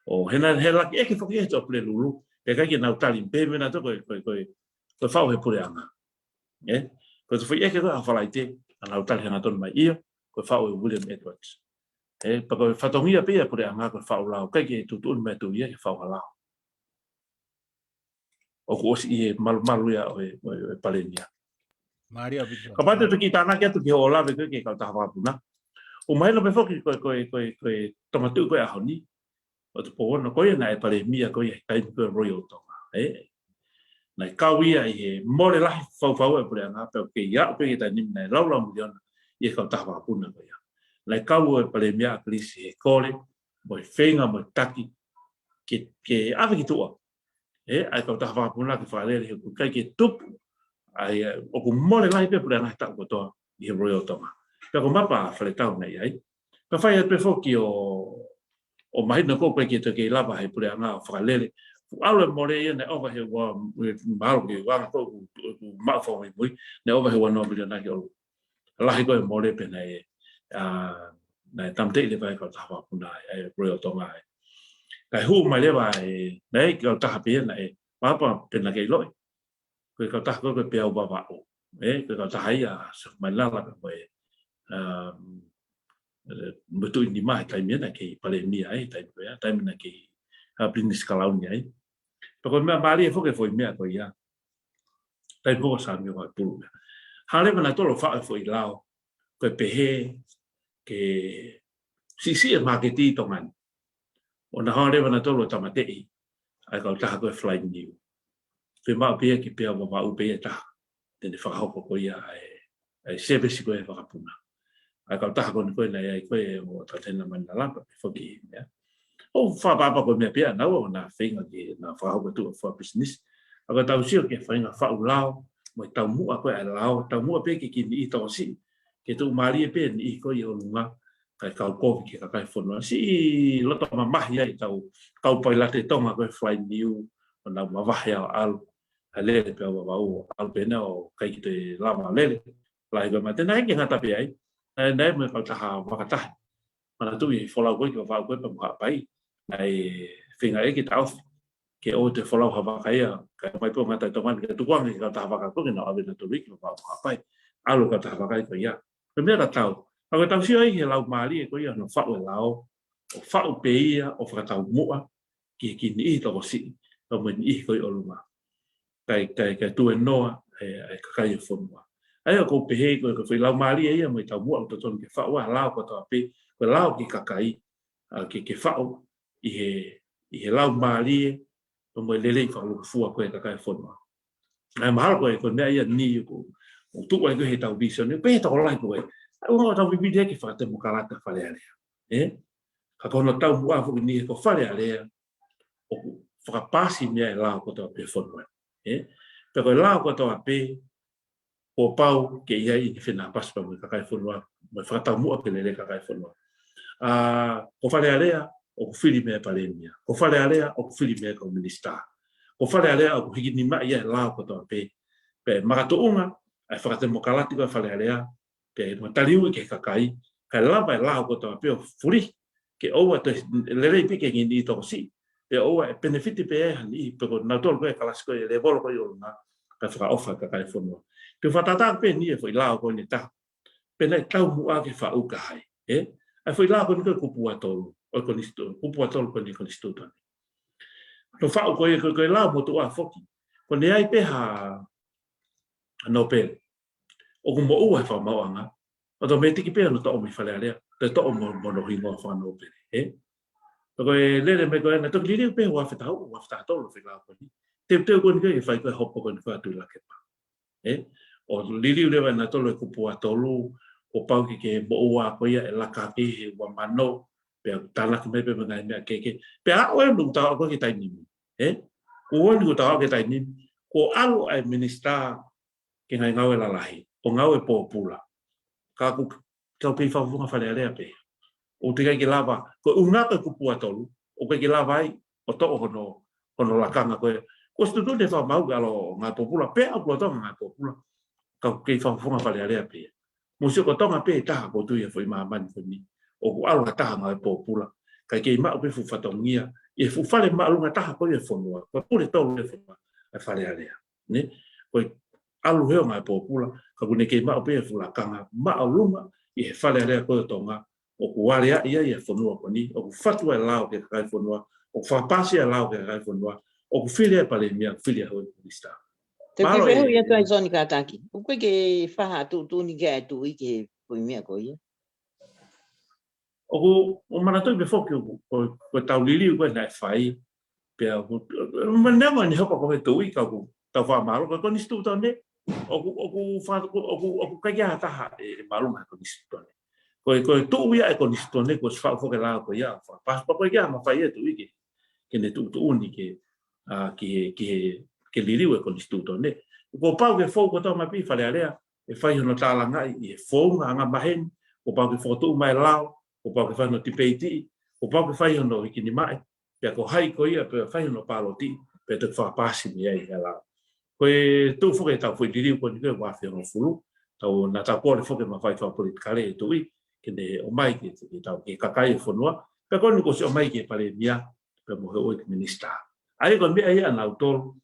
ʻo, he naʻe, he laki ʻeke foki he Tuʻapulelulu, pea ʻikai ke nau tali pē meʻa naʻe tō ko e, ko e, ko e, ko e faʻu he puleʻanga. Ē? Ko e foʻi ʻeke ko ē ʻa Falaite, naʻa nau tali hangatonu mai ʻio, ko e faʻu ʻe William Edwards. Ē, pea ko e fatongia pē ia ʻa e puleʻanga ko e faʻu lao, ʻikai ke tuʻutuʻuni mai e tuʻi ia ke faʻu ha lao. ʻOku ʻosi ʻi he malumalu ia ʻo e, ʻo e, ʻo e palēmia. Mālie ʻaupito. Kapau te u toki tānaki atu ki hoʻo lave ko ē ki he kautaha vakapuna. ʻOku mahino pē foki ko e, ko e, ko e, ko e tama tuʻi ko ē ʻaho ni, ʻo Tupou Ono, ko ia naʻe palēmia ko ia he taimi ko ē ʻo e Royal Tonga. Ē? Naʻe kau ia ʻi he mole lahi fakafaifai ʻa e puleʻanga pea ʻoku kei aʻu pē ki he taimi ni naʻe laulau miliona ʻi he kautaha vakapuna ko ia. Naʻe kau ʻa e palēmia ʻAkilisi he kole, mo e feinga, mo e taki, ke, ke ʻave ki tuʻa ē, ʻa e kautaha vakapuna ke fakalele he ʻoku ʻikai ke tupu. ʻA ia, ʻoku mole lahi pē puleʻanga he taʻu kotoa ʻi he Royal Tonga. Pea ko Mapa Faletau naʻe ʻi ai. Pea fai atu pē foki ʻo, ʻo mahino ko ē ʻoku ʻikai ke toe kei lava he puleʻanga ʻo fakalele. Kuo ʻalu e mole ia naʻe ʻova he ua, mahalo ke ʻuhinga ko ē ʻoku, ʻoku maʻu fakamuimui, naʻe ʻova he ua noa miliona ki ʻolunga. Lahi ko ē e mole pea naʻe, ʻa, naʻe tāmateʻi leva ʻe he kautaha vakapuna ʻa e Royal Tonga ē. Kae hū mai leva ē, naʻe ʻi ai e kautaha pē ia naʻe, Mapa pea naʻe kei ʻiloʻi. Ko e kautaha ko ē ko e Peau Vavaʻu. Ē, ko e kautaha ia ʻa Sefo Mailala pea mo e, um, ē, mo Tuʻinima he taimi naʻe kei palēmia ai, taimi ko ia, taimi naʻe kei, ʻa, Pilinisi Kalauni ai. Pea ko e meʻa mālie foki e foʻi meʻa ko ia. Taimi ko ē ʻa Sāmio Vaipulu ia. Hanga leva ʻe nautolu ʻo faʻu e foʻi lao, ko e pehē ke siʻisiʻi e māketi ʻi Tonga ni. ʻO nau hanga leva ʻe nautolu ʻo tāmateʻi ʻa e kautaha ko e Flying New. Fiemaʻu pē ia ke Peau Vavaʻu pē ia ʻe taha te ne fakahoko ko ia ʻa e, ʻa e sēvesi ko ē ʻa e vakapuna. ʻA e kautaha ko eni ko ē naʻe ʻi ai ko ē ʻo Tatena Mailala pea pehē foki, ē. ʻOku fakaʻapaʻapa ko e meʻa pē ia ʻanaua ʻoku nau feinga ke nau fakahoko atu ʻa e fua pisinisi. ʻA ko e tau sio ki he faʻahinga faʻu lao, mo e taumuʻa ko ē ʻa e lao, taumuʻa pē ki he kiʻi niʻihi tokosiʻi, ke tuʻumālie pē e niʻihi ko ē ʻi ʻolunga, kae kau kovi ki he kakai e fonua. Siʻi loto mamahi ai ʻetau kau pailate Tonga ko e Flying New, ʻo nau mavahe ʻo ʻalu. lele pē ʻa Vavaʻu ʻo ʻalu pē ʻo ʻikai ke toe lava lele. Lahi ko e mate naʻe ʻikai ke ngata pē ai. Naʻe, naʻe mo e kautaha vakatahi. Manatuʻi he folau ko ē ki Vavaʻu ko ē pea mo Haʻapai. Naʻe feinga ʻe ia ke taʻofi. Ke ʻoua te folau ha vaka ia, kae ʻomai pē ʻo ngata ʻi Tonga ni, kae tukuange ki he kautaha vaka ko ē ke nau ʻave nautolu ki Vavaʻu mo Haʻapai. ʻAlu e kautaha vaka ia ko ia. Ko e meʻa tatau. Ka ko e tau sio ai he lau mālie ko ia hono faʻu e lao, ʻo faʻu pē ia ʻo fakataumuʻa ki he kiʻi niʻihi tokosiʻi, pea mo e niʻihi ko ē ʻolunga. Kae, kae, kae tuenoa e, e kakai e fonua. ʻA ia ʻoku ou pehē ko e, ko e foʻi lau mālie ia mo e taumuʻa ʻoku totonu ke faʻu ʻa e lao kotoa pē, ko e lao ki he kakai, ʻa, ke, ke faʻu ʻi he, ʻi he lau mālie, pea mo e lelei fakalūkufua ko ē e kakai e fonua. ʻA ia mahalo ko e, ko e meʻa ia ni ʻoku, ʻoku tuʻu ai ko ē he tau vīsone, pē he tokolahi ko ē. ʻA ia ʻoku tau vivili ai ke fakatemokalati ʻa Fale Alea. Ē? Ka ko hono taumuʻa foki ni ko Fale Alea, ʻoku fakapaasi mei ai e lao kotoa pē e fonua. Ē? Pea ko e lao kotoa pē, kuo pau ke ʻi ai ʻene fenāpasi pea mo e kakai e fonua, mo e fakataumuʻa ke lelei e kakai e fonua. ʻA, ko Fale Alea, ʻoku fili mei ai e palēmia. Ko Fale Alea, ʻoku fili mei ai e kau minisitā. Ko Fale Alea, ʻoku hikinimaʻi ai e lao kotoa pē. Pea makatuʻunga ʻa e fakatemokalati ko ē ʻa Fale Alea, pea mo taliui ki he kakai, kae lava e lao kotoa pē ʻo fuli, ke ʻoua toe lelei pē ki he niʻihi tokosiʻi, pea ʻoua ʻe penefiti pē ʻe ha niʻihi, pe ko nautolu ko ē kalasi ko ē lēvolo ko ē ʻolunga, kae fakaʻofa e kakai e fonua. Te u fakatātā pē ni e foʻi lao ko eni ʻe taha. Pe naʻe taumuʻa ke faʻu kia hai, ē? ʻA e foʻi lao ko eni ko e kupu ua tolu, ʻo e konisitū-, kupu ua tolu ko eni e konisitūtone. Hono faʻu ko ē, ko e, ko e lao motuʻa foki. Ko ʻene ʻai pē ha, ha nōpele ʻoku moʻua he fakamaauʻanga, ʻotomētiki pē hono toʻo mei Fale Alea, toe toʻo mo, mo hono hingoa fakanōpele, ē? Pea ko e lele mai ko ē naʻe toki liliu pē he ua afe taha ua, ua afe taha tolu e foʻi lao ko eni. Teuteu ko eni ke fai ko ē e hopo ko eni ko ē ʻa Tuʻilakepa. Ē? ʻO liliu leva ʻe nautolu e kupu ua tolu, kuo pau ke, ke moʻua ko ia e laka ki he ua mano, pea tānaki mai pē mo e ngaahi meʻa kehekehe. Pea aʻu eni kuo tau aʻu ko ē ki he taimi ni. Ē? Kuo eni kuo tau aʻu ki he taimi ni. Kuo ʻalu ʻa e minisitā ki he ngaahi ngāue lalahi, ʻo ngāue pōpula. Ka ʻoku tau kei fakafofonga Fale Alea pē. ʻOku teʻeki ke lava, ko e ʻuhinga ko e kupu ua tolu, ʻoku ʻikai ke lava ai ʻo toʻo hono, hono lakanga ko ē. Kuo ʻosi tuʻutuʻuni ʻe he fakamaau ke ʻalu ʻo ngāue pōpula, pea ʻoku lolotonga ngāue pōpula. Ka ʻoku kei fakafofonga Fale Alea pē. Mou sio ko Tonga pē taha ʻoku ou tui he foʻi māmani ko eni, ʻoku ʻalu ha taha ngāue pōpula, kae kei maʻu pē fuʻu fatongia ʻi he fuʻu fale māʻolunga taha ko ē ʻo e fonua, ko e pule tolu ʻo e fonua, ʻa Fale Alea. Nē? Ko e ʻalu he ʻo ngāue pōpula, ka ʻoku ne kei maʻu pē e fuʻu lakanga māʻolunga ʻi he Fale Alea ko ē ʻo Tonga, ʻoku aleaʻi ai e fonua ko eni, ʻoku fatu ai e lao ki he kakai e fonua, ʻoku fakapaasi ai e lao ki he kakai e fonua, ʻoku fili ai e palēmia, fili ai e houʻeiki minisitā. Te u Mālō kiʻi fehuʻi atu ai Soni Kātaki. ʻOku ʻikai ke fai ha tuʻutuʻuni ki ai e Tuʻi ki he foʻi meʻa ko ia? ʻOku, ʻoku ou manatuʻi pē foki ʻoku, ko, ko e tau liliu ko ē naʻe fai, pea ʻoku, ma neongo ʻene hoko ko e Tuʻi ka ʻoku tau fakamālō, ko e konisitūtone, ʻoku, ʻoku fa-, ʻoku, ʻoku, ʻoku ʻikai ke ʻi ai ha taha ʻe, ʻe māʻolunga he konisitūtone. Ko e, ko e tuʻu ia e konisitūtone, kuo ʻosi faʻu foki e lao ko ia, fa-, pa-, pea ʻoku ʻikai ke ʻi ai ha mafai ʻe he Tuʻi ke, ke ne tuʻutuʻuni ke, ʻa, ki he, ki he, ke liliu e konisitūtone. Kuo pau ke fou kotoa mai pē ʻi Fale Alea, ʻe fai hono tālangaʻi ʻi he founga angamaheni, kuo pau ke fokotuʻu mai e lao, kuo pau ke fai hono tipeitiʻi, kuo pau ke fai hono hikinimaʻi, pea ko hai ko ia pea fai hono pālotiʻi, pea toki fakapaasi mei ai e lao. Ko e tuʻu foki e tau foʻi liliu ko eni ko ē ua afe hongofulu, tau, naʻa tau kole foki e mafai fakapolitikale ʻe he Tuʻi, ke ne ʻomai ki he, ki he tau, ki he kakai e fonua, pea ko eni kuo ʻosi ʻomai ki he palēmia, pea mo e houʻeiki minisitā. ʻA ia ko e meʻa ia ʻanautolu,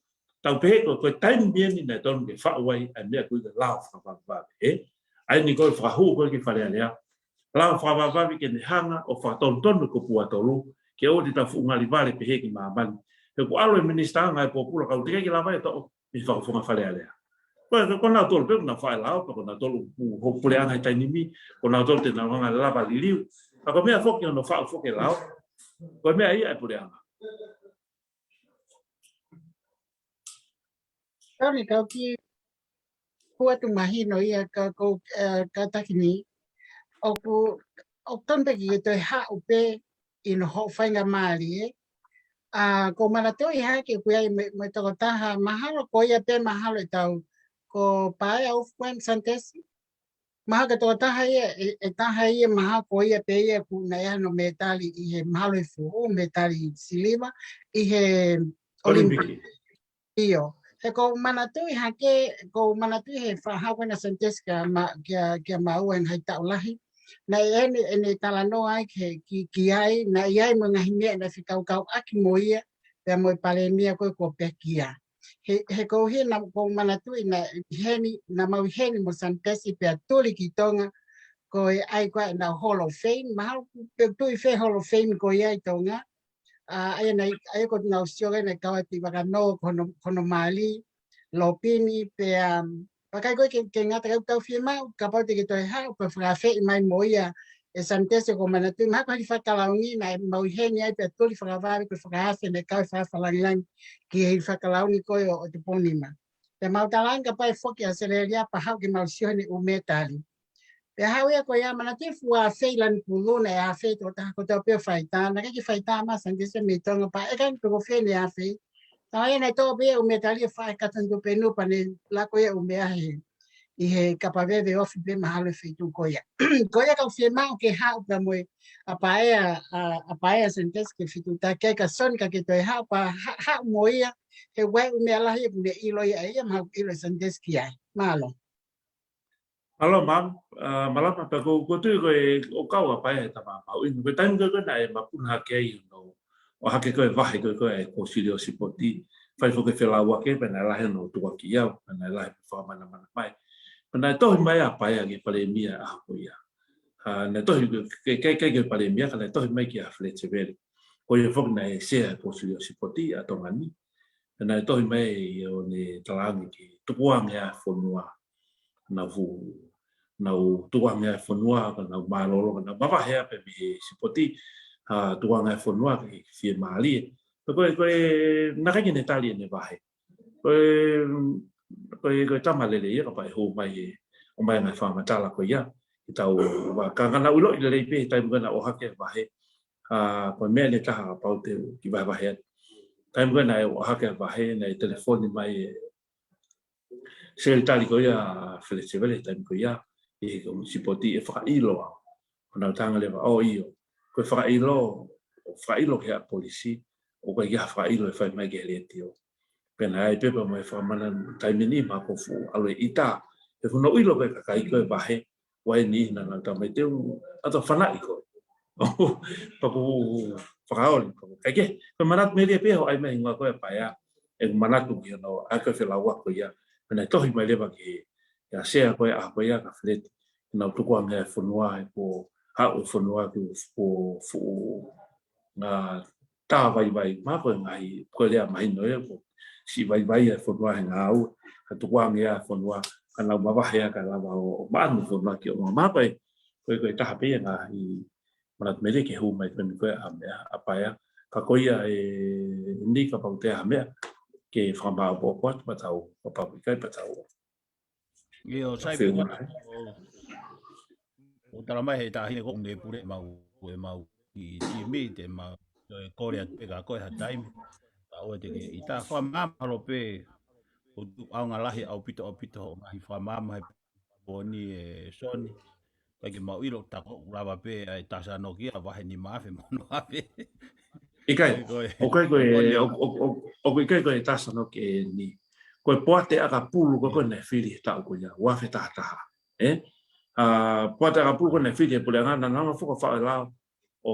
tau pehē ko, ko e taimi eni naʻe tonu ke faʻu ai ʻa e meʻa ko ē ko e lao fakavavevave, ē? ʻA eni ko e fakahū ko ē ki Fale Alea. Lao fakavavevave ke ne hanga ʻo fakatonutonu e kupu ua tolu, ke ʻoua te tau fuʻu ngali vale pehē ki māmani. He kuo ʻalu e minisitā ngāue pōpula ka ʻoku teʻeki ai ke lava ia ʻo toʻo mei he fakafofonga Fale Alea. Ko, ko, ko nautolu pē ʻoku nau fai e lao, ko nautolu ʻoku hoko puleʻanga he taimi ni, ko nautolu te nau hanga ʻo lava liliu. Ka ko e meʻa foki hono faʻu foki e lao, ko e meʻa ia e puleʻanga. Tau ni kau ki hua tu mahino ia ka ko, eh, Kātaki ni. ʻOku, ʻoku tonu pē ke toe haʻu pē ʻi hono hoʻo faingamālie, ē? ʻA, ʻoku ou manatuʻi hake ʻoku ʻi ai mo e, mo e tokotaha, mahalo ko ia pē mahalo ʻe tau, ko Paea Ufukuem Santesi. Mahalo ko e tokotaha ia, ʻe, ʻe taha ia, mahalo ko ia pē ia ʻoku naʻe ʻi ai hono mētali ʻi he, mahalo ʻi he fuhu, mētali siliva, ʻi he ʻOlimipiki. ʻOlimipiki. ʻIo. He ʻoku ou manatuʻi hake, ʻoku ou manatuʻi he fakahā ko ena Sanitesi kia ma-, kia, kia Maua ʻi he ngaahi taʻu lahi. Naʻe ʻi ai ʻene, ʻene talanoa ai ki, ki, ki ai, naʻe ʻi ai mo e ngaahi meʻa naʻe fekaukauʻaki mo ia, pea mo e palēmia ko ē kuo pekia. He, he ʻoku ou hina, ʻoku ou manatuʻi naʻe ʻi heni, naʻa mau ʻi heni mo Sanitesi pea tuli ki Tonga, ko e ʻai ko ē ʻenau Hall of Fame, mahalo pe tui fē Hall of Fame ko ia ʻi Tonga, ʻa, ʻa ia naʻe, ʻa ia ko ʻenau sio ki ai naʻe kau ai Pivakanō, ko hono, ko hono mali, Lopini, pea, um, vakai ko ē ke, ke ngata kau tau fiemaʻu, kapau te ke toe haʻu, pea fakaafeʻi mai mo ia, ʻe Sanitesi ʻoku ou manatuʻi, mahalo ko e hili fakakalauni, naʻe mau ʻi heni ai pea tuli fakavave, ko e fakaafe naʻe kau ʻi Fakafalangilangi, ki he hili fakakalauni ko ē ʻo, ʻo Tuponima. Pea mau talaange kapau ʻe foki ʻAositelēlia pea haʻu ke mau sio heʻene ʻū mētali. Pea haʻu ia ko ia manatuʻi fuʻu ʻafei lanu pulu naʻe ʻafei tokotaha kotoa pē ʻo faitā, naʻe ʻikai ke faitā mai Sanitesi mei Tonga pea ʻikai ke toko fē ʻene ʻafei. Talamai naʻe toʻo pē ia ʻū mētali ʻe fai katoni tupenu pea ne lako ia ʻū meʻa he, ʻi he kapa veve ofi pē mahalo e feituʻu ko ia. Ko ia ka ʻoku fiemaʻu ke haʻu pea mo e ʻapaea, ʻa, ʻapaea Sanitesi ke fetuʻutaki ai ka Soni ka ke toe haʻu pea ha-, haʻu mo ia, he ʻoku ʻi ai e ʻū meʻa lahi ʻoku ne ʻilo ia ʻe ia, mahalo ʻilo ʻe Sanitesi ki ai. Mālō. Mālō, Mami, ʻa, mālō, Mami, pea ʻoku, ʻoku ou tui ko e ʻoku kau ʻapaea he tama mau inu. Ko e taimi ko ē ko ē naʻe mapuna hake ai hono, ʻohake ko ē vahe ko ē ko ē ʻa e Kōsilio Sipoti. Fai foki e felauʻaki pea naʻe lahi hono tukuakiʻi au, pea naʻe lahi e fakamanamana mai. Pea naʻe tohi mai ʻapaea ki he palēmia ʻaho ko ia. ʻA, naʻe tohi, ke, ke, ke, ke palēmia, ka naʻe tohi mai kia Fletcher. Ko ia foki naʻe sea e Kōsilio Sipoti ʻa Tonga ni. Pea naʻe tohi mai ʻo ne talaange ke tukuange ʻa e fonua. Nau fu-, nau tukuange ʻa e fonua, ka nau mālōlō, ka nau mavahe ʻa pē mei he sipoti, ʻa, tukuange ʻa e fonua ke fiemālie. Pea ko e, ko e, naʻe ʻikai ke ne tali ʻene vahe. Ko e, ko e, ko e tama lelei ia kapau ʻe hū mai he, ʻomai ngaahi fakamatala ko ia. Ke tau, ʻa, ka, ka naʻa ku ʻiloʻi lelei pē he taimi ko ē naʻe ʻohake e vahe. ʻA, ko e meʻa ʻe taha kapau te u kiʻi vahevahe atu. Taimi ko ē naʻe ʻohake e vahe, naʻe telefoni mai e, Sekelitali ko ia Fletcher he taimi ko ia, ʻi he ko sipoti ʻe fakaʻilo au. Ko ʻenau talaange leva ʻo ʻio. Ko e fakaʻilo, ʻo fakaʻilo ki he polisi, ʻoku ʻikai ke fakaʻilo ʻe fai mai ki he letiō. Pea naʻe ʻi ai pē pea mo e fakamanatu taimi ni ma ko fuʻu ʻalu e ʻita. He ko hono ʻilo pē kakai ko e vahe, ʻoku ʻi ai e niʻihi naʻa nau tala mai te u ʻatu ʻo fanaʻi koe. Pea ʻoku fakaoli, pea ʻoku ʻikai ke, ko e manatu melie pē hoʻo ʻai mai e hingoa ko ē ʻapaea, ʻeku manatu ki hono, ʻa ko e felauʻaki ko ia, pea naʻe tohi mai leva ki he, ʻa e sea ko ē ʻaho ko ia kia Fletcher, ke nau tukuange ʻa e fonua, he ko e haʻu e fonua ki he fuʻu, fuʻu, ʻa, tā vaivai, ma ko e ngaahi, ko e lea mahino ia, ko e siʻi vaivai ʻa e fonua he ngāue, ka tukuange ʻa e fonua, ka nau mavahe ʻa ka lava ʻo, ʻo maʻanu e fonua ki ʻolunga ma ko e, ko e, ko e taha pē ia e ngaahi manatu melie ke hū mai ko eni ko e ʻa meʻa, ʻapaea, ka ko ia eni kapau te ʻi ai ha meʻa, ke fakamāʻopoʻopo atu pea tau, kapau ʻikai pea tau. ʻIo, sai pē, ʻoku, ʻoku talamai he taʻahine ko ʻene pule mau, ʻe mau ʻi timi te mau, ʻe kole atu pē ka ko e ha taimi. Ka ʻoua te ke ʻita, fakamāmahalo pē, ʻoku ʻaonga lahi ʻaupito, ʻaupito, hoʻo ngaahi fakamāmā he pō ni ʻe Soni. ʻIkai ke mau ʻilo, tā ko ʻeku lava pē ʻa e Tasanoki ʻa vahe nima afe mo ono afe. ʻIkai, ko e, ʻoku ʻikai ko e, ʻo, ʻo, ʻo, ʻoku ʻikai ko e Tasanoki eni. Ko e Poate ʻAkapulu ko ē naʻe fili he taʻu ko ia, ua afe taha taha. ʻE? ʻA, Poate ʻAkapulu ko ē naʻe fili he puleʻanga naʻa nau foki ʻo faʻo e lao ʻo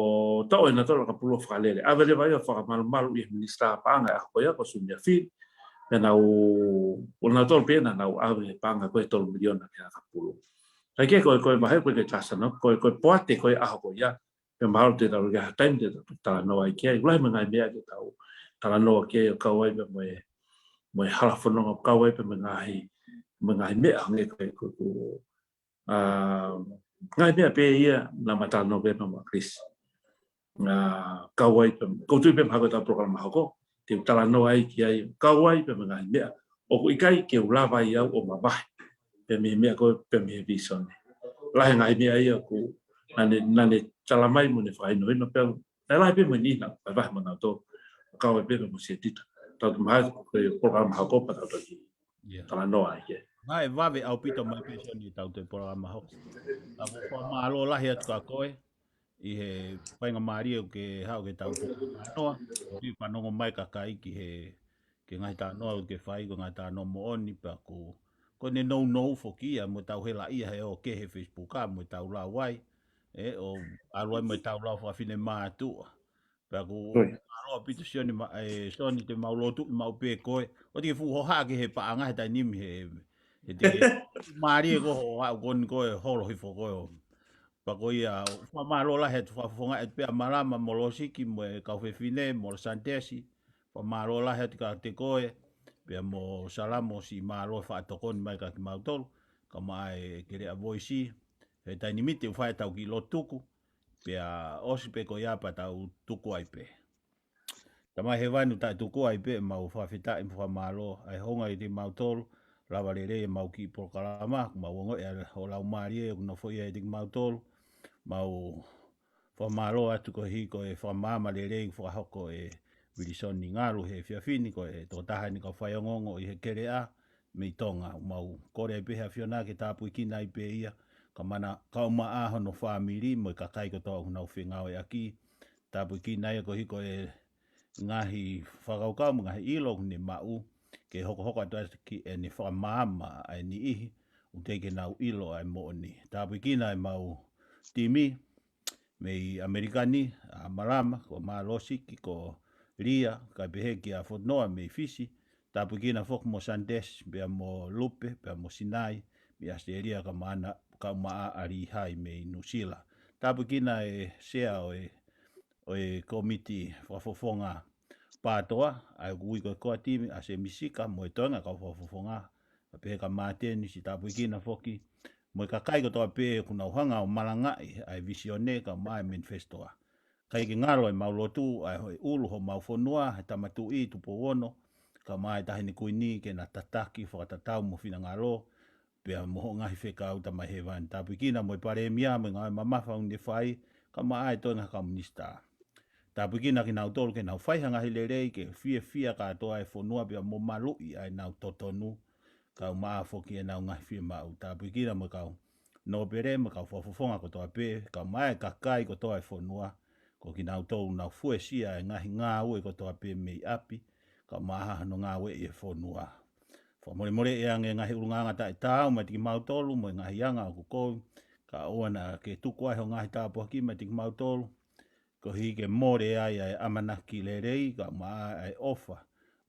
toʻo ʻe nautolu ʻAkapulu ʻo fakalele. ʻAve leva ia ʻo fakamalumalu ʻi he minisitā paʻanga ʻi he ʻaho ko ia ko Sumia Fili. Pea nau, ʻo nautolu pē naʻa nau ʻave e paʻanga ko e tolu miliona ki he ʻAkapulu. Kae kehe ko e, ko e vahe ko e ke Tasanoki, ko e, ko e Poate ko e ʻaho ko ia. Pea mahalo te tau lea ha taimi te tau talanoa ai ki ai. Lahi mo e ngaahi meʻa ke tau talanoa ki ai ʻo kau ai pē mo e, mo e hala fononga ʻo kau ai pē mo e ngaahi, mo e ngaahi meʻa hangē ko e, ko e, ko e, ʻa, ngaahi meʻa pē ia naʻa ma talanoa pē mo Chris. ʻA, kau ai pē, ʻoku ou tui pē mahalo ko e ʻetau polokalama hoko, te u talanoa ai ki ai, kau ai pē mo e ngaahi meʻa ʻoku ʻikai ke u lava ai au ʻo mavahe. Pea mei he meʻa ko ē, pea mei he visone. Lahi e ngaahi meʻa ia ʻoku, naʻa ne, naʻa ne talamai mo ne fakahinohino pea, naʻe lahi pē mo e niʻihi naʻa ku vahevahe mo nautolu. Kau ai pē mo Setita. Tau te mahalo ko e polokalama hoko pea tau toki ʻIo. Talanoa ai ke. Naʻe vave ʻaupito mai pē Soni ʻetau toe polokalama hoko. Ka ʻoku ou fakamālō lahi atu kia koe, ʻi he faingamālie ʻoku ke haʻu ke tau talanoa, ʻoku ke fanongo mai kakai ki he, ke ngaahi talanoa ʻoku ke fai, ko e ngaahi talanoa moʻoni pea ʻoku, ko ʻene nounou foki ia mo tau hela ia he ʻoku kehe he Facebook ʻa mo tau lau ai, ē, ʻo ʻalu ai mo tau lau fafine mātuʻa. Pea ʻoku mālō ʻaupito Sione ma-, ē, Sione te mau lotu ʻi mau pē koe. ʻOua te ke fuʻu hohaʻa ki he paʻanga he taimi ni he, he te mālie ko ho aʻu koni koe holo hifo koe ʻo. Pea ko ia, ʻoku fakamālō lahi atu fakafofonga atu pē ʻa Malama mo Losiki mo e kau fefine mo Santesi. Fakamālō lahi atu kiate koe, pea mo Salamo siʻi mālō e fakatokoni mai kiate kimautolu, kae ʻumaʻā e keleʻa Voisi, he taimi ni te u fai ʻetau kiʻi lotu tuku, pea ʻosi pē ko ia pea tau tuku ai pē. Tamai Hēvani, ʻoku tau tuku ai pē ʻemau fakafetaʻi mo fakamālō, ʻa e hounga ʻiate kimautolu, lava lelei ʻemau kiʻi polokalama, ʻoku mau ongoʻi ʻa e ʻoku lau mālie, ʻoku nofoʻia ʻiate kimautolu, mau fakamālō atu koeʻuhi ko e fakamaama lelei ʻoku fakahoko ʻe Vilisoni Ngalu he efiafi ni, ko e tokotaha ʻeni kau faiongoongo ʻi he keleʻa mei Tonga. Mau kole ai pē he ʻAfiona ke tāpuekina ai pē ia, kae ʻumaʻā, kae ʻumaʻā hono fāmili mo e kakai kotoa ʻoku nau fengāueʻaki. Tāpuekina ia koeʻuhi ko e ngaahi fakakaukau mo e ngaahi ʻilo ʻoku ne maʻu, ke hokohoko atu ʻaki ʻene fakamaama ʻa e niʻihi ʻoku teʻeki ke nau ʻilo ʻa e moʻoni. Tāpuekina ʻemau timi mei ʻAmelika ni, ʻa Malama, ko Malosi, ki ko Lia, kae pehē kia Fonoa mei Fisi, tāpuekina foki mo Santes, pea mo Lupe, pea mo Sinai, mei ʻAositelēlia, kae ʻumaʻā, kae ʻumaʻā ʻa Lihai mei Nuʻusila. Tāpuekina e sea ʻo e, ʻo e kōmiti fakafofonga PATOA, ʻa ia ʻoku ui ko e core team, ʻa Semisika, mo e toenga kau fakafofonga, kae pehē kia Māteni, siʻi tāpuekina foki, mo e kakai kotoa pē ʻoku nau hanga ʻo malangaʻi ʻa e vīsone kae ʻumaʻā e manifesto. ʻIkai ke ngalo ʻemau lotu, ʻa e houʻeiki ʻulu homau fonua, he Tama Tuʻi Tupou Ono, kae ʻumaʻā e Taʻahine Kuini ke na tataki, fakatatau mo finangalo, pea mo hoʻo ngaahi fekau Tamai Hēvani. Tāpuekina mo e Palēmia, mo e ngāue mamafa ʻoku ne fai, kae ʻumaʻā e toenga kau minisitā. Tāpuekina kinautolu ke nau fai ha ngaahi lelei, ke fiefia kātoa e fonua pea mo maluʻi ʻa ʻenau totonu, kae ʻumaʻā foki ʻenau ngaahi fiemaʻu. Tāpuekina mo e kau nōpele mo e kau fakafofonga kotoa pē, kae ʻumaʻā e kakai kotoa e fonua, ko kinautolu ʻoku nau fuesia e ngaahi ngāue kotoa pē mei ʻapi, kae ʻumaʻā hono ngāueʻi e fonua. Fakamolemoleʻi ange e ngaahi ʻulungaanga taʻetaau meiate kimautolu, mo e ngaahi anga ʻoku kovi, kae ʻoua naʻa ke tuku ai hoʻo ngaahi tāpuaki meiate kimautolu, koeʻuhi ke mole ai ʻa e ʻamanaki lelei, kae ʻumaʻā ʻa e ʻofa,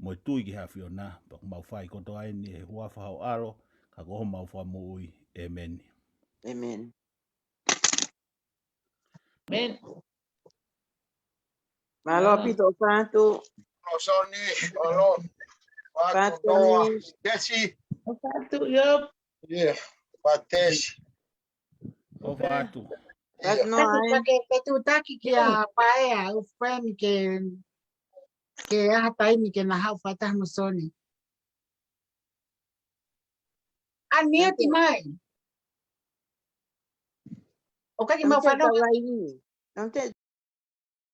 mo e tui ki he ʻAfiona, pea ʻoku mau fai kotoa ʻeni he huafa ho ʻAlo, ka ko homau Fakamoʻui. ʻĒmeni. ʻĒmeni. ʻĒmeni. Mālō ʻaupito ʻOfatu. Losoni, ʻolo. ʻOfatu, ʻOfatu, Noa, Tesi. ʻOfatu, ʻio. ʻIo, ʻOfatu, Tesi. ʻOfatu. ʻIo. ʻOfatu, Noa, ʻai. Ke, ke tutaki kia Paea, ʻu friend ke, ke ʻai ha taimi ke na haʻu fakataha mo Soni. ʻAnieti mai. ʻOku ʻikai ke mau fanongo. Ante